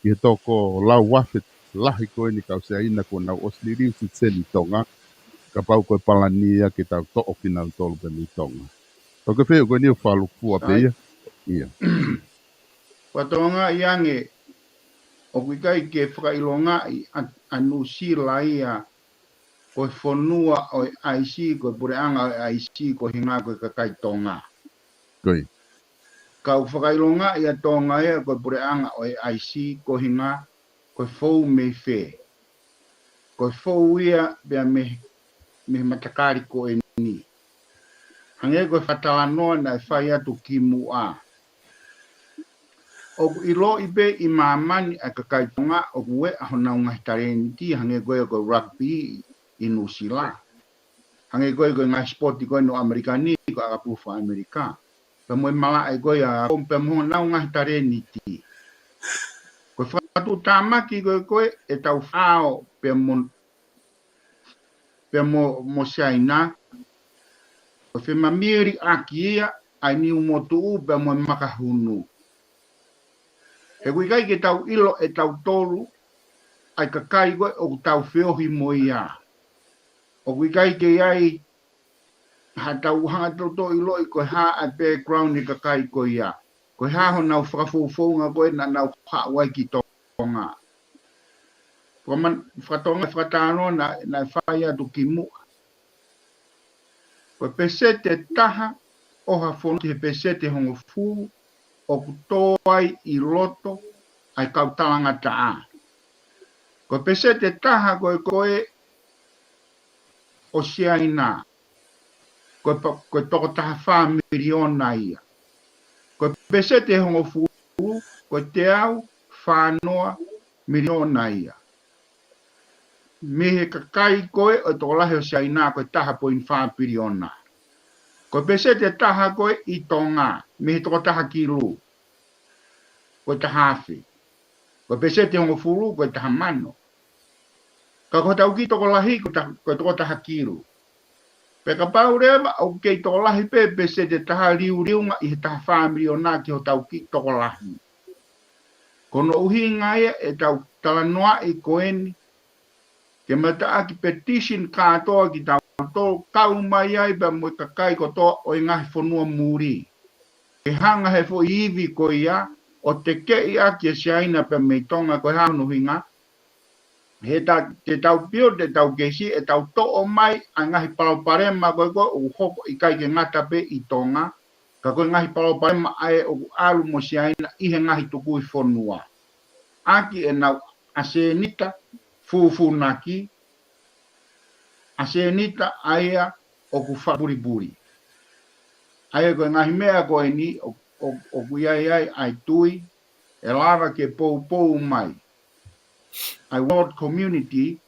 ki he toko lau afe lahi ko eni kau Siaina kuo nau ʻosi liliu sitiseni Tonga, kapau ko e palani ia ke tau toʻo kinautolu pē mei Tonga. Ko e fehuʻi ko eni ʻoku fakalūkufua pē ia. Ia. Fatongia ange, ʻoku ʻikai ke fakaʻilongaʻi ʻa, ʻa Nuʻusila ia ko e fonua ʻo e ʻaisi, ko e puleʻanga ʻo e ʻaisi, ko e ʻuhinga ko e kakai Tonga. Ko ia. Ka ʻoku fakaʻilongaʻi ʻa Tonga ia ko e puleʻanga ʻo e ʻaisi, ko e ʻuhinga ko e fou mei fē. Ko e fou ia pea mei, mei he matakali ko eni. Hangē ko e fakatalanoa naʻe fai atu kimuʻa. ʻOku ʻiloʻi pē ʻi māmani ʻa e kakai Tonga ʻoku ʻi ai honau ngaahi talēniti, hangē ko ia ko e rugby ʻi, ʻi Nuʻusila. Hangē ko ia ko e ngaahi sipoti ko ē ʻi ʻAmelika ni, ko e ʻakapulu faka-ʻAmelika. Pea mo e malaʻe ko ia, pea mo honau ngaahi talēniti. Ko e fakatuʻutāmaki ko ē ko ē ʻetau fao pea mo, pea mo, mo Siaina, ko e femamili ʻaki ia ʻa e niu motuʻu pea mo e makahunu. He ʻoku ʻikai ke tau ʻilo ʻe tautolu ʻa e kakai ko ē ʻoku tau feohi mo ia. ʻOku ʻikai ke ʻi ai ha tau hanga tautolu ʻo ʻiloʻi ko e hā ʻa e background ʻa e kakai ko ia. Ko e hā honau fakafoufounga ko ē naʻa nau haʻu ai ki Tonga. Fakaman-, fakatonga fakatalanoa naʻe, naʻe fai atu kimuʻa. Ko e peseti ʻe taha ʻo ha fonua ki he peseti ʻe hongofulu ʻoku tō ai ʻi loto ʻa e kau talangataʻa. Ko e peseti ʻe taha ko ē ko ē ʻo Siaina, ko e pa-, ko e toko taha fā miliona ia. Ko e peseti ʻe hongofulu, ko e teau fā noa miliona ia. Mei he kakai ko ē ʻo e tokolahi ʻo Siaina ko e taha poini fā piliona. Ko e peseti ʻe taha ko ē ʻi Tonga, mei he toko taha kilu, ko e taha afe. Ko e peseti ʻe hongofulu, ko e taha mano. Ka ko hotau kiʻi tokolahi, ko e ta-, ko e toko taha kilu. Pea kapau leva ʻoku kei tokolahi pē peseti ʻe taha, liuliunga ʻi he taha fā miliona ki hotau kiʻi tokolahi. Ko hono ʻuhinga ia ʻetau talanoaʻi ko eni, ke mataʻaki petition kātoa kitautolu, kau mai ai pea mo e kakai kotoa ʻo e ngaahi fonua muli. Ke hanga ʻe he foʻi ivi ko ia ʻo tekeʻi ʻaki ʻe Siaina pea mei Tonga, ko e hā hono ʻuhinga? He ta-, te tau pio, te tau kesi, ʻe tau toʻo mai ʻa e ngaahi palopalema ko ē ko ē ʻoku hoko, ʻikai ke ngata pē ʻi Tonga, ka ko e ngaahi palopalema ʻa ē ʻoku ʻalu mo Siaina ʻi he ngaahi tukui fonua. ʻAki ʻenau ʻasenita fūfūnaki, ʻasenita ʻa ia ʻoku fakapulipuli. ʻA ia ko e ngaahi meʻa ko eni ʻo, ʻo, ʻoku ʻi ai ai ʻa e tui, ʻe lava ke poupou mai ʻa e world community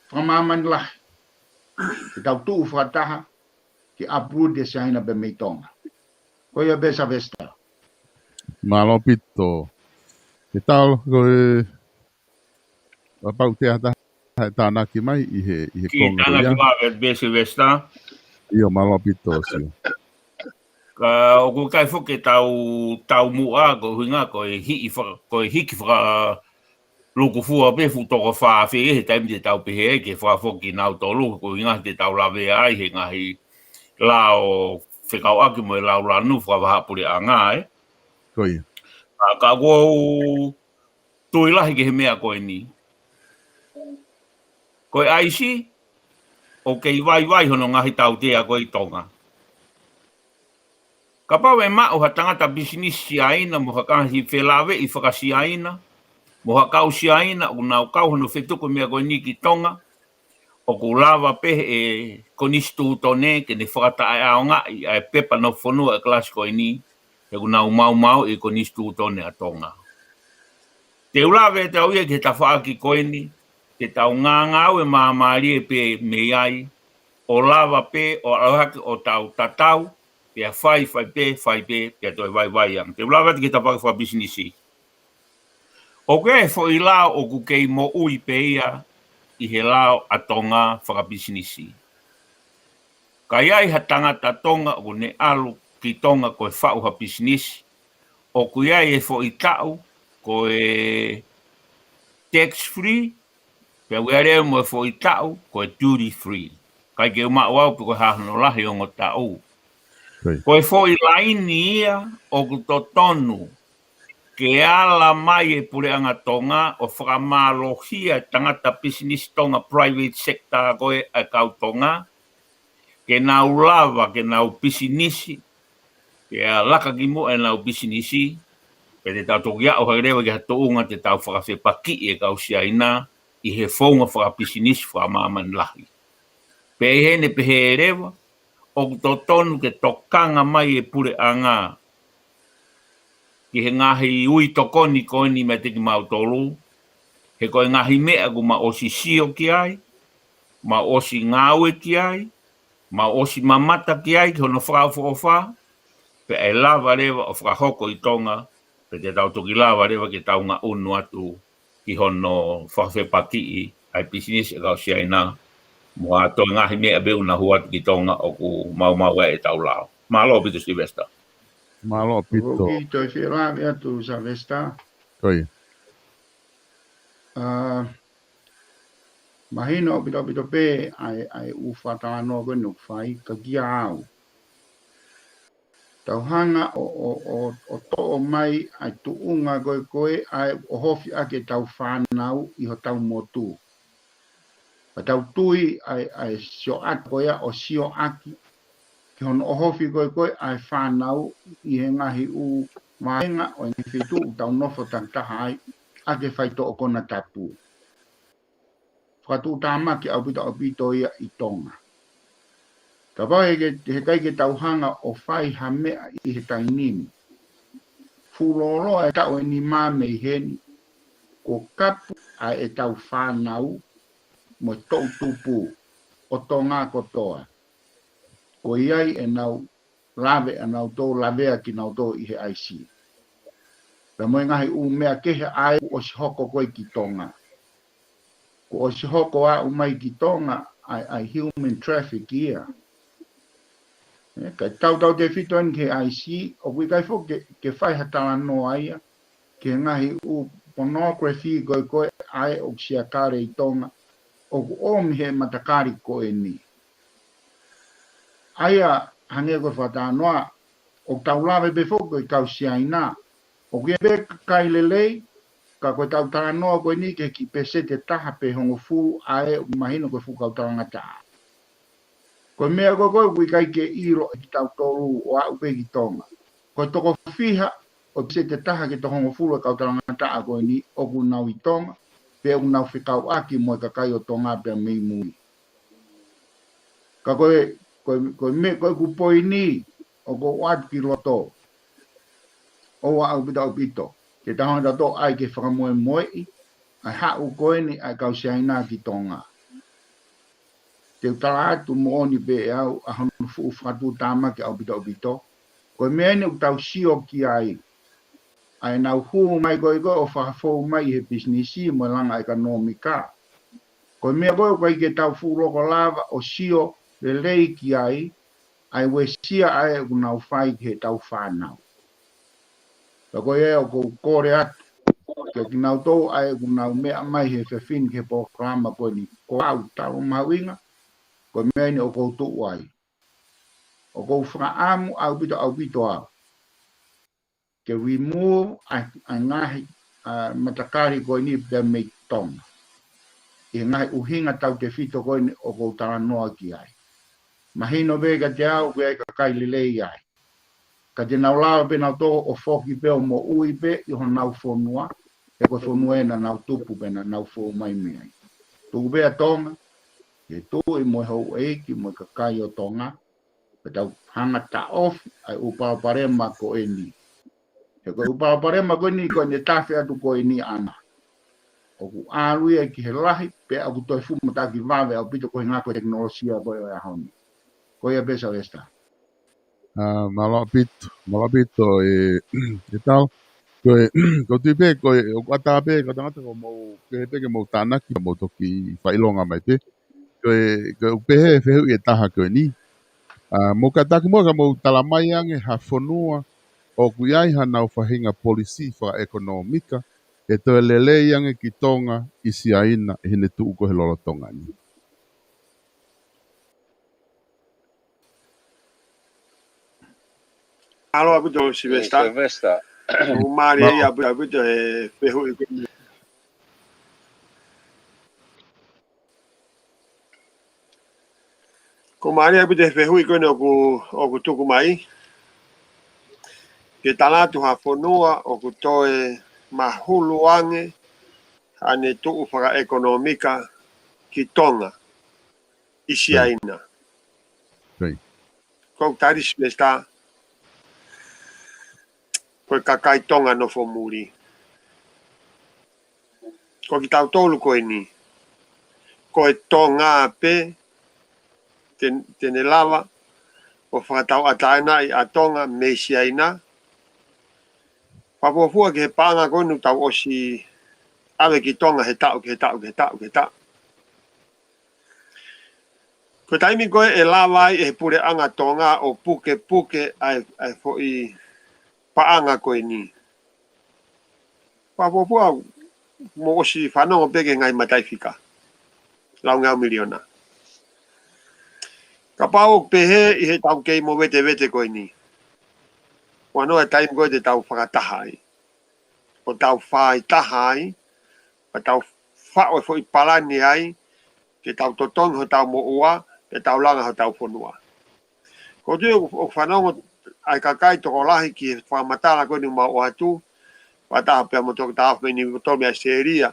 fakamāmani lahi. Ke tau tuʻu fakataha, ke uproot ʻe Siaina pea mei Tonga. Ko ia pē Savesta. Mālō ʻaupito. Ke tau, ko e, ʻa pau te ata. He tānaki mai ʻi he, ʻi he Ki he konga ko tānaki ia. Vave, Sylvester. ʻIo, mālō ʻaupito, Sio. Ka ʻoku ʻikai foki ke tau, tau muʻa, ko e ʻuhinga, ko e hiki faka-, ko e hiki fakalūkufua pē fuʻu toko fā afe he taimi te tau pehē ai ke fakafoki nautolu, ko e ʻuhinga te tau lavea ai he ngaahi lao fekauʻaki mo e lao lanu fakavahaʻapuleʻanga, ē. Ko ia. Ka, ka ʻoku ou tui lahi ki he meʻa ko eni. Ko e ʻaisi, ʻoku kei vaivai hono ngaahi tautea ko ē ʻi Tonga. Kapau ʻe maʻu ha tangata pisinisi Siaina, mo ha ngaahi felāveʻi fakasiaina, mo ha kau Siaina, ʻoku nau kau hono fetuku meʻa ko eni ki Tonga, ʻoku lava pē ʻe he konisitūtone ke ne fakataʻeʻaongaʻi ʻa e pepa nofo fonua ʻa e kalasi ko eni, he ʻoku nau maumauʻi e konisitūtone ʻa Tonga. Te u lave atu au ia ki he tafaʻaki ko eni, ke tau ngāngāue māmālie pē mei ai, ʻo lava pē, ʻo ʻalu hake ʻo tau tatau, pea fai, fai pē, fai pē, pea toe vaivai ange. Te u lave atu ki he tafaʻaki fakapisinisi. ʻOku ʻi ai e foʻi lao ʻoku kei moʻui pē ia ʻi he lao ʻa Tonga fakapisinisi. Ka ʻi ai ha tangata Tonga ʻoku ne ʻalu ki Tonga ko e faʻu ha pisinisi, ʻoku ʻi ai e foʻi taʻu ko e tax free, pea ʻoku ʻi ai leva mo e foʻi taʻu ko e duty free. ʻIkai ke u maʻu au pe ko e hā hono lahi ʻo e ongo taʻu. Ko ia. Ko e foʻi laini ia ʻoku totonu ke ala mai e puleʻanga Tonga ʻo fakamālohia e tangata pisinisi Tonga, private sector ko ē ʻa e kau Tonga, ke nau lava, ke nau pisinisi, pea laka ki muʻa ʻenau pisinisi, pea te tau toki aʻu hake leva ki ha tuʻunga te tau fakafepakiʻi e kau Siaina ʻi he founga fakapisinisi fakamāmani lahi. Pea ʻi heʻene pehē leva, ʻoku totonu ke tokanga mai e puleʻanga ki he ngaahi ui tokoni ko eni meiate kimautolu, he ko e ngaahi meʻa kuo mau ʻosi sio ki ai, mau ʻosi ngāue ki ai, mau ʻosi mamata ki ai, ki hono fakaʻofoʻofa, pea ʻe lava leva ʻo fakahoko ʻi Tonga, pea te tau toki lava leva ke tau ngaʻunu atu ki hono fakafepakiʻi ʻa e pisinisi ʻa e kau Siaina, mo ha toe ngaahi meʻa pē ʻoku nau hū atu ki Tonga ʻoku maumau ai ʻetau lao. Mālō ʻaupito, Sylvester. Mālō ʻaupito. Ko e kiʻi toe fie lave atu, Sylvester. Ko ia. ʻA, mahino ʻaupito ʻaupito pē ʻa e, ʻa e ʻū fakatalanoa ko eni ʻoku fai, ka kia au, tau hanga ʻo, ʻo, ʻo, ʻo toʻo mai ʻa e tuʻunga ko ē, ko ē ʻa e ʻohofi ʻaki ʻetau fānau ʻi hotau motu. Ka tau tui ʻa e, ʻa e sioʻata ko ia ʻo sio ʻaki ki hono ʻohofi ko ē, ko ē ʻa e fānau ʻi he ngaahi ʻū vāhenga ʻo e ngaahi feituʻu ʻoku tau nofo takitaha ai ʻaki e faitoʻo konatapu. Fakatuʻutāmaki ʻaupito ʻaupito ia ʻi Tonga. Kapau he ke, heʻikai ke tau hanga ʻo fai ha meʻa ʻi he taimi ni, fuʻu lōloa e taʻu ʻe nima mei heni, kuo kapu ʻa ʻetau fānau mo e toʻutupu ʻo Tonga kotoa. Kuo ʻi ai ʻenau lave ʻanautolu, lavea kinautolu ʻi he ʻaisi. Pea mo e ngaahi ʻū meʻa kehe ʻa ē kuo ʻosi hoko ko ē ki Tonga. Kuo ʻosi hoko ʻo aʻu mai ki Tonga ʻa e, ʻa e human traffic ia. ʻE, ka tautautefito eni ki he ʻaisi, ʻoku ʻikai foki ke, ke fai ha talanoa ia ki he ngaahi ʻū pornography ko ē, ko ē ʻa ē ʻoku siakale ʻi Tonga, ʻoku ʻomi he matakali ko eni. ʻA ia, hangē ko e fakatalanoa, ʻoku tau lave pē foki ko e kau Siaina, ʻoku ʻi ai pē kakai lelei, ka ko ʻetau talanoa ko eni ki he kiʻi peseti ʻe taha pe hongofulu ʻa ē ʻoku mahino ko e fuʻu kau talangataʻa. Ko e meʻa ko ē ko ē ʻoku ʻikai ke ʻilo ʻe kitautolu ʻo aʻu pē ki Tonga. Ko e toko fiha ʻo e peseti ʻe taha ki he toko hongofulu e kau talangataʻa ko eni ʻoku nau ʻi Tonga, pe ʻoku nau fekauʻaki mo e kakai ʻo Tonga pea mei mui. Ka ko e, ko e, ko e meʻa, ko ʻeku poini ʻoku ou ʻoatu ki loto, ʻoua ʻaupito ʻaupito ke tau hanga tautolu ai ke fakamoemoeʻi ʻa e haʻu ko eni ʻa e kau Siaina ki Tonga. Te u tala atu moʻoni pē ʻe au ʻa hono fuʻu fakatuʻutāmaki ʻaupito ʻaupito. Ko e meʻa eni ʻoku tau sio ki ai, ʻa ʻenau hū mai ko ē ko ē ʻo fakafou mai ʻi he pisinisi mo e langa ʻekonōmika. Ko e meʻa ko ē ʻoku ʻikai ke tau fuʻu loko lava ʻo sio lelei ki ai, ʻa e uesia ʻa ē ʻoku nau fai ki heʻetau fānau. Pea ko ia ʻoku ou kole atu kiate kinautolu ʻa ē ʻoku nau meʻa mai he efiafi ni ki he polokalama ko eni, ko au talu mahuʻinga, ko e meʻa eni ʻoku ou tuʻu ai. ʻOku ou fakaʻamu ʻaupito, ʻaupito au ke remove ʻa e, ʻa e ngaahi, ʻa, matakali ko eni pea mei Tonga, ʻi he ngaahi ʻuhinga tautefito ko eni ʻoku ou talanoa ki ai. Mahino pē kiate au ʻoku ʻi ai e kakai lelei ai. Ka te nau lava pē nautolu ʻo foki pē ʻo moʻui pē ʻi honau fonua, he ko e fonua ē naʻa nau tupu pea naʻa nau fou mai mei ai. Tuku pē ʻa Tonga, ke tuʻu ai mo e houʻeiki, mo e kakai ʻo Tonga, pea tau hanga ʻo taʻofi ʻa e ʻū palopalema ko eni. He ko e ʻū palopalema ko eni, ko ʻene tafe atu ko eni ʻana, ʻoku ʻalu ia ki he lahi, pea ʻoku toe fuʻu mataki vave ʻaupito ko e ngaahi tekinolosia ko ē ʻo e ʻaho ni. Ko ia pē Sylvester. ʻA, mālō ʻaupito, mālō ʻaupito ē, ē Tau. Ko e, ʻoku ou tui pē, ko e, ʻoku ʻatā pē, ko e tangata ko mou, pehē pē ke mou tānaki, mou toki fakaʻilonga mai pē. Ko e, ko e, ʻoku pehē e fehuʻi ʻe taha ko eni. ʻA, mou kātaki muʻa ka mou tala mai ange ha fonua ʻoku ʻi ai hanau faʻahinga polisī fakaʻekonōmika ʻe toe lelei ange ki Tonga ʻi Siaina ʻi heʻene tuʻu ko ē he lolotonga ni. Mālō ʻaupito Sylvester. Sylvester. ʻOku mālie ʻaupito, ʻaupito e fehuʻi ko eni. ʻOku mālie ʻaupito e fehuʻi ko eni ʻoku, ʻoku tuku mai. Ke tala atu ha fonua ʻoku toe mahulu ange ʻene tuʻu fakaʻekonōmika ki Tonga ʻi Siaina. Ko ʻeku tali Sylvester, ko e kakai Tonga nofo muli. Ko kitautolu ko eni. Ko e Tonga pē te, te ne lava ʻo fakatauʻatāinaʻi ʻa Tonga mei Siaina. Fakafuofua ki he paʻanga ko eni ʻoku tau ʻosi ʻave ki Tonga he taʻu, ki he taʻu, ki he taʻu, ki he taʻu. Ko e taimi ko ē ʻe lava ai ʻe he puleʻanga Tonga ʻo pukepuke ʻa e, ʻa e foʻi paʻanga ko eni. Fakafuofua mou ʻosi fanongo pē ki he ngaahi mataʻifika. Laungeau miliona. Kapau ʻoku pehē ʻi heʻetau kei movetevete ko eni, ʻoku ʻi ai e taimi ko ē te tau fakataha ai. ʻO tau fāitaha ai, ʻo tau faʻu e foʻi palani ai, ke tau totongi hotau moʻua, ke tau langa hotau fonua. ʻOku ou tui ʻoku, ʻoku fanongo ʻa e kakai tokolahi ki he fakamatala ko eni ʻoku mau ʻoatu, fakataha pea mo Toketā Ofi mei Nivitolo mei ʻAositelēlia.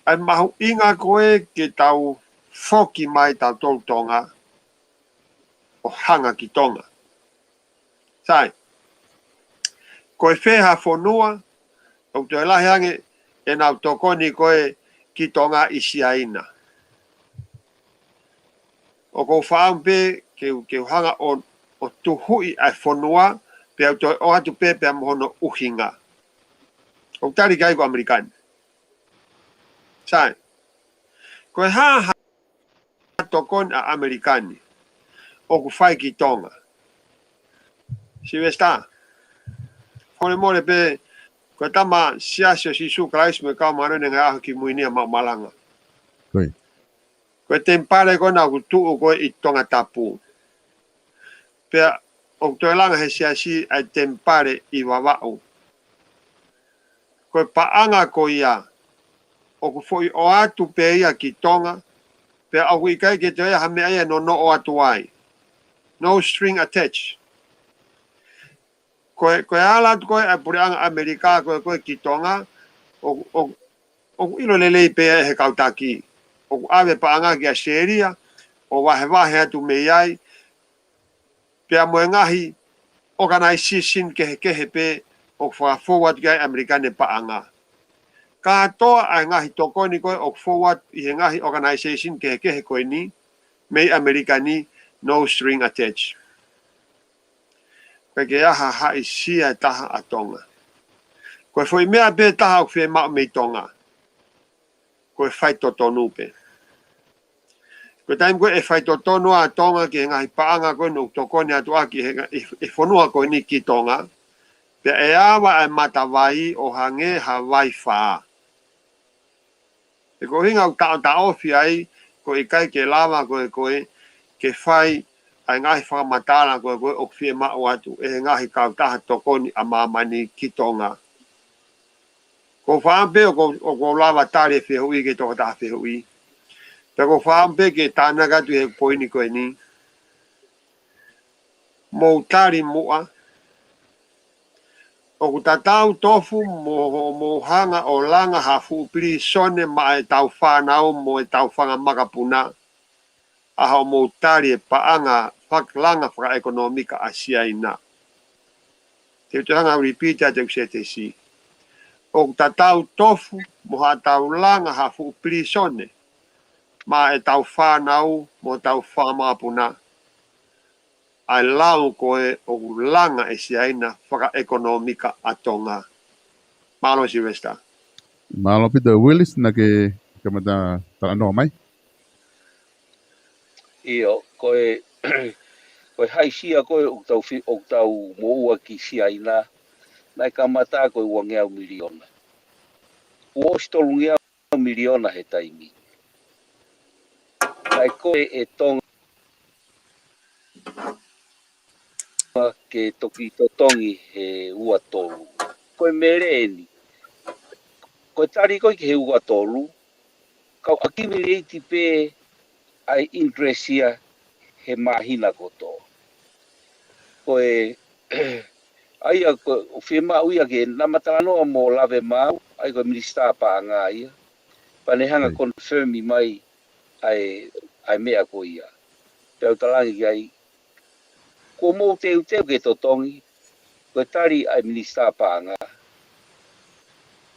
ʻA e mahuʻinga ko ē ke tau foki mai tautolu Tonga, ʻo hanga ki Tonga. Sai. Ko e fē ha fonua ʻoku toe lahi ange ʻenau tokoni ko ē ki Tonga ʻi Siaina? ʻOku ou fakaʻamu pē ke u, ke u hanga ʻo, ʻo tuhuʻi ʻa e fonua, pea u toe ʻoatu pē pea mo hono ʻuhinga. ʻOku tali ki ai ko ʻAmelika ni. Sai. Ko e hā ha tokoni ʻa ʻAmelika ni ʻoku fai ki Tonga? Sylvester, fakamolemole pē, ko e Tama Siasi ʻo Sīsū Kalaisi mo e Kau Māʻoniʻoni ʻi he Ngaahi ʻAho Kimui Ni ʻa maʻu malanga. Ko e temipale ko ena ʻoku tuʻu ko ē ʻi Tongatapu. Pea ʻoku toe langa he siasi ʻa e temipale ʻi Vavaʻu. Ko e paʻanga ko ia, ʻoku foʻi ʻoatu pē ia ki Tonga, pea ʻoku ʻikai ke toe ʻi ai ha meʻa ia ʻe nonoʻo atu ai. No string attached. Ko e, ko e ala atu ko ē ʻa e puleʻanga ʻAmelika ko ē, ko ē ki Tonga, ʻo, ʻo, ʻoku ʻilo lelei pē ʻe he kau taki. ʻOku ʻave paʻanga ki ʻAositelēlia, ʻo vahevahe atu mei ai, pea mo e ngaahi organization kehekehe pē ʻoku fakafou atu ki ai ʻAmelika ni e paʻanga. Kātoa ʻa e ngaahi tokoni ko ē ʻoku fou atu ʻi he ngaahi organization kehekehe ko eni, mei ʻAmelika ni, no string attached. ʻIkai ke ʻi ai ha haʻisia ʻe taha ʻa Tonga. Ko e foʻi meʻa pē taha ʻoku fiemaʻu mei Tonga, ko e faitotonu pē. Ko e taimi ko ē ʻe faitotonu ʻa Tonga ki he ngaahi paʻanga ko ē naʻe tokoni atu ʻaki ʻe he, ʻe, ʻe he fonua ko eni ki Tonga. Pea ʻe ava ʻa e matavai ʻo hangē ha vai fā. He ko e ʻuhinga ʻoku taʻotaʻofi ai, ko e ʻikai ke lava ko ē, ko ē, ke fai ʻa e ngaahi fakamatala ko ē, ko ē ʻoku fiemaʻu atu ʻe he ngaahi kautaha tokoni ʻa māmani ki Tonga. Ko e fakaʻamu pē ʻoku, ʻoku ou lava tali e fehuʻi ki he tokotaha fehuʻi. Pea ko e fakaʻamu pē ke tānaki atu he poini ko eni. Mou tali muʻa. ʻOku tatau tofu mo, mo hanga ʻo langa ha fuʻu pilīsone maʻa ʻetau fānau mo ʻetau fanga makapuna. ʻA hoʻomou tali e paʻanga fakalanga fakaʻekonōmika ʻa Siaina. Te u toe hanga ʻo repeat atu ʻeku sētesi. ʻOku tatau tofu mo haʻatau langa ha fuʻu pilīsone maʻa ʻetau fānau mo ʻetau fanga makapuna. ʻA e lau ko ē ʻoku langa ʻe Siaina fakaʻekonōmika ʻa Tonga. Mālō Sylvester. Mālō Peter. Willis, naʻa ke kamata talanoa mai. ʻIo, ko e, ko e haʻisia ko ē ʻoku tau fi-, ʻoku tau moʻua ki Siaina, naʻe kamata ko e uangeau miliona. Kuo ʻosi tolungeau miliona he taimi. Naʻe ko ē ʻe Tonga ke toki totongi he ua tolu. Ko e meleni. Ko e tali ko ē ki he ua tolu, kau accumulate pē ʻa e interest ia he māhina kotoa. Ko e, ʻa ia ko e, ʻoku fiemaʻu ia ke naʻa ma talanoa mo Lavemaau, ʻa ia ko e minisitā paʻanga ia. Pea ne hanga ʻo confirm mai ʻa e, ʻa e meʻa ko ia. Pea u talaange ki ai, kuo mou teuteu ke totongi, ko e tali ʻa e minisitā paʻanga.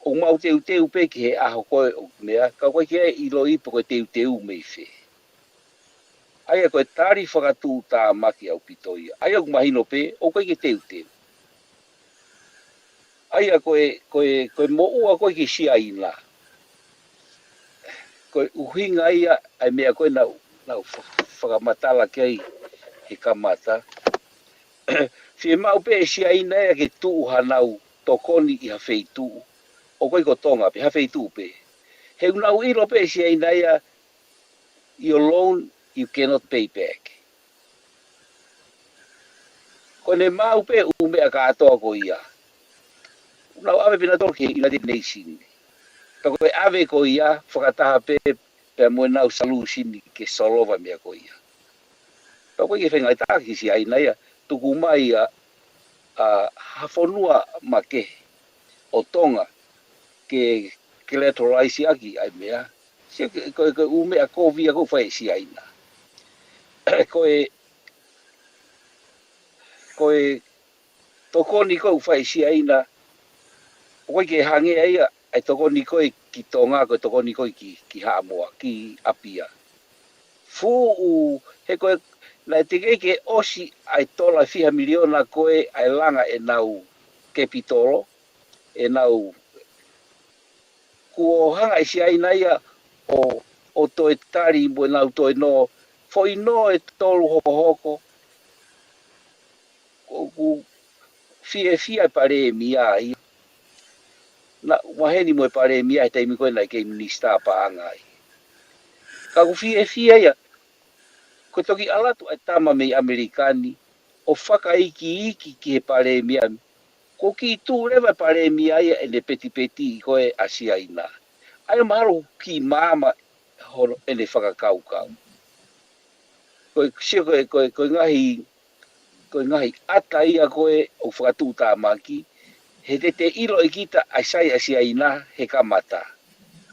ʻOku mau teuteu pē ki he ʻaho ko ē ʻoku meʻa, ka ʻoku ʻikai ke ʻiloʻi pe ko e teuteu mei fē. ʻA ia ko e tali fakatuʻutāmaki ʻaupito ia. ʻA ia ʻoku mahino pē, ʻoku ʻikai ke teuteu. ʻA ia ko e, ko e, ko e moʻua ko ē ki Siaina. Ko e ʻuhinga ia ʻa e meʻa ko ē naʻa, naʻa ku fa-, fakamatala ki ai he kamata. Fiemaʻu pē ʻe Siaina ia ke tuʻu hanau tokoni ʻi ha feituʻu. ʻOku ʻikai ko Tonga pē, ha feituʻu pē. He ʻoku nau ʻilo pē ʻe Siaina ia, your loan, you cannot pay back. Ko ʻene maʻu pē ʻū meʻa kātoa ko ia. Nau ʻave pē nautolu ki he United Nations. Ka ko e ʻave ko ia, fakataha pē, pea mo ʻenau solution ke solova meʻa ko ia. Ka ko e faingataʻa ki Siaina ia, tuku mai ʻa, ʻa ha fonua makehe ʻo Tonga ke, ke collateralize ʻaki ʻa e meʻa. Sio ki he, ko e, ko e ʻū meʻa kovi ia ʻoku fai ʻe Siaina. Ko e, ko e tokoni ko ē ʻoku fai ʻe Siaina, ʻoku ʻikai ke hangē ia ʻa e tokoni ko ē ki Tonga, ko e tokoni ko ē ki, ki Haʻamoa, ki ʻApia. Fuʻu, he ko e, naʻe teʻeki ke ʻosi ʻa e tola fiha miliona ko ē ʻa e langa ʻenau kepitolo, ʻenau kuo hanga ʻe Siaina ia ʻo, ʻo toe tali mo ʻenau toe nō, foʻi nō ʻe tolu hokohoko, ʻoku fiefia e palēmia ia. Naʻa ku maheni mo e palēmia he taimi ko ē naʻe kei minisitā paʻanga ai. Ka ʻoku fiefia ia, ko e toki ʻalu atu ʻa e tama mei ʻAmelika ni, ʻo fakaikiiki ki he palēmia, ko e kiʻi tuʻu leva e palēmia ia ʻene petipeti ko ē ʻa Siaina. ʻA ia mahalo kiʻi maama hono ʻene fakakaukau. Ko e, sio ko e, ko e, ko e ngaahi, ko e ngaahi ʻata ia ko ē ʻoku fakatuʻutāmaki, he te te ʻilo ʻe kita ʻa e sai ʻa Siaina he kamata.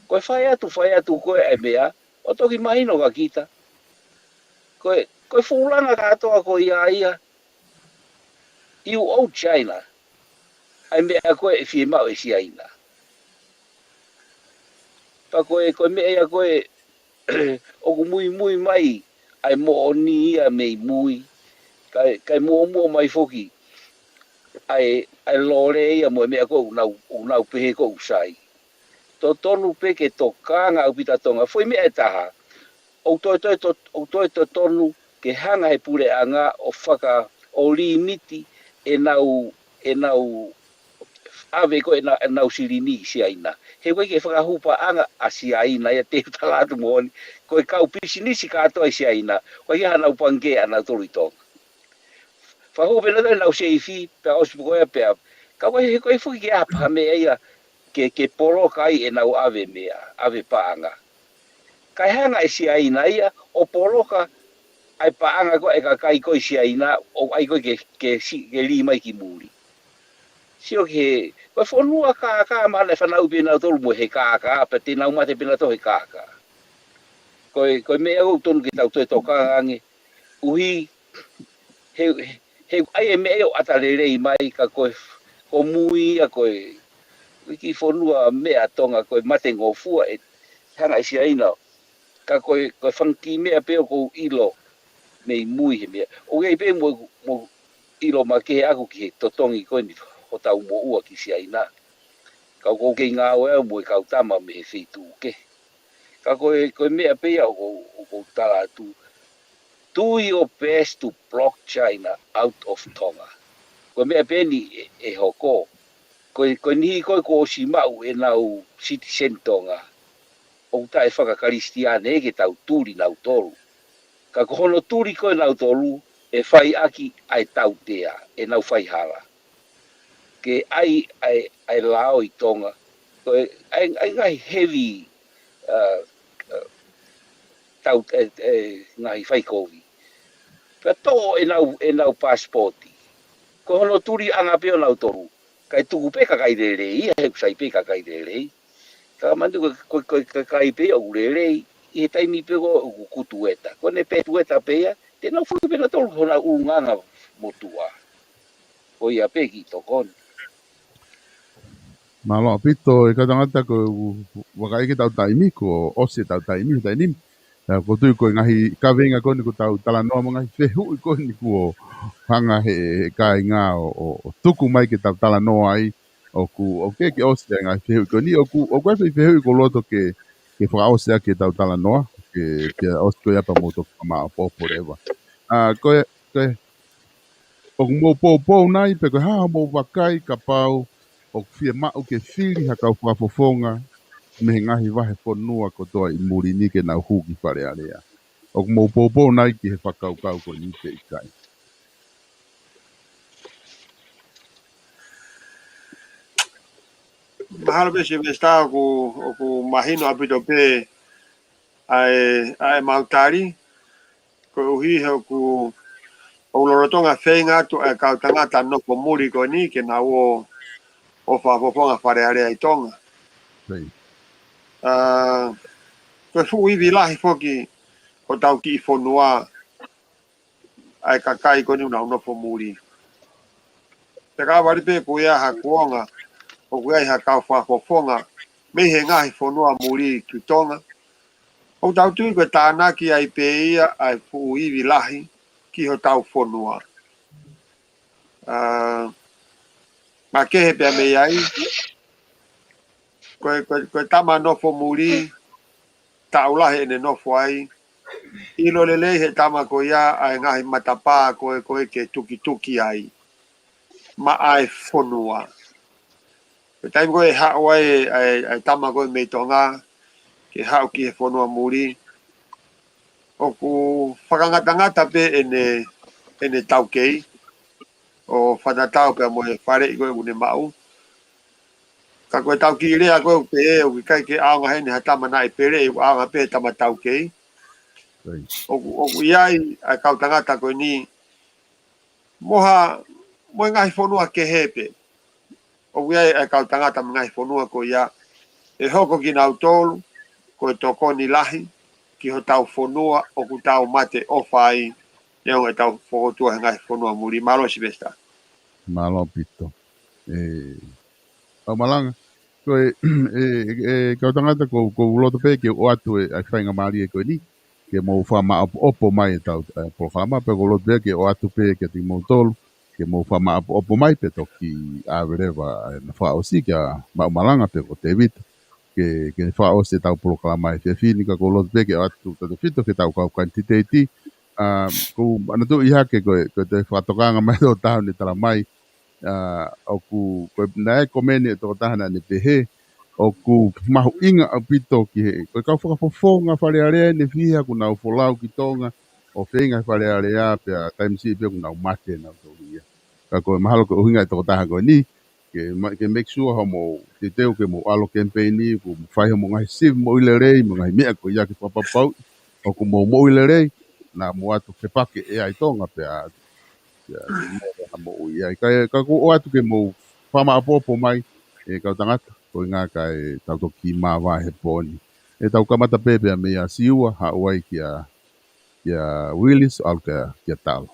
Ko e fai atu, fai atu ko ē ʻa e meʻa, ʻo toki mahino kia kita. Ko e, ko e fuʻu langa kātoa ko ia ia, you owe China. ʻA e meʻa ko ē ʻe fiemaʻu ʻe Siaina. Pea ko e, ko e meʻa ia ko ē, ʻoku muimui mai ʻa e moʻoni ia mei mui. Kae, kae muʻomuʻa mai foki ʻa e, ʻa e lole ia mo e meʻa ko ē ʻoku nau, ʻoku nau pehē ko ē ʻoku sai. Totonu pē ke tokanga ʻaupito ʻa Tonga. Foʻi meʻa ʻe taha. ʻoku toe, toe, to, ʻoku toe totonu ke hanga he puleʻanga ʻo faka, ʻo limiti ʻenau, ʻenau ʻave ko ē ʻenau, ʻenau silini ʻi Siaina. He ʻoku ʻikai ke fakahupaʻanga ʻa Siaina ia, te u tala atu moʻoni. Ko e kau pisinisi kātoa ʻi Siaina, ʻoku ʻikai ke ʻi ai haʻanau pangikē ʻanautolu ʻi Tonga. Fakahū pē nautolu ʻenau seifi, pea ʻosi pē ko ia pea. Ka ʻoku ʻikai, he ʻoku ʻikai foki ke ʻi ai ha meʻa ia ke, ke poloka ai ʻenau ʻave meʻa, ʻave paʻanga. Kae hanga ʻe Siaina ia ʻo poloka ʻa e paʻanga ko ē ʻa e kakai ko ē ʻi Siaina, ʻo ʻai ko ē ke, ke si-, ke lī mai ki muli. Sio ki he, ko e fonua kākā, mahalo naʻe fanauʻi pē nautolu mo e kākā, pea te nau mate pē nautolu he kākā. Ko e, ko e meʻa ʻoku totonu ke tau toe tokanga ange, ʻuhi, he, he ʻai e meʻa ʻo ʻata lelei mai, ka ko e, ko mui ia ko e, ko e kiʻi fonua meʻa Tonga ko e mate ngofua ʻe hanga ʻe Siaina. Ka ko e, ko e fanga kiʻi meʻa pē ʻoku ou ʻilo mei mui he meʻa. ʻOku ʻi ai pē mo, mo ʻilo makehe ʻaku ki he totongi ko eni hotau moʻua ki Siaina. Ka ʻoku ou kei ngāue au mo e kau tama mei he feituʻu kehe. Ka ko e, ko e meʻa pē ia ʻoku, ʻoku ou tala atu. Do your best to block China out of Tonga. Ko e meʻa pē eni ʻe, ʻe hoko. Ko e, ko e niʻihi ko ē kuo ʻosi maʻu ʻenau citizen Tonga, ʻoku taʻe fakakalisitiane ke tau tuli nautolu. Ka ko hono tuli ko ē nautolu, ʻe fai ʻaki ʻa e tautea, ʻenau faihala. Ke ʻai, ʻai, ʻai lao ʻi Tonga. Ko e, ʻai, ʻai ngaahi heavy, uh, uh, tau, e, e, ngaahi faikovi. Pea toʻo ʻenau, ʻenau pasipoti. Ko hono tuliʻanga pē ʻo nautolu. Kae tuku pē kakai lelei, ia he ʻoku sai pē kakai lelei. Ka manatu ko, ko, ko, kakai pē ʻoku lelei, ʻi he taimi pē ko ē ʻoku kutu eta. Ko ʻene pē tueta pē ia, te nau foki pē nautolu honau ʻulungaanga motuʻa. Ko ia pē kiʻi tokoni. Mālō ʻaupito, e kau tangata ko e u-, vakai ke tau taimi, ko ʻosi e tau taimi, taimi. Ka ʻoku ou tui ko e ngaahi kaveinga ko eni ko ʻetau talanoa mo e ngaahi fehuʻi ko eni kuo hanga he, he kāinga ʻo, ʻo, ʻo tuku mai ke tau talanoa ai, ʻoku, ʻoku ke, ke ʻosi e ngaahi fehuʻi ko eni, ʻoku, ʻoku ʻi ai e fehuʻi ʻoku ou loto ke, ke fakaʻosi ʻaki ʻetau talanoa, ke, ke ʻosi ko ia pea mou toki fakamāʻopoʻopo leva. ʻA, ko e, ko e, ʻoku mou poupou nai, pe ko e hā hoʻomou vakai kapau ʻoku fiemaʻu ke fili ha kau fakafofonga mei he ngaahi vahefonua kotoa ʻi muli ni ke nau hū ki Fale Alea. ʻOku mou poupou nai ki he fakakaukau ko eni pe ʻikai? Mahalo pē Sylvester ʻoku, ʻoku mahino ʻaupito pē ʻa e, ʻa e mau tali, koeʻuhi he ʻoku, ʻoku lolotonga feinga atu ʻa e kau tangata nofo muli ko eni ke nau ō, ō fakafofonga Fale Alea ʻi Tonga. Pei. ʻA, ko e fuʻu ivi lahi foki hotau kiʻi fonua, ʻa e kakai ko eni ʻoku nau nofo muli. Pea ka vale pē ko ia ha kuonga, ʻoku ʻi ai ha kau fakafofonga mei he ngaahi fonua muli ki Tonga. ʻOku tau tui ko e tānaki ai pē ia ʻa e fuʻu ivi lahi ki hotau fonua. ʻA, makehe pea mei ai, ko e, ko e, ko e tama nofo muli, taʻu lahi ʻene nofo ai, ʻilo lelei he tama ko ia ʻa e ngaahi matapā ko ē, ko ē ke tukituki ai maʻa e fonua. Ko e taimi ko ē ʻe haʻu ai ʻa e, ʻa e tama ko ē mei Tonga, ke haʻu ki he fonua muli, ʻoku fakangatangata pē ʻene, ʻene taukei, ʻo fakatatau pea mo e faleʻi ko ē ʻoku ne maʻu. Ka ko ʻetau kiʻi lea ko ē ʻoku pehē ʻoku ʻikai ke ʻaonga heni ha tama naʻe peleʻi, ʻoku ʻaonga pē he tama taukei. Right. ʻOku, ʻoku ʻi ai ʻa e kau tangata ko eni, mo ha, mo e ngaahi fonua kehe pē. ʻOku ʻi ai ʻa e kau tangata mo e ngaahi fonua ko ia, ʻe hoko kinautolu ko e tokoni lahi ki hotau fonua ʻoku tau mateʻofa ai, neongo ʻetau fokotuʻu he ngaahi fonua muli. Mālō Sylvester. Mālō ʻaupito. ʻE, Maʻumalanga. Ko e, ʻe, ʻe, kau tangata, ʻoku, ʻoku ou loto pē ke u ʻoatu e, ʻa e faingamālie ko eni, ke mou fakamāʻopoʻopo mai ʻetau, ʻa e polokalama, pea ʻoku ou loto pē ke u ʻoatu pē kiate kimoutolu, ke mou fakamāʻopoʻopo mai pea toki ʻave leva, ʻa e, na fakaʻosi kia Maʻumalanga pe ko Tēvita. ke, ke fakaʻosi ʻetau polokalama he efiafi ni, ka ʻoku ou loto pē ke ʻoatu tautefito ki heʻetau kau kanititeiti. ʻA, ʻoku ou manatuʻi hake ko e, ko e toe fakatokanga mai ʻa e tokotaha ʻoku ne tala mai, ʻa, ʻoku, ko e, naʻe komeni e tokotaha naʻa ne pehē, ʻoku mahuʻinga ʻaupito ki he, ko e kau fakafofonga Fale Alea ʻoku ne fiha ʻoku nau folau ki Tonga, ʻo feinga he Fale Alea, pea taimi siʻi pē ʻoku nau mate nautolu ia. Ka ko e mahalo ko e ʻuhinga e tokotaha ko eni, ke ma-, ke make sure hoʻomou teuteu ke mou ʻalu campaign, ke mou fai hoʻomou ngaahi sivi moʻui lelei, mo e ngaahi meʻa ko ia ke fakapapauʻi ʻoku mou moʻui lelei, naʻa mou ʻatu ke pake ʻe ai Tonga pea, pea, pea moʻui ai. Ka, ka ʻoku ou ʻoatu ke mou fakamaʻopoʻopo mai, ʻe kau tangata, ko e ʻuhinga kae tau toki māvae he pō ni. ʻE tau kamata pē pea meia Siua, haʻu ai kia, kia Willis, ʻalu kia, kia Talo.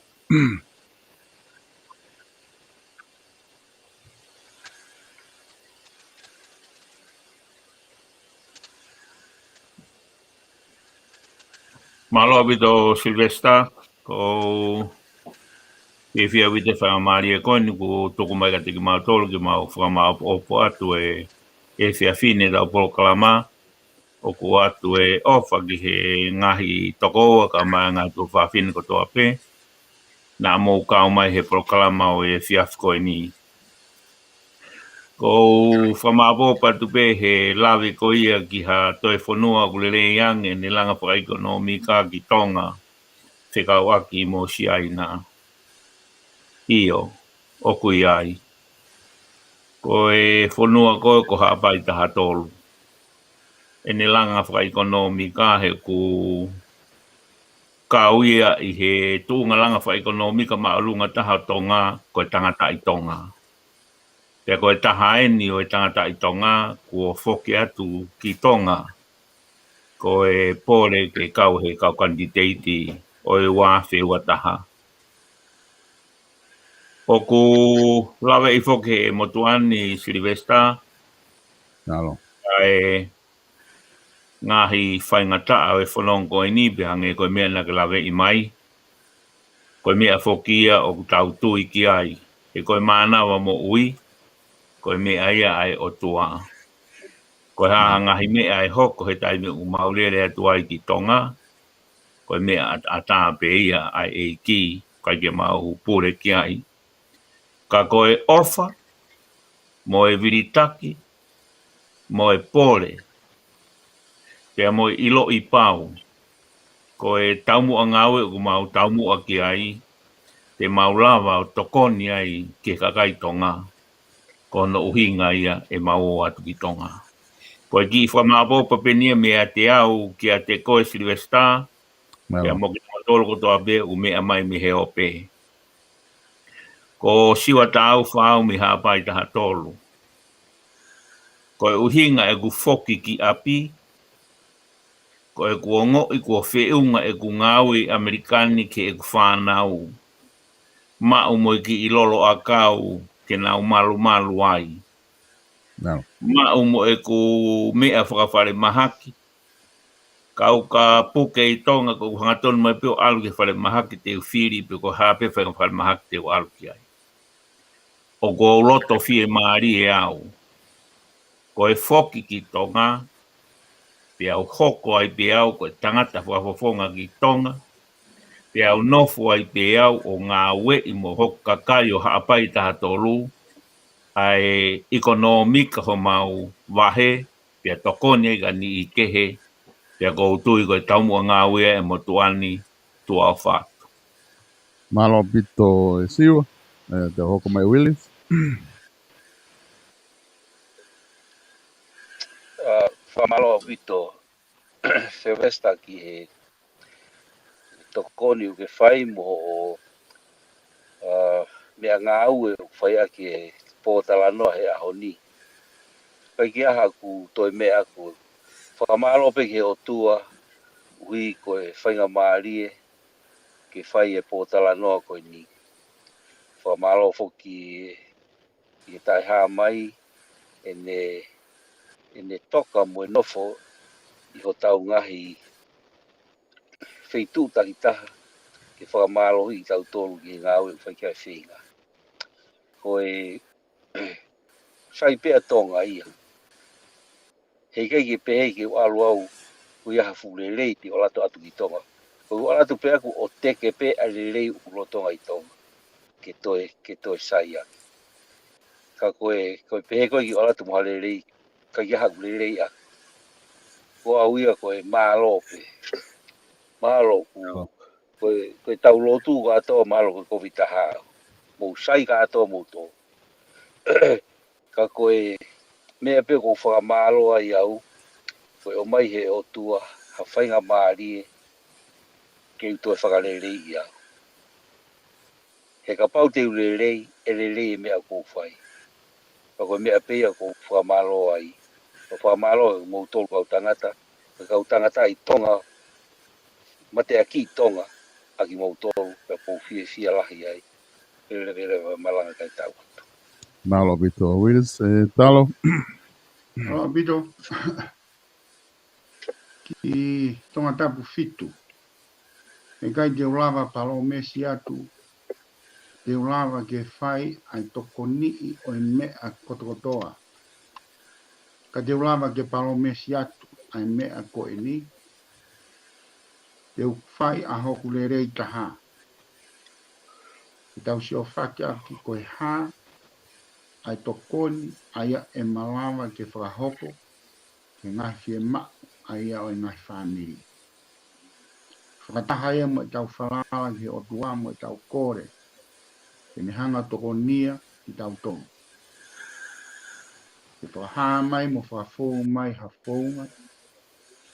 Mālō ʻaupito Sylvester, ʻoku ou fiefia ʻaupito he faingamālie ko eni kuo tuku mai kiate kimautolu ke mau fakamaʻopoʻopo atu e, e efiafi ni ʻetau polokalama, ʻoku ʻoatu e ʻofa ki he ngaahi tokoua kae ʻumaʻā e ngaahi tuofāfine kotoa pē naʻa mou kau mai he polokalama ʻo e efiafi ko eni. ʻOku ou fakamaʻopoʻopo atu pē he lave ko ia ki ha toe fonua ʻoku lelei ange ʻene langa fakaʻekonōmika ki Tonga, fekauʻaki mo Siaina. ʻIo, ʻoku ʻi ai. Ko e fonua ko ē ko Haʻapai taha tolu, ʻene langa fakaʻekonōmika he ʻoku kau ia ʻi he tuʻunga langa fakaʻekonōmika māʻolunga taha ʻo Tonga, ko e tangataʻi Tonga. Pea ko e taha eni ʻo e tangataʻi Tonga kuo foki atu ki Tonga, ko e Pole ke kau he kau kanititeiti ʻo e ua afe ua taha. ʻOku laveʻi foki he motuʻa ni Sylvester, Nalo. ʻa e ngaahi faingataʻa ʻo e fononga ko eni, pea hangē ko e meʻa naʻa ke laveʻi mai. Ko e meʻa foki ia ʻoku tau tui ki ai. He ko e mānava moʻui, ko e meʻa ia ʻa e ʻOtua. Ko e hā ha ngaahi meʻa ʻe hoko he taimi ʻoku mau lele atu ai ki Tonga, ko e meʻa ʻataʻatā pē ia ʻa e ʻEiki, ʻikai ke mau pule ki ai. Ka ko e ʻofa, mo e vilitaki, mo e pole, pea mo e ʻiloʻi pau, ko e taumuʻa ngāue ʻoku mau taumuʻa ki ai, te mau lava ʻo tokoni ai ki he kakai Tonga, ko hono ʻuhinga ia ʻemau ō atu ki Tonga. Ko e kiʻi fakamaʻopoʻopo pē eni ia meiate au kiate koe Sylvester, Mālō. pea mo kimoutolu kotoa pē ʻoku meʻa mai mei he ope. Ko Siua Tāufaʻāhau mei Haʻapai taha tolu. Ko e ʻuhinga ʻeku foki ki ʻapi, ko ʻeku ongoʻi kuo feʻunga ʻeku ngāue ʻi ʻAmelika ni ki heʻeku fānau. Maʻu mo e kiʻi lolo ʻakau ke nau malumalu ai. Mālō. Maʻu mo ʻeku meʻa fakafalemahaki. Kau ka puke ʻi Tonga, ko ʻeku hangatonu mai pē ʻo ʻalu ki he falemahaki te u fili, pe ko e hā pē falemahaki te u ʻalu ki ai. ʻOku ou loto fiemālie au. Ko e foki ki Tonga, pea u hoko ai pē au ko e tangata fakafofonga ki Tonga, pea u nofo ai pē au ʻo ngāueʻi mo hoku kakai ʻo Haʻapai taha tolu, ʻa e ʻekonōmika homau vahe, pea tokoni ai ki ha niʻihi kehe, pea ʻoku ou tui ko e taumuʻa ngāue ʻa e motuʻa ni, tuʻa ʻofa atu. Mālō ʻaupito ʻe Siua, ʻe, te u hoko mai Willis. ʻA, fakamālō ʻaupito Sylvester ki he tokoni ʻoku ke fai mo hoʻo, ʻa, meʻangāue ʻoku fai ʻaki e pōtalanoa he ʻaho ni. Kae ʻikai ke ʻi ai haʻaku toe meʻa, ʻoku fakamālō pē ki he ʻOtua, ʻuhi ko e faingamālie ke fai e pōtalanoa ko eni. Fakamālō foki ʻi he taʻehāmai ʻene, ʻene toka mo e nofo ʻi hotau ngaahi feituʻu takitaha ke fakamālohiʻi kitautolu ki he ngāue ʻoku fai ki ai e feinga. Ko e sai pē ʻa Tonga ia. He ʻikai ke pehē ke u ʻalu au, ko ia ha fuʻu lelei te u ʻalu atu ki Tonga. Ko u ʻalu atu pē ʻaku ʻo teke pē ʻa e lelei ʻoku lolotonga ʻi Tonga. Ke toe, ke toe sai ʻaki. Ka ko e, ko e pehē ko e ke u ʻalu atu mo ha lelei, ʻikai ke ʻi ai haʻaku lelei ʻaku. Ko au ia ko e mālō pē. Mālō ʻoku, ko e, ko e tau lotu kātoa mālō ko e kovi taha. Mou sai kātoa mou tō. Ka ko e meʻa pē ʻoku ou fakamālō ai au, ko e ʻomai he ʻOtua, ha faingamālie, ke u toe fakaleleiʻi au. He kapau te u lelei, ʻe lelei e meʻa ʻoku ou fai. Ka ko e meʻa pē ia ʻoku ou fakamālō ai. Ka fakamālō ʻe moutolu kau tangata, ka kau tangata ʻi Tonga, mateaki ʻi Tonga, ʻa kimoutolu, pea ʻoku ou fiefia lahi ai. Lele, lele, malanga kae tau atu. Mālō ʻaupito, Willis, ʻe Talo. Mālō ʻaupito. Ki Tongatapu fitu. ʻE ʻikai te u lava palōmesi atu, te u lava ke fai ʻa e tokoniʻi ʻo e meʻa kotokotoa. Ka te u lava ke palōmesi atu ʻa e meʻa ko eni, te u fai ʻa hoku lelei taha. Ke tau siofaki ʻaki ko e hā ʻa e tokoni ʻa ia ʻe malava ke fakahoko ki he ngaahi fiemaʻu ʻa ia ʻo e ngaahi fāmili. Fakataha ia mo ʻetau falala ki he ʻOtua mo ʻetau kole ke ne hanga tokonia kitautolu. Ke fakahā mai mo fakafou mai ha founga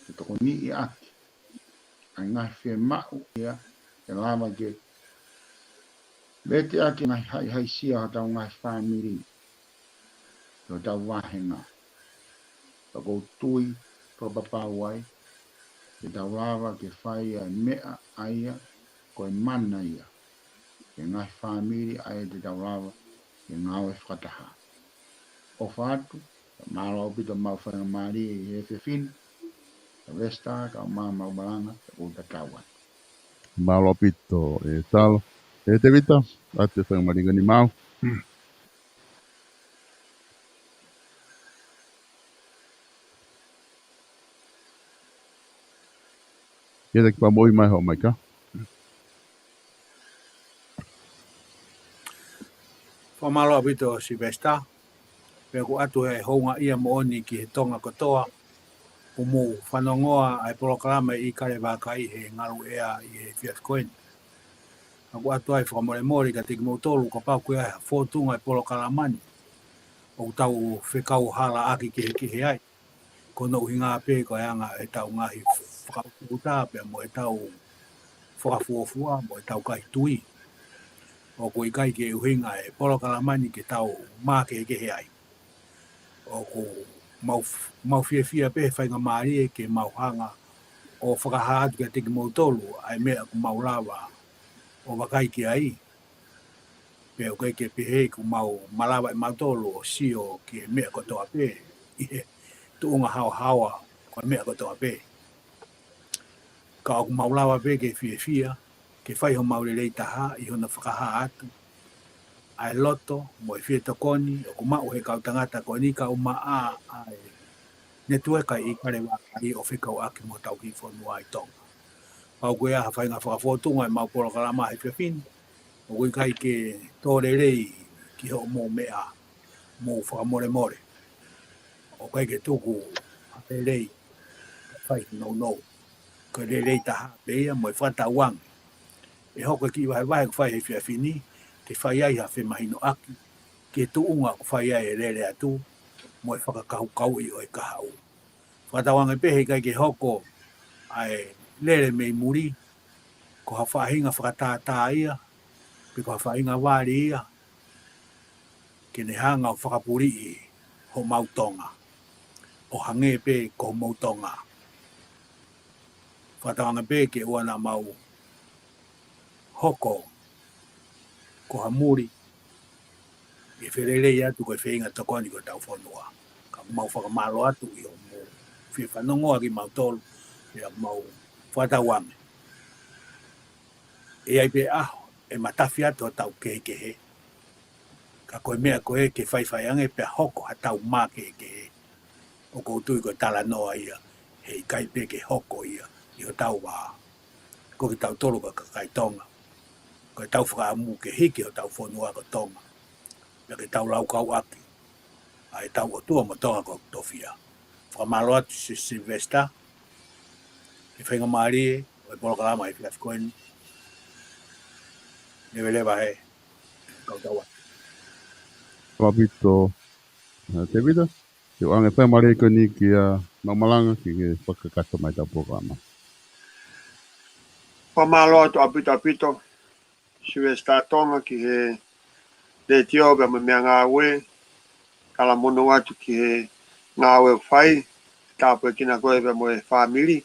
ke tokoniʻi ʻaki ʻa e ngaahi fiemaʻu ia ʻe lava ke vete ʻaki e ngaahi haʻihaʻisia ʻo hotau ngaahi fāmili, ʻo hotau vāhenga. Ka ʻoku ou tui fakapapau ai, te tau lava ke fai ʻa e meʻa ʻa ia, ko e mana ia, ki he ngaahi fāmili ʻa ia te tau lava ke ngāue fakataha. ʻOfa atu, mālō ʻaupito homau faingamālie ʻi he efiafi ni, Silivesitā, kae ʻumaʻā homau malanga, ʻoku ou tatau atu. Mālō ʻaupito, ʻe Talo. ʻE Tēvita, ʻoatu e faingamālie ko eni maʻau. Kiate koe pea mo e mai ho mai ka. Fakamālō ʻaupito Silivesitā. Pea ʻoku ʻoatu e houngaʻia moʻoni ki he Tonga kotoa ʻoku mou fanongoa ʻa e polokalama ʻi Kalevaka ʻi he ngaluʻea ʻi he efiafi ko eni. ʻOku ʻoatu ai e fakamolemole kiate kimoutolu kapau ʻoku ʻi ai ha fōtunga ʻo e polokalama ni ʻoku tau fekauʻaki kehekehe ai. Ko hono ʻuhinga pē ko e anga ʻetau ngaahi fakaʻuta pea mo ʻetau fakafuofua mo ʻetau kaitui. ʻOku ʻikai ke ʻuhinga e polokalama ni ke tau makehekehe ai. ʻOku mau, mau fiefia pē he faingamālie ke mau hanga ʻo fakahā atu kiate kimoutolu ʻa e meʻa ʻoku mau lava ʻo vakai ki ai. Pea ʻoku ʻikai ke pehē ʻoku mau malava ʻe mautolu ʻo sio ki he meʻa kotoa pē, ʻi he tuʻunga haohaoa ko e meʻa kotoa pē. Ka ʻoku mau lava pē ke fiefia, ke fai homau lelei taha ʻi hono fakahā atu ʻa e loto mo e fie tokoni ʻoku maʻu he kau tangata ko eni kae ʻumaʻā ʻa e netueka ʻi Kalevaka ʻo fekauʻaki mo hotau kiʻi fonua ʻi Tonga. Pau ko ia ha faʻahinga fakafōtunga ʻemau polokalama he efiafi ni, ʻoku ʻikai ke tō lelei ki hoʻomou meʻa, mou fakamolemole. ʻOku ʻikai ke tuku ha lelei, fai nounou. Ko e lelei taha pē ia mo e fakatauange ʻe hoko e kiʻi vahevahe ʻoku fai he efiafi ni, ke fai ai ha femahinoʻaki ki he tuʻunga ʻoku fai ai e lele atu mo e fakakaukauʻi ʻo e kahaʻu. Fakatauange pē he ʻikai ke hoko ʻa e lele mei muli ko ha faʻahinga fakatātā ia, pe ko ha faʻahinga vali ia, ke ne hanga ʻo fakapuliʻi homau Tonga, ʻo hangē pē ko homou Tonga. Fakatauange pē ke ʻoua naʻa mau hoko ko ha muli ʻi he felelei atu ko e feinga tokoni ki hotau fonua. Ka mau fakamālō atu ʻi hoʻomou fie fanongoa kimautolu, pea mau fakatauange ʻe ʻi ai pē ʻaho ʻe matafi atu hotau kehekehe. Ka ko e meʻa ko ē ke faifai ange pea hoko haʻatau makehekehe. ʻOku ou tui ko e talanoa ia, heʻikai pē ke hoko ia ʻi hotau vā. Ko kitautolu ko e kakai Tonga, ko ʻetau fakaʻamu ke hiki hotau fonua ko Tonga, pea ke tau laukau ʻaki ʻa ʻetau ʻOtua mo Tonga ko e tofiʻa. Fakamālō atu Sylvester, he faingamālie ʻo e polokalama he efiafi ko eni. Leveleva e kau tau atu. Papito, Tēvita, te u ʻoange faingamālie ko eni kia Maʻu Malanga ke ke fakakakato mai ʻetau polokalama. Fakamālō atu ʻaupito ʻaupito, Sylvester Tonga, ki he letiō pea mo e meʻangāue, talamonū atu ki he ngāue ʻoku fai, tāpuekina koe pea mo e fāmili.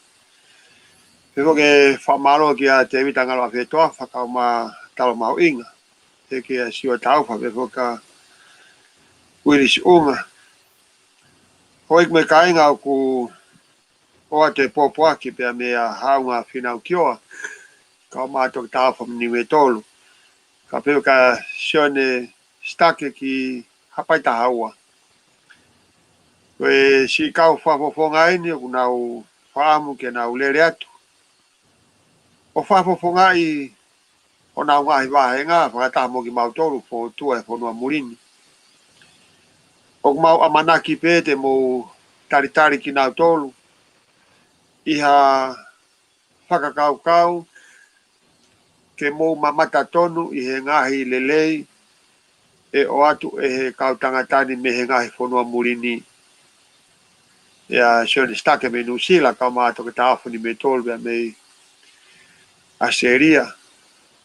Pea foki fakamālō kia Tēvita Ngalo ʻAfetoa, fakau ma talo mahuʻinga, ʻEiki ʻa Siua Taufa, pea foki Uilisi Unga. Houʻeiki mo e kāinga, ʻoku ʻoatu e pōpoaki pea meia Haʻunga Fīnau Kioa, kau ma Toketā ʻOfa Niuetolu, ka pehē kia Sione Sitake ki Haʻapai Taha Ua. Ko e siʻi kau fakafofonga eni ʻoku nau fakaʻamu ke nau lele atu ʻo fakafofongaʻi honau ngaahi vāhenga fakataha mo kimautolu fokotuʻu ʻa e fonua muli ni. ʻOku mau ʻamanaki pē te mou talitali kinautolu ʻi ha fakakaukau ke mou mamata tonu ʻi he ngaahi lelei ʻe ʻoatu ʻe he kau tangata ni mei he ngaahi fonua muli ni. ʻIa Sione Sitake mei Nuʻusila, kau ma Toketā ʻOfa Niuetolu pea mei ʻAositelēlia,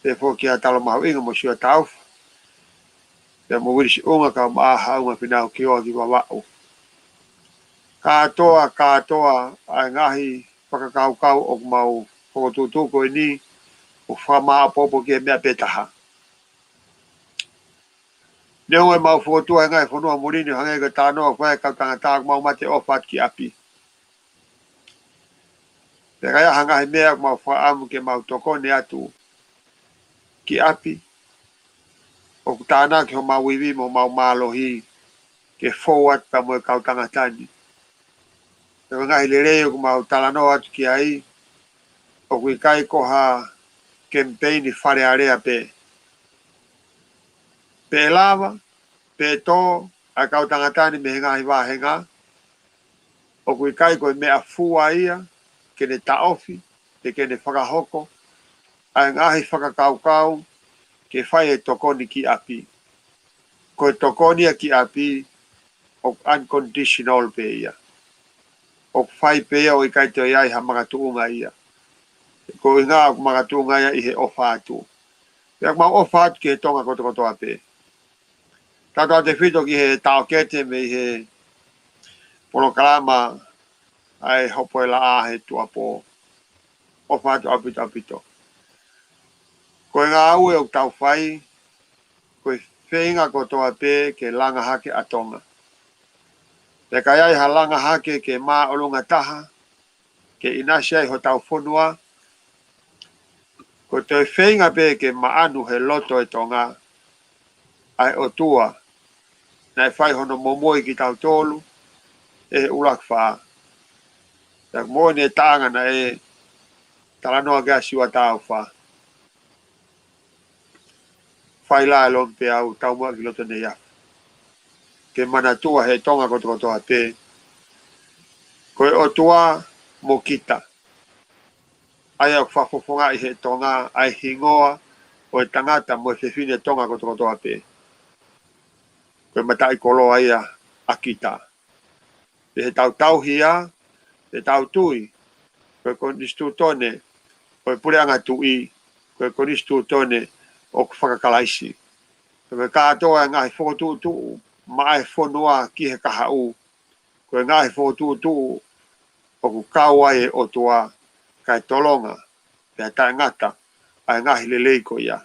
pea foki ʻa Talo Mahuʻinga mo Siua Taufa, pea mo Uilisi Unga, kau ma Haʻunga Fīnau Kioa ki Vavaʻu. Kātoa, kātoa ʻa e ngaahi fakakaukau ʻoku mau fokotuʻutuʻu ko eni, ʻoku fakamāʻopoʻopo ki he meʻa pē taha. Neongo ʻemau fokotuʻu ʻa e ngaahi fonua muli ni, hangē ko e talanoa ʻoku fai ʻe he kau tangata, ʻoku mau mate ʻofa atu ki ʻapi. Pea ka ʻi ai ha ngaahi meʻa ʻoku mau fakaʻamu ke mau tokoni atu ki ʻapi, ʻoku tānaki homau ivi mo homau mālohi ke fou atu pea mo e kau tangata ni. Pea ko e ngaahi lelei ʻoku mau talanoa atu ki ai, ʻoku ʻikai ko ha kemipeini Fale Alea pē. Pe ʻe lava, pe ʻe tō ʻa e kau tangata ni mei he ngaahi vāhenga, ʻoku ʻikai ko e meʻafua ia ke ne taʻofi, pe ke ne fakahoko ʻa e ngaahi fakakaukau ke fai e tokoni ki ʻapi. Ko e tokoni ia ki ʻapi, ʻoku unconditional pē ia. ʻOku fai pē ia ʻo ʻikai toe ʻi ai ha makatuʻunga ia. Ko e ʻuhinga ʻoku makatuʻunga ia ʻi he ʻofa atu. Pea ʻoku mau ʻofa atu ki he Tonga kotokotoa pē. Tautautefito ki he taʻokete mei he polokalama ʻa e Hopoʻi Laʻā he tuʻuapō. ʻOfa atu ʻaupito ʻaupito. Ko e ngāue ʻoku tau fai, ko e feinga kotoa pē ke langa hake ʻa Tonga. Pea ka ʻi ai ha langa hake ke māʻolunga taha, ke ʻinasi ai hotau fonua, ko e toe feinga pē ke maʻanu he loto ʻo e Tonga ʻa e ʻOtua naʻe fai hono momoi kitautolu ʻe he ʻUluaki Fā. Pea ko e moʻoni e taʻanga naʻe talanoa ki ai ʻa Siua Taufa. Fai lā e lomipeau, taumuʻa ki loto Neiafu. Ke manatua ʻe he Tonga kotokotoa pē, ko e ʻOtua mo kita, ʻa ia ʻoku fakafofongaʻi ʻe he Tonga ʻa e hingoa ʻo e tangata mo e fefine Tonga kotokotoa pē. Ko e mataʻikoloa ia ʻa kita. Pea ʻi heʻetau tauhi ia, ʻi heʻetau tui ko e konisitūtone ʻo e Puleʻanga Tuʻi, ko e konisitūtone ʻoku fakakalaisi. Pea ko e kātoa e ngaahi fokotuʻutuʻu maʻa e fonua ki he kahaʻu, ko e ngaahi fokotuʻutuʻu ʻoku kau ai e ʻOtua, kae tolonga pea taʻengata ʻa e ngaahi lelei ko ia.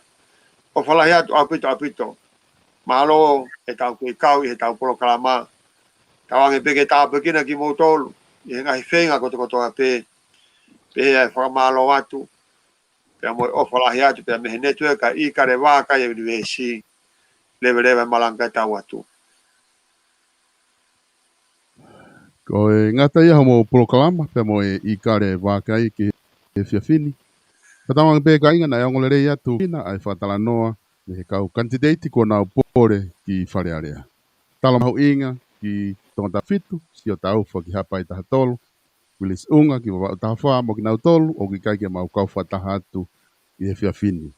ʻOfa lahi atu ʻaupito ʻaupito. Mālō ʻetau kei kau ʻi heʻetau polokalama. Tauange pē ke tāpuekina kimoutolu ʻi he ngaahi feinga kotokotoa pē. Pehē ʻa e fakamālō atu, pea mo e ʻofa lahi atu pea mei he netiueka ʻi Kalevā, Kaia ʻUnivēsi. Leveleva e malanga kae tau atu. Ko e ngata ia hoʻomou polokalama pea mo e ʻIkale Vakai ki he efiafi ni. Ka tauange pē kāinga, naʻe ongo lelei atu ʻa e fakatalanoa mei he kau kanititeiti kuo nau pole ki Fale Alea. Talo mahuʻinga ki Tongatapu fitu, Siʻotaufa ki Haʻapai taha tolu, Uilisi ʻUnga ki Vavaʻu taha fā, mo kinautolu ʻoku ʻikai ke mau kau fakataha atu ʻi he efiafi ni.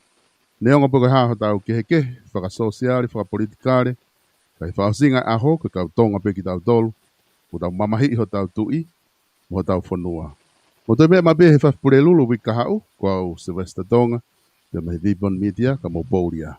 Neongo pe ko e hā hotau kehekehe fakasōsiale, fakapolitikale, ka ʻi he fakaʻosinga ʻo e ʻaho, ko e kau Tonga pē kitautolu, ʻoku tau mamahiʻi hotau tuʻi mo hotau fonua. Mou toe meʻa mai pē he Efiafi Pulelulu uike kahaʻu, ko au Sylvester Tonga, pea mei he Vipon Media, ka mou pōlia.